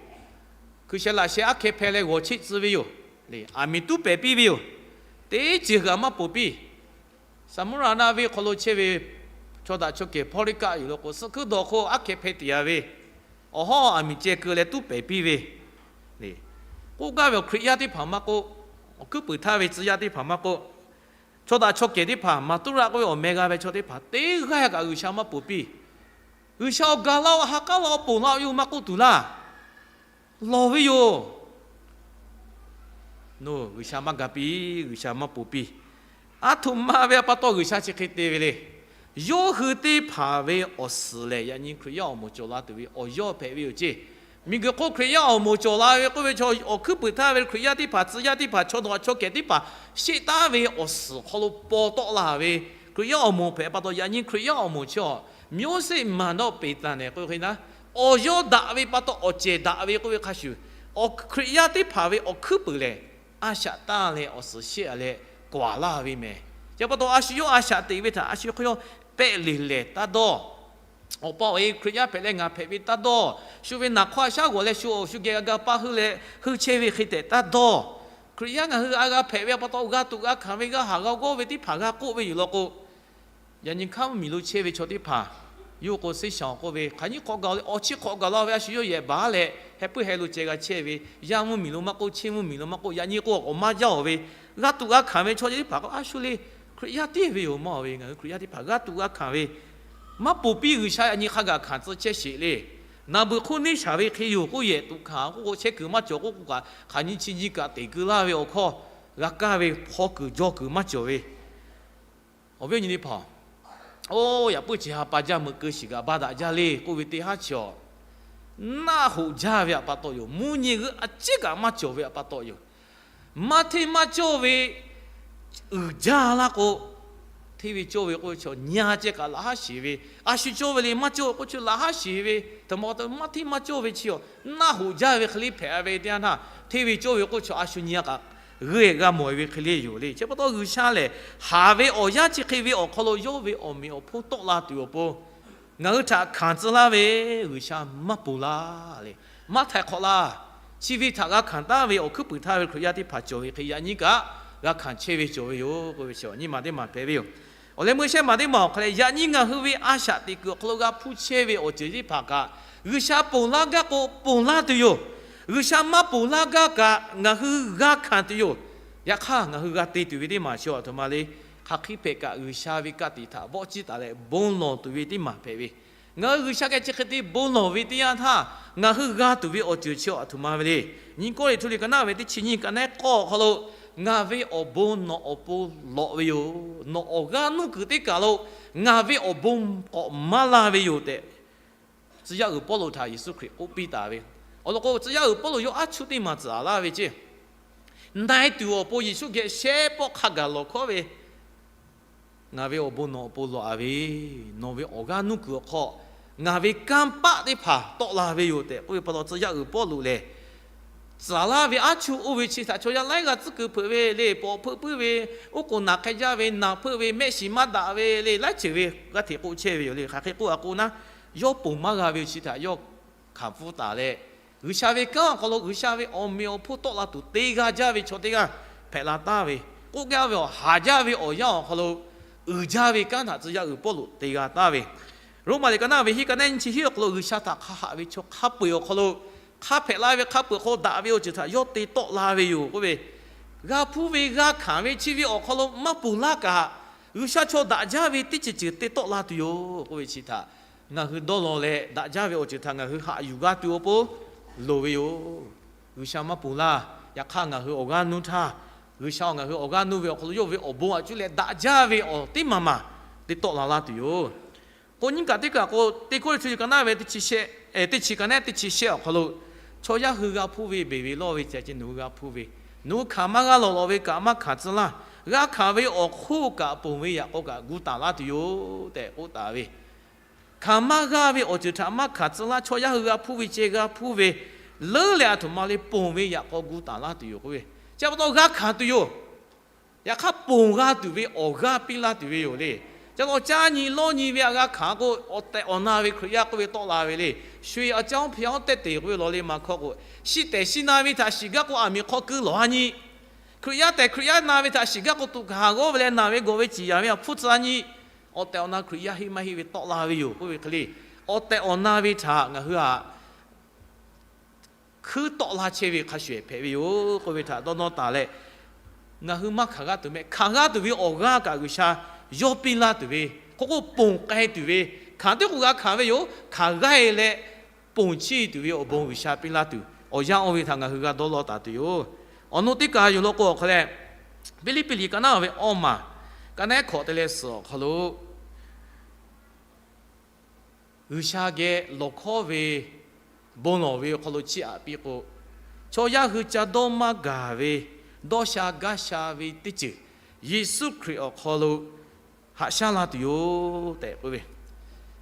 Hkui sheh laꞈ sheh aˉ hkeh hpeh leh g'awˬ cheˆ tcuh ve yoˬ. Aˬ miˍ tuˉ pehˍ piˇ ve yoˬ. Teˇ ceuˬ g'aꞈ maˇ ponˬ piˇ. Saˍmuˉraˍnaˆ venˇ hk'aw lo chehˇ ve chaw daꞈ chaw kehˬ Hpawˇliˇkaˆ yoˬ law k'o, suhˆ hkuiˉ dawˬ hk'oˆ aˉ hkeh hpeh teꞈ yaꞈ ve, awˬ hawˉ aˬ miˍ ceh keu leh tuˉ pehˍ piˇ ve, k'oˆ gaˇ ve awˬ Hkriꞈ yaˇ teˇ hpaˍ maˇ k'oˆ, awˬ hkuiˉ puiˍ htaˇ ve tcuh yaˇ teˇ hpaˍ maˇ k'oˆ, chaw daꞈ chaw kehˬ teˇ hpaˍ, maˍ tuˉ raˆ k'oˆ ve awˬ meh g'a ve chaw teˇ hpaˍ teˇ g'aˇ kaꞈ G'uiˬsha maˇ ponˬ piˇ. G'uiˬsha awˬ gaˬ la-o, ha k'aˉ la-o, ponˬ laˇ-o, yawˇ hui maˇ k'oˆ tuˬ laˇ. Lawˬ ve yoˬ. G'uiˬsha maˇ ga piˇ, G'uiˬsha maˇ ponˬ piˇ. Aˉ htoꞈ ma ve a pa taw G'uiˬsha chi hk'e te ve le. Yawˇ hui teˇ hpaˍ ve awˬ suhˍ lehˬ, yaꞈ nyi Hkriꞈ yaˇ awˬ moˍ cawˬ la tuˬ ve awˬ yawˇ hpehꞈ ve yoˬ ceˇ. Miˬguiˬ hk'oˆ Hkriꞈ yaˇ awˬ moˍ cawˬ la ve k'oˆ ve chaw, awˬ hkuiˉ puiˍ htaˇ ve Hkriꞈ yaˇ teˇ hpaˍ, tcuh yaˇ teˇ hpaˍ, chaw daꞈ chaw kehˬ teˇ hpaˍ, sheˆ taˉ ve awˬ suhˍ hk'aw lo paw tawˆ la ve Hkriꞈ yaˇ awˬ moˍ hpehꞈ pa taw, yaꞈ nyi Hkriꞈ yaˇ awˬ moˍ chi a, မျိုးစေ့မဏ္ဍိုင် ပေတံ nehˬ k'oˆ hk'e na, awˬ yawˇ daꞈ ve pa taw awˬ cehˬ daꞈ ve k'oˆ ve hk'a shuˍ, awˬ Hkriꞈ yaˇ teˇ hpaˍ ve awˬ hkuiˉ puiˍ lehˬ, a shaꞈ taˇ leh awˬ suhˍ sheˆ a leh k'awˍ laˇ ve mehˍ. Chi pa taw a shu yawˇ a shaꞈ teꞈ ve htaꞈ a shu hk'aw yawˇ pehˆ leˬ lehˬ taˇ dawˇ. Awˬ pa awˬ e Hkriꞈ yaˇ hpehꞈ leh ngaˬ hpehꞈ ve taˇ dawˇ. Shu ve naˍ hk'awˇ a shaˉ g'awˬ leh shu awˬ shu geh g'a ga paˇ heuˆ leh heuˆ chehˇ ve hk'e tehꞈ taˇ dawˇ. Hkriꞈ yaˇ ngaˬ hui a g'a hpehꞈ ve a pa taw g'a tuꞈ g'a hkanˍ ve, g'a haˍ g'a g'awˇ ve teˇ hpaˍ g'a k'oˆ ve yoˬ law k'o, yaꞈ nyi hkaˉ mvuhˇmiˬ lo chehˇ ve chaw teˇ hpaˍ, yawˇ k'o seˉ shaˍ awˬ k'oˆ ve, hk'aˬ nyiˇ hk'awꞈ gaˬ leh awˬ chi hk'awꞈ gaˬ la ve a shu yawˇ yehˬ baˬ leh heh puiˉ heh lo ceh g'a chehˇ ve, yaˇ mvuhˇmiˬ lo maˇ k'oˆ, cheˇ mvuhˇmiˬ lo maˇ k'oˆ, yaꞈ nyi k'o awˬ maˇ jaˇ-oˬ ve, g'a tuꞈ g'a hkanˍ ve chaw teˇ hpaˍ k'o a shu le, Hkriꞈ yaˇ tiˇ ve yoˬ maˇ ve, ngaˬ hui Hkriꞈ yaˇ teˇ hpaˍ g'a tuꞈ g'a hkanˍ ve, maˇ ponˬ piˇ G'uiˬsha yaꞈ nyi hk'a gaˬ hkanˍ tcuh chehˇ sheˍ le. Naˍ beuꞈ hk'oˆ neˇ shaˍ ve hk'e yoˬ k'oˆ yehˬ tuꞈ hkanˍ k'oˆ k'o, chehˇ kuiˬ maˇ cawˬ k'oˆ k'o kaꞈ, hk'aˬ nyi chi nyi kaꞈ teꞈ keu laˇ ve awˬ hkawˇ g'a kaˇ ve, hpaw kuiˬ jaw kuiˬ maˇ cawˬ ve. Awˬ viˉ awˬ nyi teˇ hpaˍ, oˇ yaꞈ puiˉ chi ha pa jaˇ meuꞈ keu shiˍ kaꞈ ba daꞈ jaˇ le k'oˆ ve teˇ haˉ chi a, naˆ hoꞈ jaˇ ve a pa taw yoˬ. Mvuhˇ nyi g'euˆ a ciˉ kaꞈ maˇ cawˬ ve a pa taw yoˬ. Maˇ hteˇ maˇ cawˇ ve uiˍ jaˇ laˇ k'o, hteˇ ve cawˇ ve k'oˆ ve chaw nyi a ceh kaꞈ laꞈ haˉ shiˍ ve, a shu cawˇ ve le maˇ cawˇ k'oˆ chaw laꞈ haˉ shiˍ ve, htaꞈ ma pa taw maˇ hteˇ maˇ cawˇ ve chi a, naˆ hoꞈ jaˇ ve hk'e le hpehꞈ ve teˇ yanˇ htaˇ, hteˇ ve cawˇ ve k'oˆ chaw a shu nyi a kaꞈ g'euˆ g'a mawˬ ve hk'e le yoˬ le. Chi pa taw G'uiˬsha lehˬ, haˍ ve awˬ yanˇ chi hk'e ve awˬ hk'aw lo yawˇ ve awˬ meꞈ awˬ hponˇ tawˆ la tuˬ awˬ pon ngaˬ hui htaꞈ hkanˍ tcuh laˇ ve G'uiˬsha maˇ ponˬ laˇ le. Maˇ htaiˍ hk'awꞈ laˇ. Chi ve htaꞈ g'a hkanˍ taˍ ve awˬ hkuiˉ puiˍ htaˇ ve Hkriꞈ yaˇ teˇ hpaˍ cawˬ ve hk'e yaꞈ nyi kaꞈ g'a hkanˍ chehˇ ve cawˬ ve yoˬ k'oˆ ve chi nyiˇ maˬ teˇ maˬ hpehꞈ ve yoˬ. Awˬ leh meuˇ shehˇ maˬ teˇ maˬ awˬ hk'aw leh yaꞈ nyi ngaˬ hui ve a shaꞈ teꞈ kuiˬ awˬ hk'aw lo g'a hpuˇ chehˇ ve awˬ ceuˬ teˇ hpaˍ kaꞈ, G'uiˬsha ponˬ laˇ gaˇ k'o ponˬ laˇ tuˬ yoˬ. G'uiˬsha maˇ ponˬ laˇ gaˇ kaꞈ ngaˬ hui g'a hkanˍ tuˬ yoˬ. Yaꞈ hk'aˇ ngaˬ hui g'a te tuˬ ve teˇ maˬ chi a htoꞈ ma le. Hk'aˬ hk'e hpehꞈ kaꞈ G'uiˬsha ve ka tiꞈ htaꞈ vawˆ ciˇ taˍ leh bon lawˬ tuˬ ve teˇ maˬ hpehꞈ ve. Ngaˬ hui G'uiˬsha geh chi hk'e te bon lawˬ ve teˇ yanˇ htaˇ, ngaˬ hui g'a tuˬ ve awˬ ceuˬ chi a htoꞈ ma ve le. Nyi Kawˇrenˍhtuˆ liꞈ ka naˆ ve teˇ chi nyiˇ ka naˆ k'awˇ awˬ hk'aw lo, ngaˬ ve awˬ bon nawˬ awˬ pon lawꞈ ve yoˬ. Nawˬ awˬ g'aˇ nuˇ kuiˬ teˇ kaˬ lo ngaˬ ve awˬ bon k'awꞈ maˇ laˇ ve yoˬ tehꞈ, tcuh yaˇ uiˍ Pawˇluꞈ htaꞈ Yeˍsuˆ Hkriꞈ k'oˆ piˇ taˍ ve. Awˬ lawn k'o, tcuh yaˇ uiˍ Pawˇluꞈ yawˇ aˉ chuˇ teˇ maˬ tcuhˍ laˇ ve ceˇ. Na-e tuˬ awˬ pon Yeˍsuˆ geh shehˉ pawˆ hk'a gaˬ lawˬ hkawˉ ve, ngaˬ ve awˬ bon nawˬ awˬ pon lawꞈ a ve, nawˬ ve awˬ g'aˇ nuˇ kuiˬ awˬ hk'aw ngaˬ ve kanˇ paˆ teˇ hpaˍ tawˆ la ve yoˬ tehꞈ k'oˆ ve pa taw, tcuh yaˇ uiˍ Pawˇluꞈ lehˬ, tcuhˍ laˇ ve aˉ chuˇ oˇ ve chi htaꞈ chaw yaˇ laiˉ g'aˇ tcuhˉ kuiˬ hpeuꞈ ve le, pawˍ hpeuˆ puiˉ ve, oˉ k'oˍ naˬ hk'e jaˇ ve, naˬ hpeuˆ ve, mehˆ shiˍ maˇ daꞈ ve le, laiˉ ceuˬ ve g'aˇ hteꞈ k'oˆ chehˇ ve yoˬ le. Hk'aˬ hk'e k'oˆ a k'o naˉ, yawˇ ponˬ maˇ g'a ve chi htaꞈ yawˇ hkanˍ pfuhˇ taˍ leh, G'uiˬsha ve kanˉ awˬ hk'aw lo G'uiˬsha ve awˬ meꞈ awˬ hponˇ tawˆ la tuˬ te g'a jaˇ ve chaw teˇ g'aˇ hpehꞈ la taˍ ve, k'oˆ gaˇ ve awˬ haˍ jaˇ ve awˬ yanˇ awˬ hk'aw lo uiˍ jaˇ ve kanˉ htaꞈ tcuh yaˇ uiˍ Pawˇluꞈ te g'a taˍ ve. Roˉmaꞈ liꞈ ka naˆ ve hiˆ ka naˆ nyiˇ chi hiˆ awˬ hk'aw lo G'uiˬsha htaꞈ hk'a haꞈ ve chaw hk'a peu-eˬ awˬ hk'aw lo, hk'a hpehꞈ la ve hk'a peu-eˬ hk'aw daꞈ ve awˬ ceuˬ htaꞈ yawˇ te tawˆ la ve yoˬ k'oˆ ve, g'a hpuˇ ve g'a hkanˍ ve chi ve awˬ hk'aw lo maˇ ponˬ laˇ kaꞈ, G'uiˬsha chaw daꞈ jaˇ ve teˇ ceuˬ ceuˬ te tawˆ la tuˬ yoˬ k'oˆ ve chi htaꞈ ngaˬ hui dawˇ law leh, daꞈ jaˇ ve awˬ ceuˬ htaꞈ ngaˬ hui haꞈ yuˬ g'a tuˬ awˬ pon loˍ ve yoˬ. G'uiˬsha maˇ ponˬ laˇ. Yaꞈ hk'aˇ ngaˬ hui awˬ g'aˇ nuˇ htaˇ, G'uiˬsha ngaˬ hui awˬ g'aˇ nuˇ ve awˬ hk'aw lo yawˇ ve awˬ bon a cuˇ leh daꞈ jaˇ ve awˬ teˇ maˬ maˬ te tawˆ la laˇ tuˬ yoˬ. K'o nyiˇ kaꞈ teˇ kaꞈ k'o, Teˇ Kawˇrenˍhtuˆ liꞈ ka naˆ ve teˇ chi shehˆ, teˇ chi ka naˆ teˇ chi shehˆ awˬ hk'aw lo, chaw yaˇ hui g'a hpuˇ ve beˬ ve lawˇ ve ceh ceh nawˬ hui g'a hpuˇ ve, nawˬ hui hkanˍ maˇ g'a lawˬ lawꞈ ve kaꞈ maˇ hkanˍ tcuh laˇ. G'a hkanˍ ve awˬ hk'oˆ kaꞈ ponˬ ve yaꞈ k'aw kaꞈ gu taˍ laˇ tuˬ yoˬ tehꞈ k'oˆ taˍ ve. Hkanˍ maˇ g'a ve awˬ ceuˬ htaꞈ maˇ hkanˍ tcuh laˇ. Chaw yaˇ hui g'a hpuˇ ve ceh g'a hpuˇ ve, leuˉ leh a htoꞈ ma le ponˬ ve yaꞈ k'aw gu taˍ laˇ tuˬ yoˬ k'oˆ ve. Chi pa taw g'a hkanˍ tuˬ yoˬ. Yaꞈ hk'aˇ ponˬ g'a tuˬ ve awˬ g'aˇ piˇ laˇ tuˬ ve yoˬ le. Chi pa taw caˇ nyi lawˇ nyi ve htaꞈ g'a hkanˍ k'o, awˬ tehˬ awˬ na ve Hkriꞈ yaˇ k'oˆ ve tawˆ la ve le. Shu-e a caˇ oˉ hpehꞈ oˉ tehˇ te k'oˆ ve lawˬ le maˇ hkawˇ k'o, shiˍ tehˬ shiˍ na ve htaꞈ shiˍ gaˇ k'o aˬ miˍ hk'aw keu lawˬ a nyi. Hkriꞈ yaˇ tehˬ Hkriꞈ yaˇ na ve htaꞈ shiˍ gaˇ k'o tuꞈ hkanˍ g'awˇ ve leh naˬ ve gawˬ ve ciˍ yanˍ ve htaꞈ hpfuhˇ tcuh a nyi. Awˬ tehˬ awˬ na Hkriꞈ yaˇ heˆ maˇ heˆ ve tawˆ la ve yoˬ k'oˆ ve hk'e le. Awˬ tehˬ awˬ na ve htaꞈ ngaˬ hui htaꞈ hkuiˉ tawˆ laˇ chehˇ ve hk'a shuˍ hpehꞈ ve yoˬ k'oˆ ve htaꞈ dawˇ nawˇ taˍ leh, ngaˬ hui maˇ hkanˍ g'aˇ tuˬ meh, hkanˍ g'aˇ tuˬ ve awˬ g'aˇ kaꞈ G'uiˬsha yawˇ piˇ laˇ tuˬ ve, hk'oˆ k'o ponˬ k'ai tuˬ ve, hkanˍ teˇ k'o g'a hkanˍ ve yoˬ. Hkanˍ g'aˇ-e leh ponˬ chiˇ tuˬ ve awˬ bon G'uiˬsha piˇ laˇ tuˬ, awˬ yanˇ oˇ ve htaꞈ ngaˬ hui g'a dawˇ law taˍ tuˬ yoˬ. Awˬ nu teˇ kaˬ yoˬ law k'o awˬ hk'aw leh, Hpiˇliˇpiˆ liꞈ ka naˉ ve awˇ maˬ, ka naˉ hkawꞈ te leh suhˍ awˬ hk'aw lo G'uiˬsha geh lawˬ hkawˉ ve bon lawˬ ve awˬ hk'aw lo chiˇ aꞈ piˇ k'o, chaw yaˇ hui ca dawˇ maˇ gaˬ ve, dawˇ sha gaˇ sha ve teˇ ceuˬ Yeˍsuˆ Hkriꞈ awˬ hk'aw lo haꞈ shaˉ la tuˬ yoˬ tehꞈ k'oˆ ve,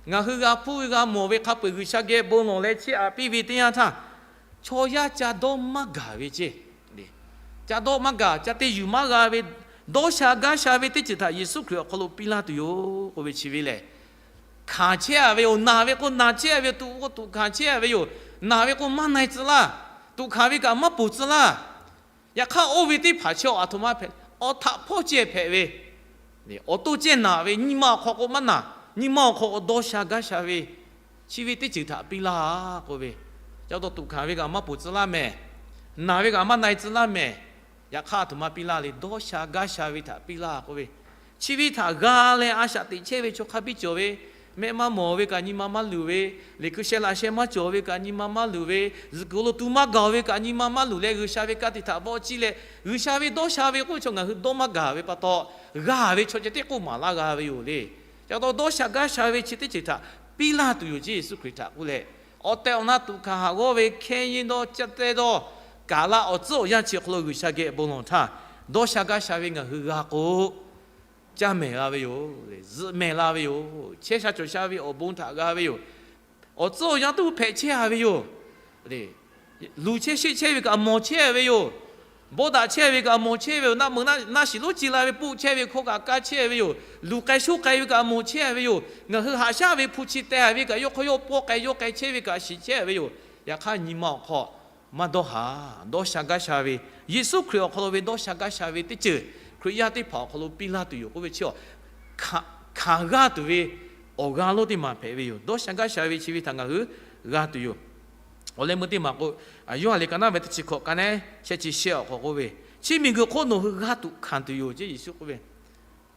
ngaˬ hui g'a hpuˇ ve g'a mawˬ ve hk'a peu-eˬ G'uiˬsha geh bon lawˬ leh chiˇ aꞈ piˇ ve teˇ yanˇ htaˇ, chaw yaˇ ca dawˇ maˇ gaˬ ve ceˇ, ca dawˇ maˇ gaˬ, ca te yuˬ maˇ g'a ve, dawˇ sha gaˇ sha ve teˇ ceuˬ htaꞈ Yeˍsuˆ Hkriꞈ awˬ hk'aw lo piˇ laˇ tuˬ yoˬ k'oˆ ve chi ve lehˬ, hkanˍ chehˇ a ve yoˬ. Naˬ ve k'o naˬ chehˇ a ve yoˬ. Tuꞈ k'o tuꞈ hkanˍ chehˇ a ve yoˬ. Naˬ ve k'o maˇ na-e tcuh laˇ. Tuꞈ hkanˍ ve kaꞈ maˇ ponˬ tcuh laˇ. Yaꞈ hk'aˇ oˇ ve teˇ hpaˍ chi awˬ a htoꞈ ma hpehꞈ, awˬ htaꞈ hpawˇ cehˇ hpehꞈ ve, awˬ to cehˇ naˬ ve, nyi ma awˬ hk'aw k'o maˇ naˬ, nyi ma awˬ hk'aw k'o dawˇ sha gaˇ sha ve, chi ve teˇ ceuˬ htaꞈ piˇ laˇ k'oˆ ve, ca taw tuꞈ hkanˍ ve kaꞈ maˇ ponˬ tcuh laˇ mehˍ. Naˬ ve kaꞈ maˇ na-e tcuh laˇ mehˍ. Yaꞈ hk'aˇ a htoꞈ ma piˇ laˇ le, dawˇ sha gaˇ sha ve htaꞈ piˇ laˇ k'oˆ ve, chi ve htaꞈ g'a leh a shaꞈ teꞈ chehˇ ve chaw hk'a biˇ cawˬ ve, mehˆ maˇ mawˬ ve kaꞈ nyi ma maˇ luˬ ve, liꞈ hkui sheh laꞈ sheh maˇ cawˬ ve kaꞈ nyi ma maˇ luˬ ve, zuhꞈ kuiˬ lo tu maˇ gaˬ ve kaꞈ nyi ma maˇ luˬ leh G'uiˬsha ve ka tiꞈ htaꞈ vawˆ ciˇ leh G'uiˬsha ve dawˇ sha ve k'oˆ ve chaw ngaˬ hui dawˇ maˇ gaˬ ve pa taw, g'a ve chaw ceh tiˉ k'oˆ maˍ laˇ g'a ve yoˬ le. Ca taw dawˇ sha gaˇ sha ve chi teˇ ceuˬ htaꞈ piˇ laˇ tuˬ yoˬ ceˇ Yeˍsuˆ Hkriꞈ htaꞈ k'oˆ leh, awˬ tehˬ awˬ na tuꞈ hkanˍ haꞈ g'awˇ ve hkehˇ yeˇ dawˇ caˇ tehˇ dawˇ, kaˍ laˇ awˬ tcuhˉ awˬ yanˇ chi awˬ hk'aw lo G'uiˬsha geh bon lawˬ htaˇ, dawˇ sha gaˇ sha ve ngaˬ hui g'a k'o, caˇ mehˍ la ve yoˬ. Zuhꞈ mehˍ la ve yoˬ. Chehˇ sha cawˬ sha ve awˬ bon htaꞈ g'a ve yoˬ. Awˬ tcuhˉ awˬ yanˇ tuˬ hpehꞈ chehˇ a ve yoˬ. Luˬ chehˇ sheˆ chehˇ ve kaꞈ mawˬ chehˇ a ve yoˬ. Bawˇ daꞈ chehˇ ve kaꞈ mawˬ chehˇ ve yoˬ. Naˆ meuꞈ naˆ shiˍ lonˉ ci la ve poˆ chehˇ ve hkawˇ kaꞈ kaˇ chehˇ ve yoˬ. Luˬ k'ai shoˉ k'ai ve kaꞈ mawˬ chehˇ a ve yoˬ. Ngaˬ hui haꞈ shaˉ ve hpu chi teh a ve kaꞈ yawˇ hk'aw yawˇ pawˇ k'ai yawˇ k'ai chehˇ ve kaꞈ shiˍ chehˇ a ve yoˬ. Yaꞈ hk'aˇ nyi ma awˬ hk'aw maˇ dawˇ haˍ. Dawˇ sha gaˇ sha ve, Yeˍsuˆ Hkriꞈ awˬ hk'aw lo ve dawˇ sha gaˇ sha ve teˇ ceuˬ Hkriꞈ yaˇ teˇ hpaˍ awˬ hk'aw lo piˇ laˇ tuˬ yoˬ k'oˆ ve chi, hkanˍ g'aˇ tuˬ ve awˬ g'aˇ lonˉ teˇ maˬ hpehꞈ ve yoˬ. Dawˇ sha gaˇ sha ve chi ve htaꞈ ngaˬ hui g'a tuˬ yoˬ. Awˬ leh meuˇ teˇ maˬ k'o, Yoˇhanˬ liꞈ ka naˉ ve teˇ chi hkawꞈ ka naˉ sheh chi shehˆ awˬ hk'aw k'oˆ ve, Chi miˬguiˬ hk'oˆ nawˬ hui g'a tuꞈ hkanˍ tuˬ yoˬ ceˇ Yeˍsuˆ k'oˆ ve,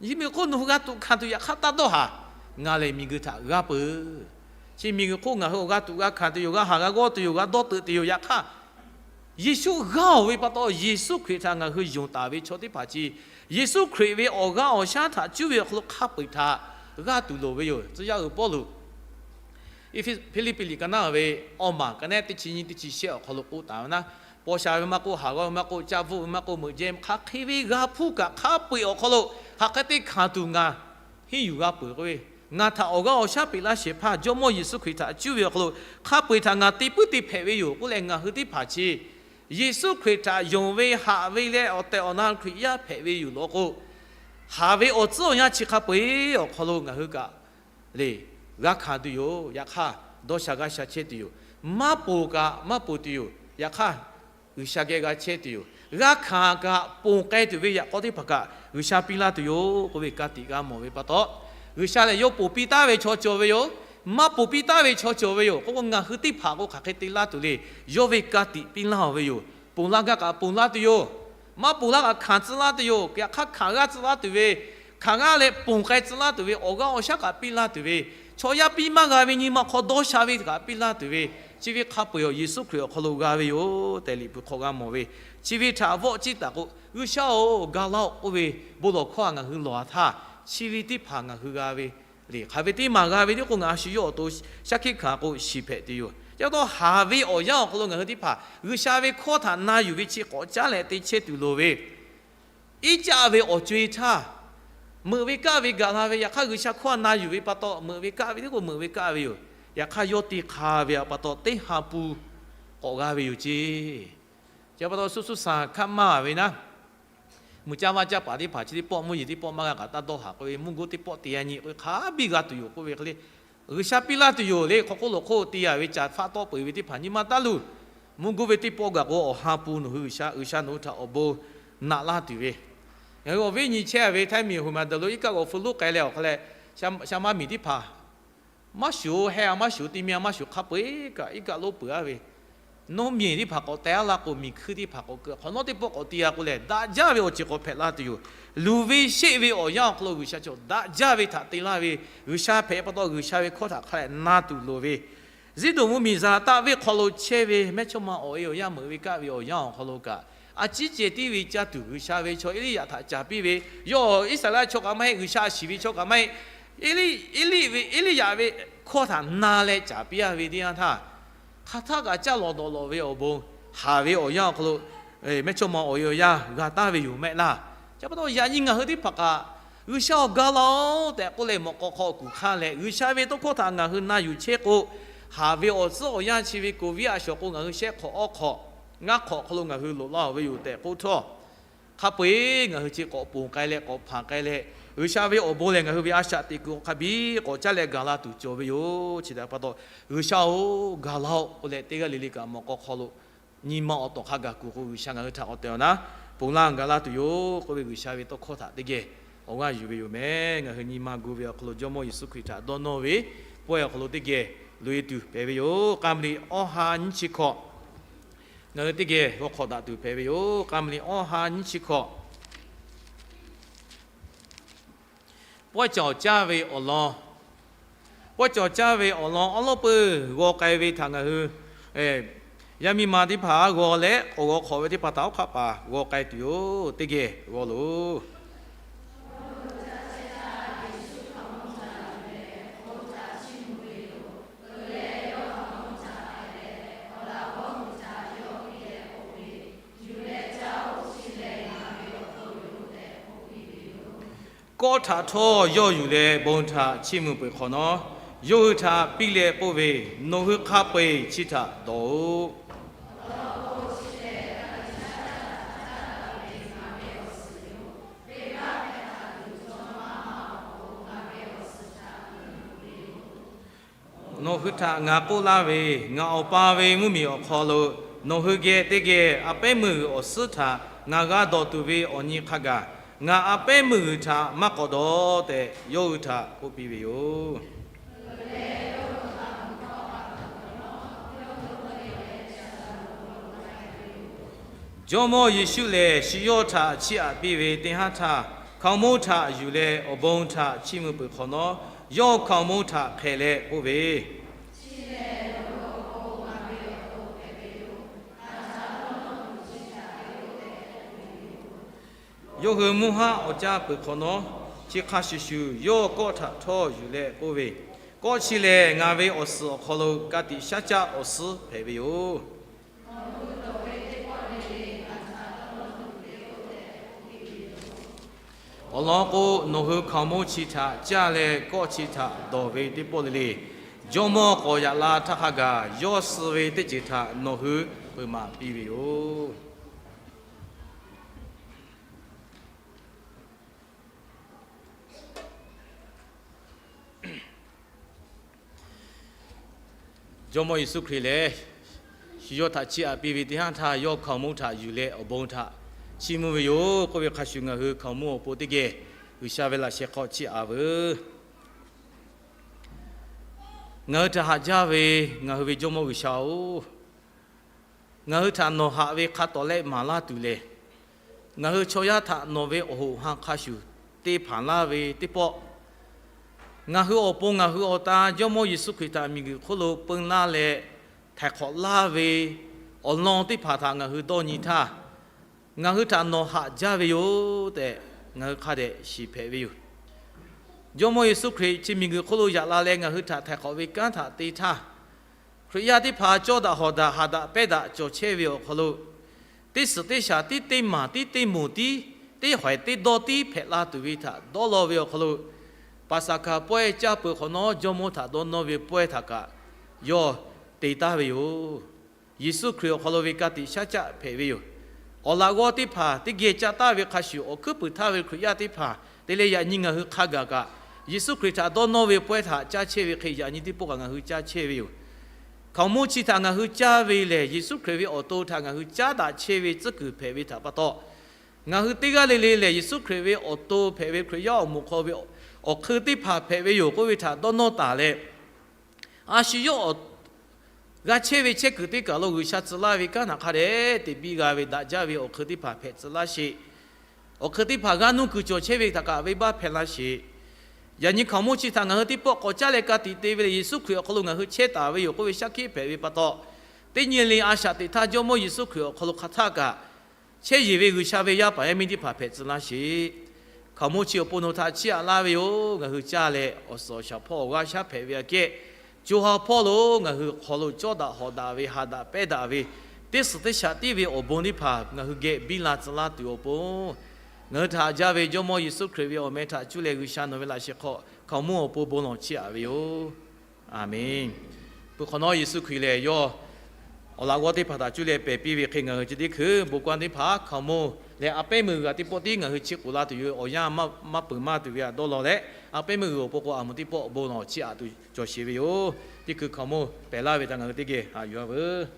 Chi miˬguiˬ hk'oˆ nawˬ hui g'a tuꞈ hkanˍ tuˬ yaꞈ hk'aˇ taˇ dawˇ haˍ. Ngaˬ lehˬ miˬguiˬ htaꞈ g'a peuˬ. Chi miˬguiˬ hk'oˆ ngaˬ hui awˬ g'a tuꞈ g'a hkanˍ tuˬ yoˬ, g'a haˍ g'a g'awˇ tuˬ yoˬ, g'a dawˇ teuꞈ tuˬ yoˬ. Yaꞈ hk'aˇ Yeˍsuˆ g'aˇ oˬ ve pa taw, Yeˍsuˆ Hkriꞈ htaꞈ ngaˬ hui yonˍ taˍ ve chaw teˇ hpaˍ chi, Yeˍsuˆ Hkriꞈ ve awˬ g'aˇ awˬ shaˉ htaꞈ cuˇ ve awˬ hk'aw lo hk'a peu-eˬ htaꞈ g'aˇ tuˬ loˍ ve yoˬ. Tcuh yaˇ uiˍ Pawˇluꞈ Hpiˇliˇpiˆ liꞈ ka naˉ ve awˇ maˬ ka naˉ teˇ chi nyiˇ teˇ chi shehˆ awˬ hk'aw lo k'oˆ taˍ ve naˆ, paw sha ve maˇ k'oˆ, haˍ g'awˇ ve maˇ k'oˆ, caˇ bvuhˆ ve maˇ k'oˆ, meuꞈ jehˇ hk'aˬ hk'e ve g'a hpuˇ kaꞈ hk'a peu-eˬ awˬ hk'aw lo hk'aˬ hk'e te hkanˍ tuˬ ngaˬ henˇ yuˬ g'a peuˬ k'oˆ ve, ngaˬ htaꞈ awˬ g'aˇ awˬ shaˉ peꞈ laˇ shehˍ hpaˇ Jawˇmawˇ Yeˍsuˆ Hkriꞈ htaꞈ cuˇ ve awˬ hk'aw lo hk'a peu-eˬ htaꞈ ngaˬ te puiˉ te hpehꞈ ve yoˬ k'oˆ leh, ngaˬ hui teˇ hpaˍ chi Yeˍsuˆ Hkriꞈ htaꞈ yonˍ ve haꞈ ve leh awˬ tehˬ awˬ na Hkriꞈ yaˇ hpehꞈ ve yoˬ law k'o, haˍ ve awˬ tcuhˉ awˬ yanˇ chi hk'a peu-eˬ awˬ hk'aw lo ngaˬ hui kaꞈ le, g'a hkanˍ tuˬ yoˬ. Yaꞈ hk'aˇ dawˇ sha g'aˇ sha chehˇ tuˬ yoˬ. Maˇ ponˬ kaꞈ maˇ ponˬ tuˬ yoˬ. Yaꞈ hk'aˇ G'uiˬsha geh g'a chehˇ tuˬ yoˬ. G'a hkanˍ kaꞈ ponˬ k'ai tuˬ ve yaꞈ k'aw teˇ hpaˍ kaꞈ G'uiˬsha piˇ laˇ tuˬ yoˬ k'oˆ ve ka tiꞈ g'a mawˬ ve pa taw, G'uiˬsha lehˬ yawˇ ponˬ piˇ taˍ ve chaw cawˬ ve yoˬ. Maˇ ponˬ piˇ taˍ ve chaw cawˬ ve yoˬ. K'o k'o ngaˬ hui teˇ hpaˍ k'o hk'aˬ hk'e te laˇ tuˬ le. Yawˇ ve ka tiꞈ piˇ laˇ ve yoˬ. Ponˬ laˇ gaˇ kaꞈ ponˬ laˇ tuˬ yoˬ. Maˇ ponˬ laˇ kaꞈ hkanˍ tcuh laˇ tuˬ yoˬ. Yaꞈ hk'aˇ hkanˍ g'aˇ tcuh laˇ tuˬ ve, hkanˍ g'aˇ leh ponˬ k'ai tcuh laˇ tuˬ ve, awˬ g'aˇ awˬ shaˉ kaꞈ piˇ laˇ tuˬ ve, chaw yaˇ piˇ maˇ g'a ve nyi ma hk'aw dawˇ sha ve kaꞈ piˇ laˇ tuˬ ve, chi ve hk'a peu-eˬ awˬ Yeˍsuˆ Hkriꞈ awˬ hk'aw lo g'a ve yoˬ tehꞈ Liꞈ hpu hk'aw g'a mawˬ ve, chi ve htaꞈ vawˆ ciˇ taˍ k'o, G'uiˬsha-oˬ, ga laˇ-oˆ k'oˆ ve bon lawˬ hkawˇ htaꞈ ngaˬ hui lawˬ-a htaˇ, chi ve teˇ hpaˍ ngaˬ hui g'a ve le. Hk'aˬ ve teˇ maˬ g'a ve teˇ k'o ngaˬ a shu yawˇ awˬ to shaˉ hkiˆ hkanˍ k'o shiˍ hpehꞈ tuˬ yoˬ. Chi pa taw haˍ ve awˬ yanˇ awˬ hk'aw lo ngaˬ hui teˇ hpaˍ G'uiˬsha ve hkawˇ htaꞈ na yuˬ ve chi k'awꞈ caˉ leh te chehˇ tuˬ loˍ ve, iˉ caˆ ve awˬ co-e htaˇ, meuꞈ ve kaˆ ve gaˬ la ve, yaꞈ hk'aˇ G'uiˬsha hkawˇ na yuˬ ve pa taw meuꞈ ve kaˆ ve teˇ k'o meuꞈ ve kaˆ ve yoˬ. Yaꞈ hk'aˇ yawˇ te hk'a ve pa taw teˇ ha pu k'awꞈ g'a ve yoˬ ceˇ. Chi pa taw suhˉ suhˉ shaˍ hkaˆ maˇ ve naˉ, mvuhˇ caˇ vaˇ caˇ paˍ teˇ hpaˍ chi teˇ pawˆ mvuhˇ yeˬ teˇ pawˆ maˇ g'a kaꞈ taˇ dawˇ haˍ k'oˆ ve, mvuhˇ goˇ teˇ pawˆ te yaˇ nyi k'oˆ ve hk'a biˇ g'a tuˬ yoˬ k'oˆ ve hk'e le, G'uiˬsha piˇ laˇ tuˬ yoˬ le. Hk'aw hk'oˆ lo hk'oˆ te yaˇ ve ca faˆ tawˆ peuˬ ve teˇ hpaˍ nyi ma taˇ luˬ. Mvuhˇ goˇ ve teˇ pawˆ gaˬ k'o, awˬ ha pu nawˬ hui G'uiˬsha, G'uiˬsha nawˬ hui htaꞈ awˬ bon naꞈ laˇ tuˬ ve, ngaˬ hui awˬ viˉ nyi chehˇ ve Htaiˇ miˬ awˬ hui ma daꞈ lo iˉ kaˆ g'aw feu lonˉ k'ai leh awˬ hk'a leh, sha maˇ miˬ teˇ hpaˍ maˇ shuˍ-oˬ, heh-a maˇ shuˍ, te mi-a maˇ shuˍ, hk'a peu-eˬ kaꞈ iˉ kaˆ lonˉ peuˬ-a ve, nawˇ miˬ teˇ hpaˍ k'awꞈ teh-a laˇ k'o, miˬ hkuiˇ teˇ hpaˍ k'awꞈ keu, hk'awꞈ nawˉ teˇ pawˆ k'awꞈ te-a k'o lehˬ, daꞈ jaˇ ve awˬ ceuˬ k'awꞈ hpehꞈ la tuˬ yoˬ. Luˬ ve sheˆ ve awˬ yanˇ awˬ hk'aw lo G'uiˬsha chaw daꞈ jaˇ ve htaꞈ te laˇ ve, G'uiˬsha hpehꞈ pa taw G'uiˬsha ve hkawˇ htaꞈ hk'a leh na tuˬ loˍ ve, Ziˉdonˍ mvuhˇmiˬ Zaˍtaˆ venˇ hk'aw lo chehˇ ve mehˇchawˇma awˬ e awˬ yanˇ meuꞈ ve kaˆ ve awˬ yanˇ awˬ hk'aw lo kaꞈ, a ciˉ ceh tiˉ ve caˇ tuˬ G'uiˬsha ve chaw Eˇliˇyaꞈ htaꞈ caˍ piˇ ve, yawˇ Iˉsaˍreˍlaˆ chaw kaꞈ maˇ heˆ, G'uiˬsha a shiˍ ve chaw kaꞈ maˇ heˆ, Eˇliˇ, Eˇliˇ ve, Eˇliˇyaꞈ ve hkawˇ htaꞈ na leh caˍ piˇ-a ve teˇ yanˇ htaˇ, hk'aˬ htaˇ kaꞈ caˇ lawˬ dawˬ lawˬ ve awˬ bon haˍ ve awˬ yanˇ awˬ hk'aw lo mehˇchawˇma awˬ e awˬ yanˇ g'a taˍ ve yoˬ mehˆ laˇ. Chi pa taw yaꞈ nyi ngaˬ hui teˇ hpaˍ kaꞈ, G'uiˬsha-oˬ, ga laˇ-oˆ tehꞈ k'oˆ leh mawꞈ k'aw hk'aw kuˬ hk'aˇ leh, G'uiˬsha ve tawˇ hkawˇ htaꞈ ngaˬ hui na yuˬ chehˇ k'o, haˍ ve awˬ tcuhˉ awˬ yanˇ chi ve Covid a shawˍ k'o ngaˬ hui shehˆ hk'awꞈ awˇ hk'awꞈ ngaˇ hk'awꞈ hk'aw lo ngaˬ hui loꞈ laˇ-oˬ ve yoˬ tehꞈ k'oˆ htawˇ, hk'a peu-eˬ ngaˬ hui chi k'awꞈ ponˬ k'ai leh k'awꞈ hpanˍ k'ai leh, G'uiˬsha ve awˬ bon lehˬ ngaˬ hui ve a shaꞈ teꞈ kuiˬ awˬ hk'a biˇ k'awꞈ caˉ leh gaˬ la tuˬ cawˬ ve yoˬ. Chi htaꞈ pa taw, G'uiˬsha-oˬ, ga laˇ-oˆ k'oˆ leh teˇ g'aˇ le le kaꞈ mawꞈ k'aw hk'aw lo nyi ma awˬ tawˍ hk'a gaˬ kuˬ k'o, G'uiˬsha ngaˬ hui htaꞈ k'awꞈ tehˬ awˬ naˉ, ponˬ laˇ gaˬ la tuˬ yoˬ k'oˆ ve G'uiˬsha ve tawˇ hkawˇ htaꞈ teˇ geh awˬ g'aˇ yuˬ ve yoˬ meh. Ngaˬ hui nyi ma gu ve awˬ hk'aw lo Jawˇmawˇ Yeˍsuˆ Hkriꞈ htaꞈ dawˇ nawˇ ve pawehˇ awˬ hk'aw lo teˇ geh loꞈ-e tuˬ hpehꞈ ve yoˬ. K'a mvuh liꞈ awˇ ha nyiˇ chi hkawꞈ ngaˬ hui teˇ geh g'aw hk'awꞈ daꞈ tuˬ hpehꞈ ve yoˬ. K'a mvuh liꞈ awˇ ha nyiˇ chi hkawꞈ pawehˇ cawˬ caˇ ve awˬ lawn, pawehˇ cawˬ caˇ ve awˬ lawn awˉ lawˉ peuˬ g'aw k'ai ve htaꞈ ngaˬ hui yaˇ miˇ ma teˇ hpaˍ g'aw leh k'awꞈ g'aw hk'awꞈ ve teˇ hpaˍ htaꞈ oˇ hk'aˆ paˍ g'aw k'ai tuˬ yoˬ. Teˇ geh g'aw loˬ. Kawˆ htaꞈ htawˇ yawˇ yuˬ leh bon htaꞈ chiˇ mvuh peuˬ hk'awꞈ nawˉ, yawˇ hui htaꞈ piˇ leh k'oˆ ve, Nawˬ hui hk'a peu-eˬ chi htaꞈ dawˬ-oꞈ. Nawˬ hui htaꞈ ngaˬ k'oˆ laˇ ve, ngaˬ Awˬ pa ve mvuhˇmiˬ awˬ hk'aw lo nawˬ hui geh teˇ geh a pehˉ meuˇ g'uiˬ awˬ suhˉ htaꞈ ngaˬ g'a dawˬ tuˬ ve awˬ nyi hk'a gaˬ, ngaˬ a pehˉ meuˇ g'uiˬ htaꞈ maˇ k'awꞈ dawˬ tehꞈ, yawˇ hui htaꞈ k'oˆ piˇ ve yoˬ. Jawˇmawˇ Yeˍsuˆ lehˬ, shu yawˇ htaꞈ chiˇ aꞈ piˇ ve teˇ haˉ htaˇ, hkaoˍmonˇ htaꞈ yuˬ leh awˬ bon htaꞈ chiˇ mvuh peuˬ hk'awꞈ nawˉ, yawˇ hkaoˍmonˇ htaꞈ hk'ehꞈ leh k'oˆ ve, Yawˇ hui mvuhˇ haˉ awˬ caˇ peuˬ hk'awꞈ nawˉ, chi hk'a shuˍ shuˍ yawˇ kawˆ htaꞈ htawˇ yuˬ leh k'oˆ ve, Kawˆ chi lehˬ, ngaˬ ve awˬ suhˍ awˬ hk'aw lo ka tiꞈ shaˉ caˆ awˬ suhˉ hpehꞈ ve yoˬ. Awˬ lawn k'o, nawˬ hui hkaoˍmonˇ chi htaꞈ caˇ leh kawˆ chi htaꞈ dawˬ ve teˇ pawˆ le le, Jawˇmawˇ k'awꞈ yaꞈ la htaˇ hk'a gaˬ yawˇ suh ve teˇ ceuˬ htaꞈ nawˬ hui peuˬ maˍ piˇ ve yoˬ. Jawˇmawˇ Yeˍsuˆ Hkriꞈ lehˬ, shu yawˇ htaꞈ chiˇ aꞈ piˇ ve teˇ haˉ htaˇ, yawˇ hkaoˍmonˇ htaꞈ yuˬ leh awˬ bon htaꞈ chiˇ mvuh ve yoˬ k'oˆ ve hk'a shuˍ, ngaˬ hui hkaoˍmonˇ awˬ pon teˇ geh G'uiˬsha ve laꞈ sheh hk'aw chiˇ aꞈ veuˬ. Ngaˬ hui htaꞈ haꞈ jaˇ ve ngaˬ hui ve Jawˇmawˇ G'uiˬsha-oˬ, ngaˬ hui htaꞈ nawˬ haꞈ ve hk'a tawˍ leh maˍ laˇ tuˬ lehˬ, ngaˬ hui chaw yaˇ htaꞈ nawˬ ve awˬ hoꞈ ha hk'a shuˍ te hpanˍ laˇ ve teˇ pawˆ, ngaˬ hui awˬ pon ngaˬ hui awˬ ta Jawˇmawˇ Yeˍsuˆ Hkriꞈ htaꞈ miˬguiˬ hk'oˆ lo peun laˇ leh htaiˍ hk'awꞈ laˇ ve awˬ lawn teˇ hpaˍ htaꞈ ngaˬ hui dawˇ nyi htaˇ, ngaˬ hui htaꞈ nawˬ haꞈ jaˇ ve yoˬ tehꞈ, ngaˬ hui hk'a dehꞈ shiˍ hpehꞈ ve yoˬ. Jawˇmawˇ Yeˍsuˆ Hkriꞈ chi miˬguiˬ hk'oˆ lo yaꞈ la leh ngaˬ hui htaꞈ htaiˍ hk'awꞈ ve kanˉ htaꞈ te htaˇ, Hkriꞈ yaˇ teˇ hpaˍ cawˇ daꞈ hawˍ daꞈ haꞈ daꞈ pehnˇ daꞈ cawˬ chehˇ ve awˬ hk'aw lo, teˇ suhˍ teˇ shaˍ tiˉ teˇ maˬ tiˉ teˇ moˍ tiˉ teˇ hawehˍ teˇ dawˇ tiˉ hpehꞈ la tuˬ ve htaꞈ dawˇ law ve awˬ hk'aw lo, Paˍsaˍhkaˍ pawehˇ caˇ peuˬ hk'awꞈ nawˉ, Jawˇmawˇ htaꞈ dawˇ nawˇ ve pawehˇ htaꞈ kaꞈ yawˇ te taˍ ve yoˬ. Yeˍsuˆ Hkriꞈ awˬ hk'aw lo ve ka tiꞈ shaˉ caˆ hpehꞈ ve yoˬ. Awˬ laꞈ g'awˇ teˇ hpaˍ teˇ geh caˇ taˍ ve hk'a shuˍ, awˬ hkuiˉ puiˍ htaˇ ve Hkriꞈ yaˇ teˇ hpaˍ te leh yaꞈ nyi ngaˬ hui hk'a gaˬ kaꞈ, Yeˍsuˆ Hkriꞈ htaꞈ dawˇ nawˇ ve pawehˇ htaꞈ caˇ chehˇ ve hk'e, yaꞈ nyi teˇ pawˆ kaꞈ ngaˬ hui caˇ chehˇ ve yoˬ. Hkaoˍmonˇ chi htaꞈ ngaˬ hui caˇ ve lehˬ, Yeˍsuˆ Hkriꞈ ve awˬ to htaꞈ ngaˬ hui caˉ daꞈ chehˇ ve tcuhˉ kuiˬ hpehꞈ ve htaꞈ pa taw, ngaˬ hui teˇ g'aˇ le le lehˬ, Yeˍsuˆ Hkriꞈ ve awˬ to hpehꞈ ve Hkriꞈ yaˇ awˬ moˍ hk'aw ve awˬ hk'eun teˇ hpaˍ hpehꞈ ve yoˬ k'oˆ ve htaꞈ dawˇ nawˇ taˍ leh, a shu yawˇ awˬ g'a chehˇ ve chehˇ kuiˬ teˇ kaˬ lo G'uiˬsha tcuh laˇ ve kanˉ htaꞈ hk'a dehꞈ te biˇ g'a ve daꞈ jaˇ ve awˬ hk'eun teˇ hpaˍ hpehꞈ tcuh laˇ sheˍ. Awˬ hk'eun teˇ hpaˍ g'aˇ nuˇ kuiˬ cawˬ chehˇ ve htaꞈ kaꞈ venˇbaˆ hpehꞈ laˇ sheˍ. Yaꞈ nyi hkaoˍmonˇ chi htaꞈ ngaˬ hui teˇ pawˆ k'awꞈ caˇ leh ka tiꞈ te ve leh, Yeˍsuˆ Hkriꞈ awˬ hk'aw lo ngaˬ hui chehˇ taˍ ve yoˬ k'oˆ ve shaˉ hkiˆ hpehꞈ ve pa taw, teˇ nyi le a shaꞈ teꞈ htaˇ Jawˇmawˇ Yeˍsuˆ Hkriꞈ awˬ hk'aw lo hk'aˬ htaˆ kaꞈ chehˇ yeˬ ve G'uiˬsha ve yaˇ paˍ yaˇ miˇ teˇ hpaˍ hpehꞈ tcuh laˇ sheˍ. Hkaoˍmonˇ chi awˬ pon nawˬ htaꞈ chiˇ aꞈ laˇ ve yoˬ. Ngaˬ hui caˇ leh awˬ suhˍ awˬ shaˍ hpawˇ awˬ g'aˇ shaˉ hpehꞈ ve aꞈ kehˉ, co ha hpawˇ lo ngaˬ hui awˬ hk'aw lo cawˇ daꞈ hawꞈ daꞈ ve, haꞈ daꞈ pehˇ daꞈ ve, teˇ suhˍ teˇ shaꞈ tiˉ ve awˬ bon teˇ hpaˍ ngaˬ hui geh biˇ la tcuh laˇ tuˬ awˬ pon, ngaˬ hui htaꞈ haꞈ jaˇ ve Jawˇmawˇ Yeˍsuˆ Hkriꞈ ve awˬ meh htaꞈ cuˇ leh G'uiˬsha nawˬ ve laꞈ sheh hk'aw hkaoˍmonˇ awˬ pon bon lawˬ chiˇ aꞈ ve yoˬ. Aˬmenˍ. Peuˬ hk'awꞈ nawˉ Yeˍsuˆ Hkriꞈ lehˬ, yawˇ awˬ laꞈ g'awˇ teˇ hpaˍ htaꞈ cuˇ leh pehˬ piˇ ve hk'e, ngaˬ hui chi teˇ hkui bon kaˇ teˇ hpaˍ hkaoˍmonˇ leh a pehˉ meuˇ g'uiˬ g'a teˇ pawˆ tiˉ ngaˬ hui chi k'oˍ la tuˬ yoˬ. Awˬ yanˇ maˇ peuˬ maˇ tuˬ ve htaꞈ dawˇ law leh, a pehˉ meuˇ g'uiˬ awˬ pon k'o, a moˍ teˇ pawˆ bon lawˬ chiˇ aꞈ tuˬ cawˬ sheˍ ve yoˬ. Teˇ hkui hkaoˍmonˇ pehˬ laˇ ve htaꞈ ngaˬ hui teˇ geh haꞈ yuˬ-a veuˬ.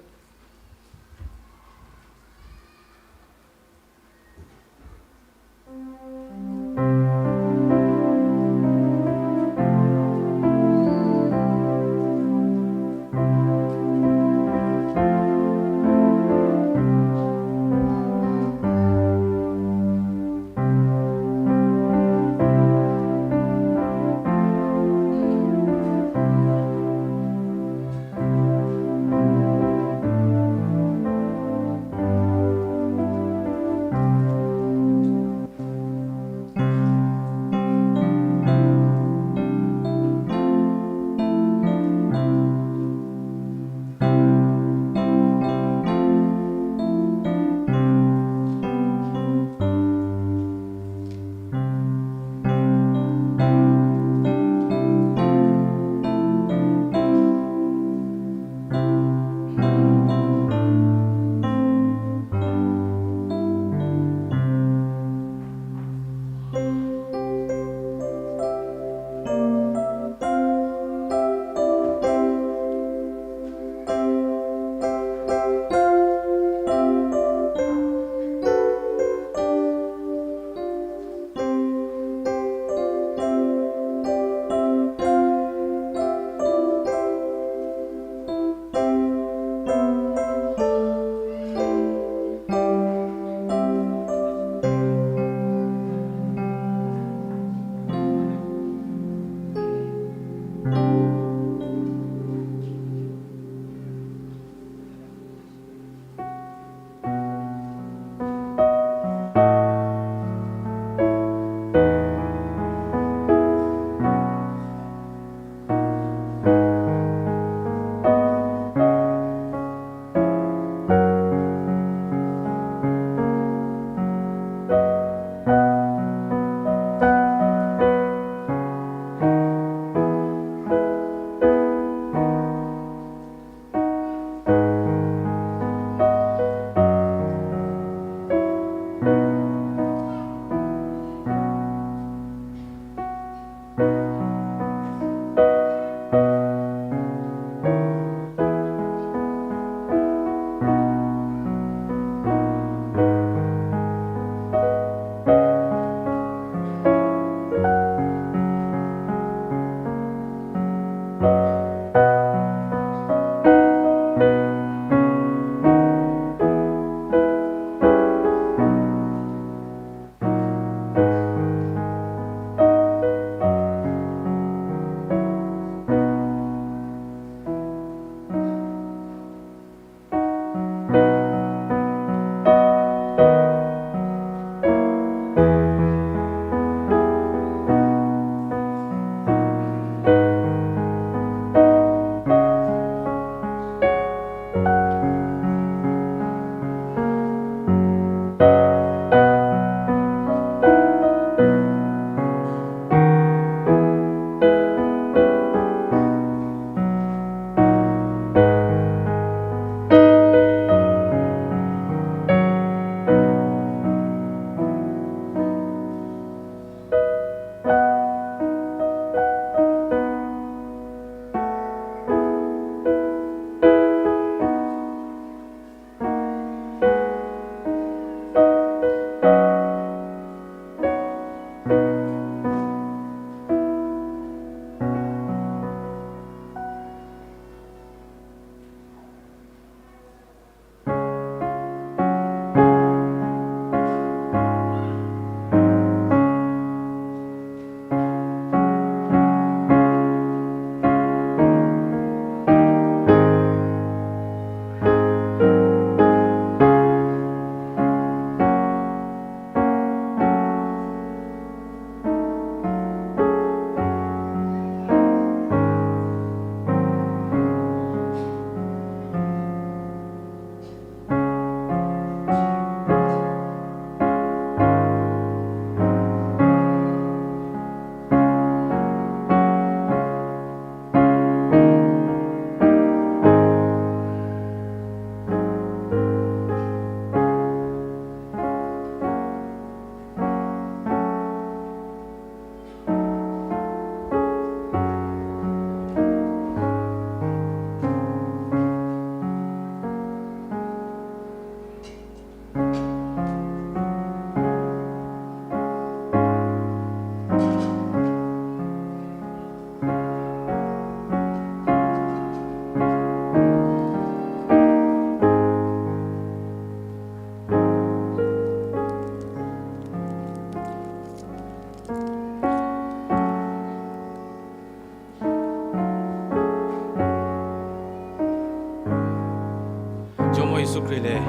Jawˇmawˇ Yeˍsuˆ Hkriꞈ lehˬ,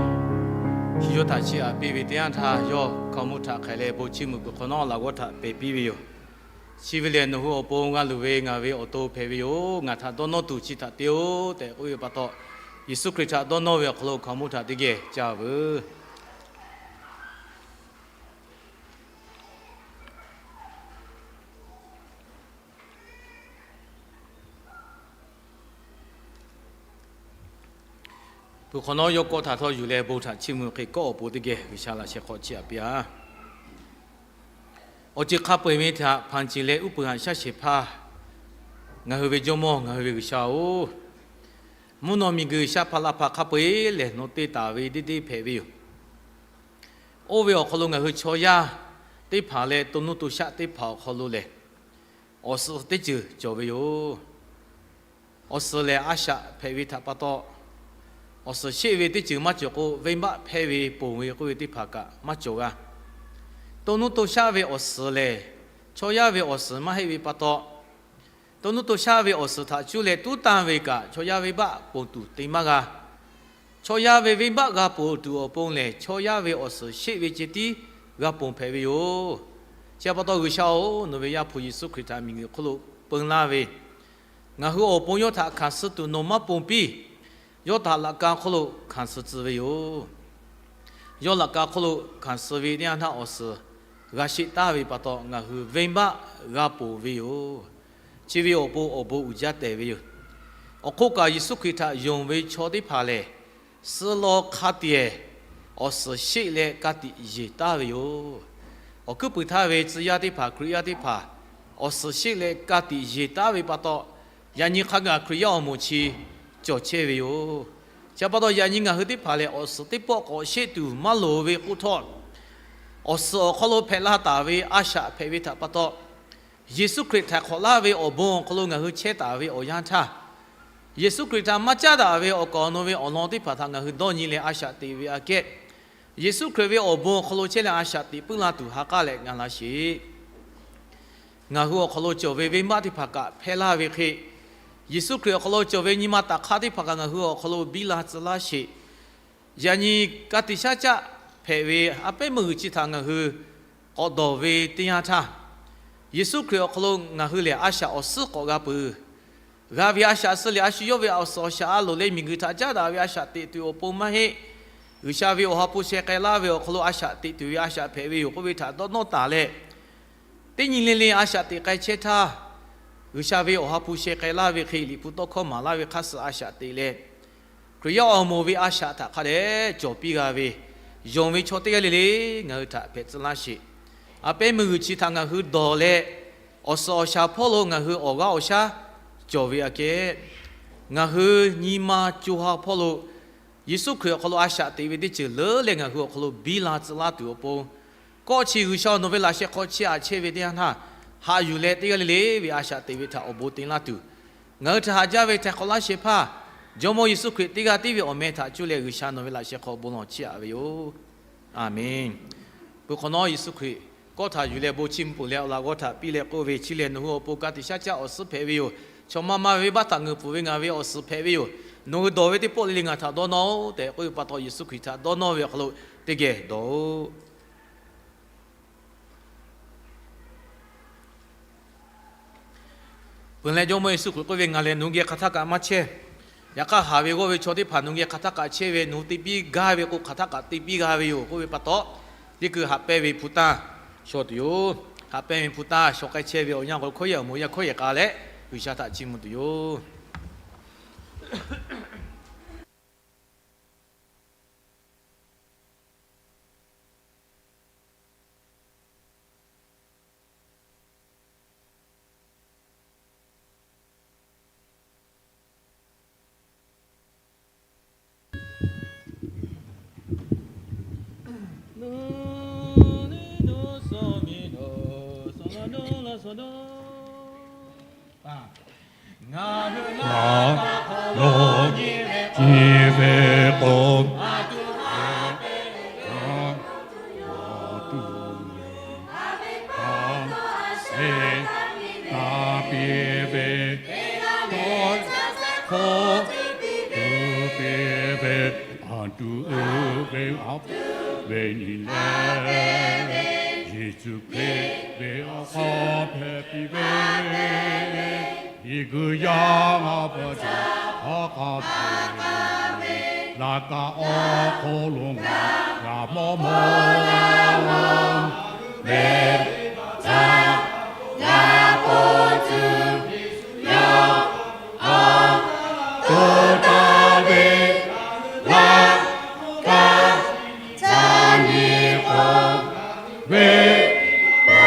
chi yawˇ htaꞈ chiˇ aꞈ piˇ ve teˇ yanˇ htaˇ, yawˇ hkaoˍmonˇ htaꞈ hk'aiˬ leh bon chiˇ mvuh peuˬ hk'awꞈ nawˉ laꞈ g'awˇ htaꞈ pehˬ piˇ ve yoˬ. Chi ve lehˬ, nawˬ hui awˬ pon g'a luˬ ve ngaˬ ve awˬ to hpehꞈ ve yoˬ. Ngaˬ htaꞈ dawˇ nawˇ tuˬ chi htaꞈ te-oˆ tehꞈ k'oˆ ve pa taw, Yeˍsuˆ Hkriꞈ htaꞈ dawˇ nawˇ ve awˬ hk'aw lo hkaoˍmonˇ htaꞈ teˇ geh ca veuˬ. Peuˬ hk'awꞈ nawˉ yawˇ kawˆ htaꞈ htawˇ yuˬ leh bon htaꞈ chiˇ mvuh hk'e kawˆ awˬ pon teˇ geh G'uiˬsha laꞈ sheh hk'aw chiˇ aꞈ piˇ-a. Awˬ ceuˬ hk'a peu-eˬ ve htaꞈ hpanˍ ceˬ leh uˉ peunˍ haꞈ shaˉ shehˍ hpaˇ ngaˬ hui ve Jawˇmawˇ ngaˬ hui ve G'uiˬsha-oˬ, mvuhˇ naw miˬguiˬ shaˉ hpaˇ laˇ hpaˇ hk'a peu-eˬ lehˬ nawˬ te taˍ ve deˇ deˇ hpehꞈ ve yoˬ. Oˇ ve awˬ hk'aw lo ngaˬ hui chaw yaˇ teˇ hpaˍ leh to nuˇ to shaˆ teˇ hpaˍ awˬ hk'aw lo lehˬ, awˬ suhˍ teˇ ceuˬ cawˬ ve yoˬ. Awˬ suhˍ lehˬ, a shaꞈ hpehꞈ ve htaꞈ pa taw, awˬ suhˍ sheˆ ve teˇ ceuˬ maˇ cawˬ k'o, venˇbaˆ hpehˇ ve ponˬ ve k'oˆ ve teˇ hpaˍ kaꞈ maˇ cawˬ g'a. To nuˇ to shaˆ ve awˬ suhˍ lehˬ, chaw yaˇ ve awˬ suhˍ maˇ heˆ ve pa taw, to nuˇ to shaˆ ve awˬ suhˍ htaꞈ cuˇ leh tuˉ tanˇ ve kaꞈ, chaw yaˇ venˇbaˆ ponˬ tuˬ te maˇ g'a. Chaw yaˇ ve venˇbaˆ g'a ponˬ tuˬ awˬ pon lehˬ, chaw yaˇ ve awˬ suhˍ sheˆ ve ceh tiˉ g'a ponˬ hpehꞈ ve yoˬ. Chi pa taw, G'uiˬsha-oˬ, nawˬ ve Yaˇ hpu Yeˍsuˆ Hkriꞈ htaꞈ miˬguiˬ hk'oˆ lo peun laˇ ve, ngaˬ hui awˬ pon yawˇ htaꞈ hkanˍ suh tuˬ nawˬ maˇ ponˬ piˇ. Yawˇ htaꞈ laꞈ ka hk'oˆ lo hkanˍ suh tcuh ve yoˬ. Yawˇ laꞈ ka hk'oˆ lo hkanˍ suh ve teˇ yanˇ htaˇ awˬ suhˍ g'a sheˆ taˍ ve pa taw, ngaˬ hui venˇbaˆ g'a ponˬ ve yoˬ. Chi ve awˬ pon awˬ bon uiˍ jaˇ tehˬ ve yoˬ. Awˬ hk'oˆ kaꞈ, Yeˍsuˆ Hkriꞈ htaꞈ yonˍ ve chaw teˇ hpaˍ lehˬ, suh law hk'a tiꞈ awˬ suhˍ sheˆ leh ka tiꞈ yeˬ taˍ ve yoˬ. Awˬ kuiˉ puiˍ htaˇ ve tcuh yaˇ teˇ hpaˍ, Hkriꞈ yaˇ teˇ hpaˍ, awˬ suhˍ sheˆ leh ka tiꞈ yeˬ taˍ ve pa taw, yaꞈ nyi hk'a gaˬ Hkriꞈ yaˇ awˬ moˍ chi cawˬ chehˇ ve yoˬ. Chi pa taw, yaꞈ nyi ngaˬ hui teˇ hpaˍ lehˬ, awˬ suhˍ teˇ pawˆ k'awꞈ sheˆ tuˬ maˇ loˍ ve k'oˆ htawˇ, awˬ suhˍ awˬ hk'aw lo hpehꞈ la taˍ ve a shaꞈ hpehꞈ ve htaꞈ pa taw, Yeˍsuˆ Hkriꞈ htaiˍ hk'awꞈ laˇ ve awˬ bon awˬ hk'aw lo ngaˬ hui chehˇ taˍ ve awˬ yanˇ htaˇ, Yeˍsuˆ Hkriꞈ htaꞈ maˇ caˉ daꞈ ve awˬ kaˍ awˬ nu ve awˬ lawn teˇ hpaˍ htaꞈ ngaˬ hui dawˇ nyi leh a shaꞈ teꞈ ve aꞈ kehˉ, Yeˍsuˆ Hkriꞈ ve awˬ bon awˬ hk'aw lo chehˇ leh a shaꞈ teꞈ puiˉ la tuˬ ha k'aˉ leh ga laˇ sheˍ. Ngaˬ hui awˬ hk'aw lo cawˬ ve venˇbaˆ teˇ hpaˍ kaꞈ hpehˇ laˇ ve hk'e, Yeˍsuˆ Hkriꞈ awˬ hk'aw lo cawˬ ve nyi ma taꞈ hk'aˇ teˇ hpaˍ kaꞈ ngaˬ hui awˬ hk'aw lo biˇ la tcuh laˇ sheˍ. Yaꞈ nyi ka tiꞈ shaˉ caˆ hpehꞈ ve a pehˉ meuˇ g'uiˬ chi htaꞈ ngaˬ hui k'awꞈ dawˬ ve teˇ yanˇ htaˇ, Yeˍsuˆ Hkriꞈ awˬ hk'aw lo ngaˬ hui lehˬ a shaꞈ awˬ suhˉ k'awꞈ g'a peuˬ. G'a ve a shaꞈ suh lehˬ, a shu yawˇ ve awˬ suhˍ awˬ shaꞈ a loˍ leh miˬguiˬ htaꞈ caˉ daꞈ ve a shaꞈ teꞈ tuˬ awˬ pon maˇ heˆ. G'uiˬsha ve awˬ ha hpu sheh k'ai laˇ ve awˬ hk'aw lo a shaꞈ teꞈ tuˬ ve a shaꞈ hpehꞈ ve yoˬ k'oˆ ve htaꞈ dawˇ nawˇ taˍ leh, teˇ nyi le le a shaꞈ teꞈ k'ai chehˇ htaˇ, G'uiˬsha ve awˬ ha hpu sheh k'ai laˇ ve hk'e, Liꞈ hpu tawˇ hkawˇ maˍ laˇ ve hk'a suh a shaꞈ teꞈ leh, Hkriꞈ yaˇ awˬ moˍ ve a shaꞈ htaꞈ hk'a dehꞈ cawˬ piˇ g'a ve, yonˍ ve chaw teˇ g'aˇ le le ngaˬ hui htaꞈ hpehꞈ tcuh laˇ sheˍ. A pehˉ meuˇ g'uiˬ chi htaꞈ ngaˬ hui dawˬ leh, awˬ suhˍ awˬ shaˍ hpawˇ lo ngaˬ hui awˬ g'aˇ awˬ shaˉ cawˬ ve aꞈ kehˉ, ngaˬ hui nyi ma co ha hpawˇ lo Yeˍsuˆ Hkriꞈ awˬ hk'aw lo a shaꞈ teꞈ ve teˇ ceuˬ leuˉ leh ngaˬ hui awˬ hk'aw lo biˇ la tcuh laˇ tuˬ awˬ pon, kawˆ chi G'uiˬsha nawˬ ve laꞈ sheh hk'aw chiˇ aꞈ chehˇ ve teˇ yanˇ htaˇ, haꞈ yuˬ leh teˇ g'aˇ le le ve a shaꞈ teꞈ ve htaꞈ awˬ bon te laˇ tuˬ, ngaˬ hui htaꞈ haꞈ jaˇ ve htaiˍ hk'awꞈ laˇ shehˍ hpaˇ Jawˇmawˇ Yeˍsuˆ Hkriꞈ teˇ g'aˇ tiˉ ve awˬ meh htaꞈ cuˇ leh G'uiˬsha nawˬ ve laꞈ sheh hk'aw bon lawˬ chiˇ aꞈ ve yoˬ. Aˬmenˍ. Peuˬ hk'awꞈ nawˉ Yeˍsuˆ Hkriꞈ kawˆ htaꞈ yuˬ leh bon chiˇ mvuh peuˬ leh awˬ laꞈ g'awˇ htaꞈ piˇ leh k'oˆ ve, Chi lehˬ nawˬ hui awˬ pon ka tiꞈ shaˉ caˆ awˬ suhˉ hpehꞈ ve yoˬ. Chaw maˇ maˇ ve venˇbaˆ htaꞈ ngeuˍ pfuhˍ ve ngaˬ ve awˬ suhˍ hpehꞈ ve yoˬ. Nawˬ hui dawˬ ve teˇ pawˆ le le ngaˬ htaꞈ dawˇ nawˇ-oˆ tehꞈ k'oˆ ve pa taw, Yeˍsuˆ Hkriꞈ htaꞈ dawˇ nawˇ ve awˬ hk'aw lo teˇ geh dawˬ-oꞈ. Peuˬ leh Jawˇmawˇ Yeˍsuˆ Hkriꞈ k'oˆ ve, Ngaˬ lehˬ nawˬ hui geh hk'aˬ htaˇ kaꞈ maˇ chehˇ. Yaꞈ hk'aˇ, haˍ ve g'awˇ ve chaw teˇ hpaˍ nawˬ hui geh hk'aˬ htaˇ kaꞈ chehˇ ve, nawˬ hui te piˇ gaˇ ve k'o, hk'aˬ htaˇ kaꞈ te piˇ g'a ve yoˬ k'oˆ ve pa taw, teˇ kuiˬ haꞈ pehnˇ ve hpu tanˇ shaw tuˬ yoˬ. Haꞈ pehnˇ ve hpu tanˇ shaw k'ai chehˇ ve awˬ yanˇ k'o, hkawˇ yehˬ awˬ moˍ yaˇ hkawˇ yehˬ k'a leh G'uiˬsha htaꞈ chiˇ mvuh tuˬ yoˬ. Ngaˬ hui laꞈ ka hk'aw lo nyi ve k'o, a ve hk'a se taˍ piˇ ve, tawˇ hkawˇ tuˬ piˇ ve, Aˬ htoꞈ uiˍ ve awˬ hk'aw ve nyi leh, Yeˍsuˆ Hkriꞈ ve awˬ hk'aw hpehꞈ piˇ ve, miˬguiˬ yaˇ hk'a peu-eˬ htaꞈ hk'a peu-eˬ laꞈ ka awˬ hk'aw lo ngaˬ g'a mawˇ mawˇ leh, htaꞈ g'a k'oˆ tuˬ yoˬ. Awˬ to taˍ ve laꞈ ka ca nyi k'o, venˇbaˆ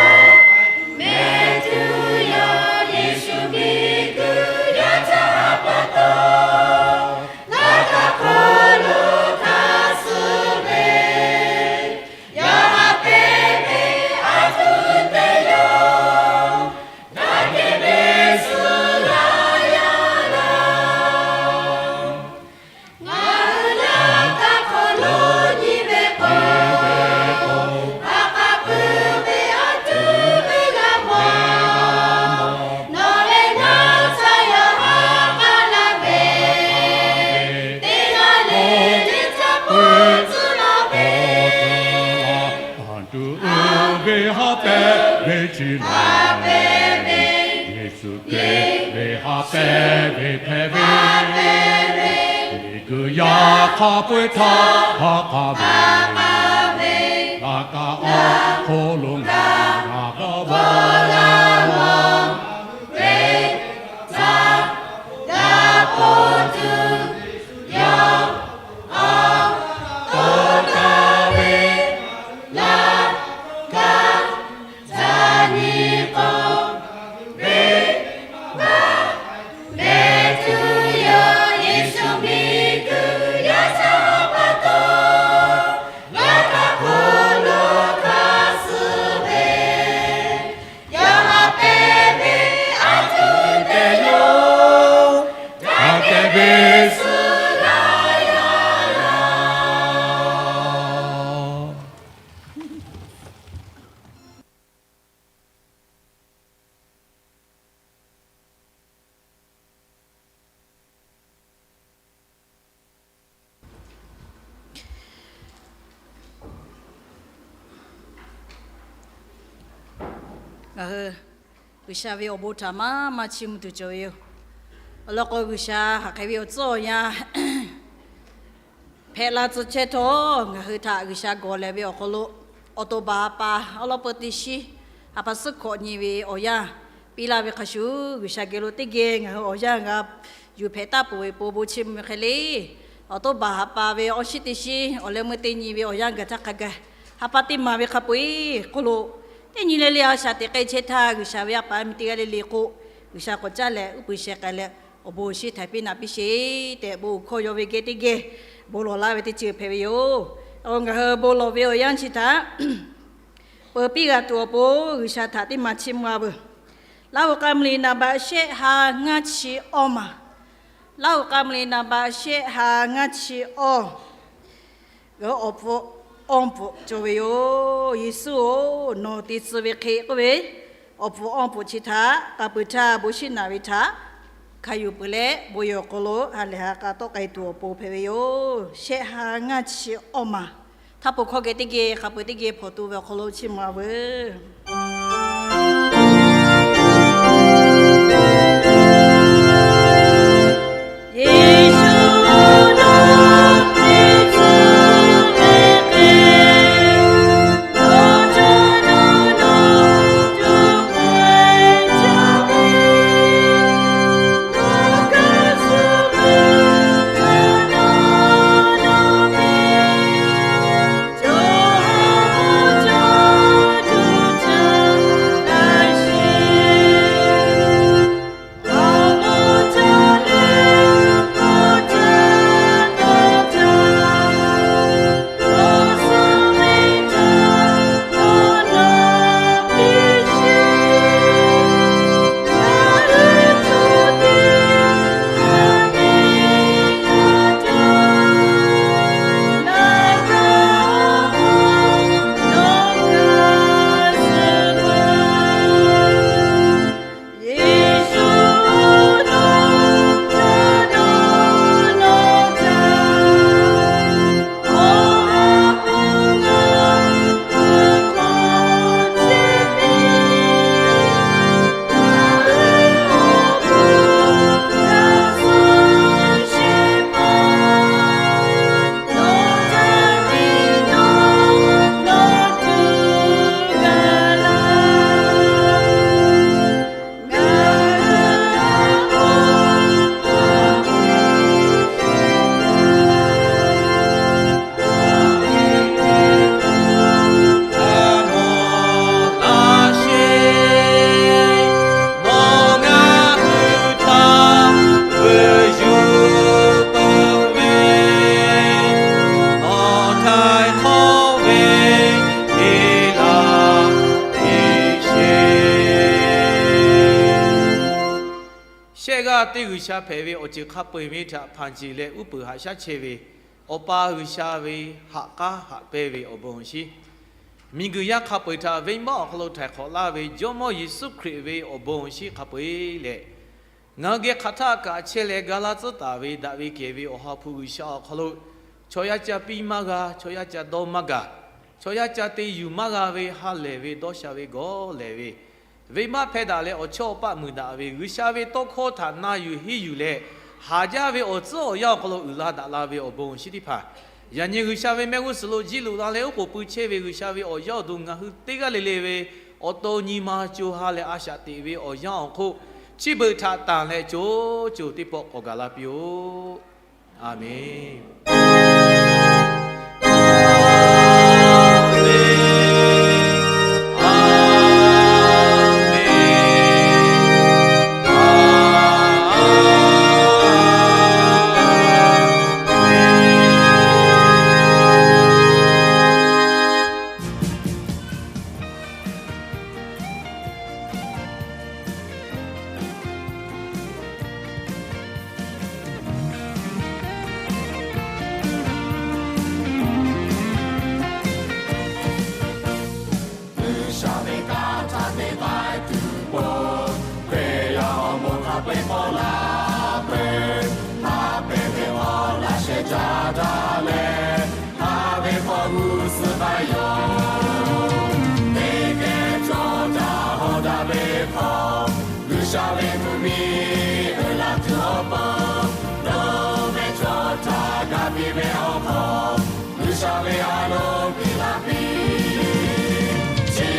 mehˍ tuˬ yoˬ. Yeˍsuˆ miˬguiˬ yaˇ htaꞈ haꞈ pa taw, laꞈ ka hk'oˆ lo hk'aˇ suh ve, yawˇ haꞈ pehnˇ ve a tuˬ te yoˬ. Daꞈ kehˬ ve suh la yaˇ laˇ. Ngaˬ hui laꞈ ka hk'aw lo nyi ve k'o, a k'a pui ve a tuˬ ve g'a mawˬ. Nawˬ leh ngaˬ htaꞈ yawˇ haꞈ k'aˉ laˇ ve, teˇ g'aˇ le le htaꞈ pui tcuh laˇ ve, aˬ htoꞈ uiˍ ve haꞈ pehnˇ ve chi laˬ ve, Yeˍsuˆ Hkriꞈ ve haꞈ pehnˇ ve hpehꞈ ve, miˬguiˬ yaˇ hk'a peu-eˬ htaꞈ haꞈ k'aˉ ve, laꞈ ka awˬ hk'aw lo ngaˬ g'a mawˇ leh mawˇ ve, htaꞈ g'a k'oˆ tuˬ yoˬ. Awˬ to taˍ ve laꞈ ka ca nyi k'o, venˇbaˆ mehˍ tuˬ yoˬ. Yeˍsuˆ miˬguiˬ yaˇ htaꞈ haꞈ pa taw, laꞈ ka hk'oˆ lo hk'aˇ suh ve, yawˇ haꞈ pehnˇ ve a tuˬ te yoˬ. Daꞈ kehˬ ve suh la yaˇ laˇ. Ngaˬ hui G'uiˬsha ve awˬ bon htaꞈ maˇ maˇ chiˇ mvuh tuˬ cawˬ ve yoˬ. Awˬ lawn k'o, G'uiˬsha hk'aˬ hk'e ve awˬ tcuhˉ awˬ yanˇ hpehꞈ la tcuh chehˇ htawˇ, ngaˬ hui htaꞈ G'uiˬsha gawˬ lehˬ ve awˬ hk'aw lo, awˬ to baˬ ha pa awˉ lawˉ peu teˇ shiˉ, ha pa suhˉ hkawꞈ nyi ve awˬ yanˇ piˇ laˇ ve hk'a shuˍ, G'uiˬsha geh lo teˇ geh ngaˬ hui awˬ yanˇ g'a yuˬ hpehꞈ taˍ peuˬ ve po bon chiˇ mvuh ve hk'e le. Awˬ to baˬ ha pa ve awˬ shiˉ teˇ shiˉ awˬ leh meuˇ teˇ nyi ve awˬ yanˇ gaˬ htaˇ hk'a gaˬ, ha pa teˇ maˬ ve hk'a peu-eˬ hk'oˆ lo teˇ nyi le le a shaꞈ teꞈ k'ai chehˇ htaˇ, G'uiˬsha ve yaˇ paˍ miˇ teˇ g'aˇ le le k'o, G'uiˬsha k'awꞈ caˇ leh uˉ peunˍ sheh k'ai leh awˬ bon awˬ shinˉ htaiˍ piˇ naꞈ piˇ sheˍ tehꞈ, bon hkawˇ yaw ve geh teˇ geh bon lawˬ laˇ ve teˇ ceuˬ hpehꞈ ve yoˬ. Ngaˬ hui bon lawˬ ve awˬ yanˇ chi htaꞈ peuˬ piˇ g'a tuˬ awˬ pon G'uiˬsha htaꞈ teˇ maˬ chiˇ mvuh-a veuˬ. Laˇ huˍ k'a mvuh liꞈ naˍ baꞈ shehˆ ha ngaˇ chi awˇ maˬ. Laˇ huˍ k'a mvuh liꞈ naˍ baꞈ shehˆ ha ngaˇ chi awˇ, awˬ pfuhˍ awˇ pfuhˍ cawˬ ve yoˬ. Yeˍsuˆ-oˬ, nawˬ te tcuh ve hk'e k'oˆ ve, awˬ pfuhˍ awˇ pfuhˍ chi htaꞈ k'a peuˬ htaˇ bon shinˉ naꞈ ve htaꞈ hkanˍ yuˬ peuˬ leh, bon yehˬ awˬ hk'aw lo ha lehˬ ha k'a tawˆ k'ai tuˬ awˬ pon hpehꞈ ve yoˬ. Shehˆ ha ngaˇ chi awˇ maˬ. Htaˇ po hkawˇ geh teˇ geh hk'a peu-eˬ teˇ geh hpawnˬ tuˬ ve awˬ hk'aw lo chiˇ mvuh-a veuˬ. teˇ G'uiˬsha hpehꞈ ve awˬ ceuˬ hk'a peu-eˬ ve htaꞈ hpanˍ ceˬ leh uˉ peunˍ haꞈ shaˉ chehˇ ve, Awˬ pa G'uiˬsha ve haꞈ k'aˉ haꞈ pehnˇ ve awˬ bon awˬ shinˉ, miˬguiˬ yaˇ hk'a peu-eˬ htaꞈ venˇbaˆ awˬ hk'aw lo htaiˍ hk'awꞈ laˇ ve Jawˇmawˇ Yeˍsuˆ Hkriꞈ ve awˬ bon awˬ shinˉ hk'a peu-eˬ leh, ngaˬ hui geh hk'aˬ htaˆ kaꞈ chehˇ leh ga laˇ tcuhˉ taˍ ve daꞈ ve kehˬ ve Awˬ ha hpu G'uiˬsha awˬ hk'aw lo, chaw yaˇ ca piˇ maˇ g'a, chaw yaˇ ca dawˇ maˇ gaˬ, chaw yaˇ ca te yuˬ maˇ g'a ve ha lehˬ ve dawˇ sha ve gawˇ lehˬ ve, venˇbaˆ hpehˇ daꞈ leh awˬ chawˇ awˬ paˆ muiˬ daꞈ ve G'uiˬsha ve tawˇ hkawˇ htaꞈ na yuˬ henˇ yuˬ leh, haˍ jaˇ ve awˬ tcuhˉ awˬ yanˇ awˬ hk'aw lo uiˍ la daꞈ la ve awˬ bon awˬ shinˉ teˇ hpaˍ, yaꞈ nyi G'uiˬsha ve mehˆ g'uˇ suhˍ lo jiˇ loꞈ la leh oˉ k'oˍ pui chehˇ ve G'uiˬsha ve awˬ yaˇ awˬ duˬ ngaˬ hui teˇ g'aˇ le le ve awˬ to nyi ma co ha leh a shaꞈ teꞈ ve awˬ yanˇ awˬ hk'oˆ, chi beuꞈ htaꞈ tanˬ leh co co teˇ pawˆ k'awꞈ gaˬ la piˇ-oˆ. Aˍmenˍ. G'uiˬsha ve kanˇ htaˇ te k'ai tuˬ po, Hkriꞈ yaˇ awˬ moˍ hk'a peu-eˬ paw la peuˬ. Haꞈ pehnˇ ve awˬ laꞈ sheh caˇ daꞈ leh, haꞈ ve hk'aw g'uˇ suhˍ k'ai yoˬ. Teˇ geh cawˬ daꞈ hawˍ daꞈ ve hk'aw, G'uiˬsha ve mvuhˇmiˬ uiˍ la tuˬ awˬ pon, dawˇ ve chaw htaꞈ ga piˇ ve awˬ hk'aw, G'uiˬsha ve a loˍ piˇ laˇ piˇ. Chi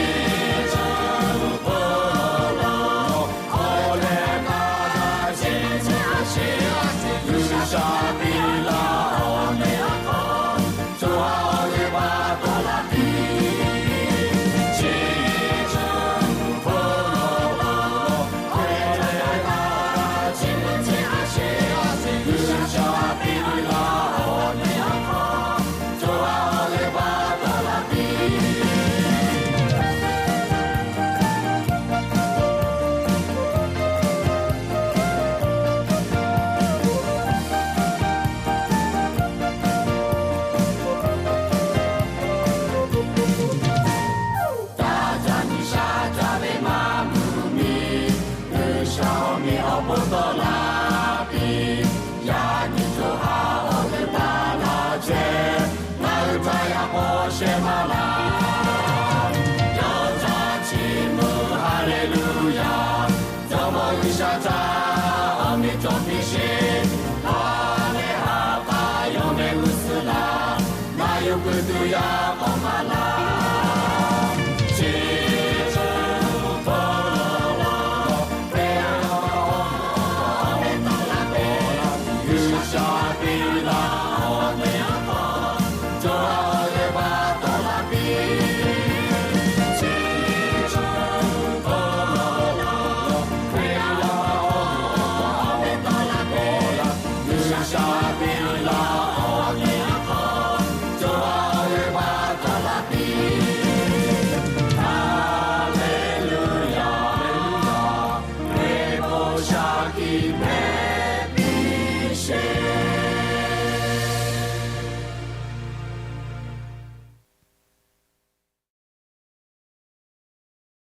ceuˬ hk'aw lo, k'awꞈ leh kaꞈ chi ceuˬ a sheˍ, G'uiˬsha piˇ laˇ awˬ meꞈ awˬ hk'aw, co ha awˬ g'euˆ pa taw laˇ piˇ. Chi ceuˬ hk'aw lo, k'awꞈ leh kaꞈ chi ceuˬ a sheˍ, G'uiˬsha piˇ laˇ awˬ meꞈ awˬ hk'aw, co ha awˬ g'euˆ pa taw laˇ piˇ. Taˇ caˇ nyi sha caˇ ve maˇ mvuhˇmiˬ, G'uiˬsha awˬ meꞈ awˬ hponˇ tawˆ laˇ piˇ. Yaꞈ nyi co ha awˬ g'euˆ pa laˇ chehˇ, ngaˬ hui htaꞈ yaꞈ k'aw sheh maˇ laˇ. Yawˇ htaꞈ chiˇ mvuh Haˍleˍluˍyaˍ. Jawˇmawˇ G'uiˬsha htaꞈ awˬ meꞈ cawˬ piˇ sheˍ. Haˍ leh haˍ k'aꞈ yawˇ mehˆ g'uˇ suhˍ laˬ, na yuˬ kuiˬ tuˬ yaꞈ k'aw maˇ laˇ.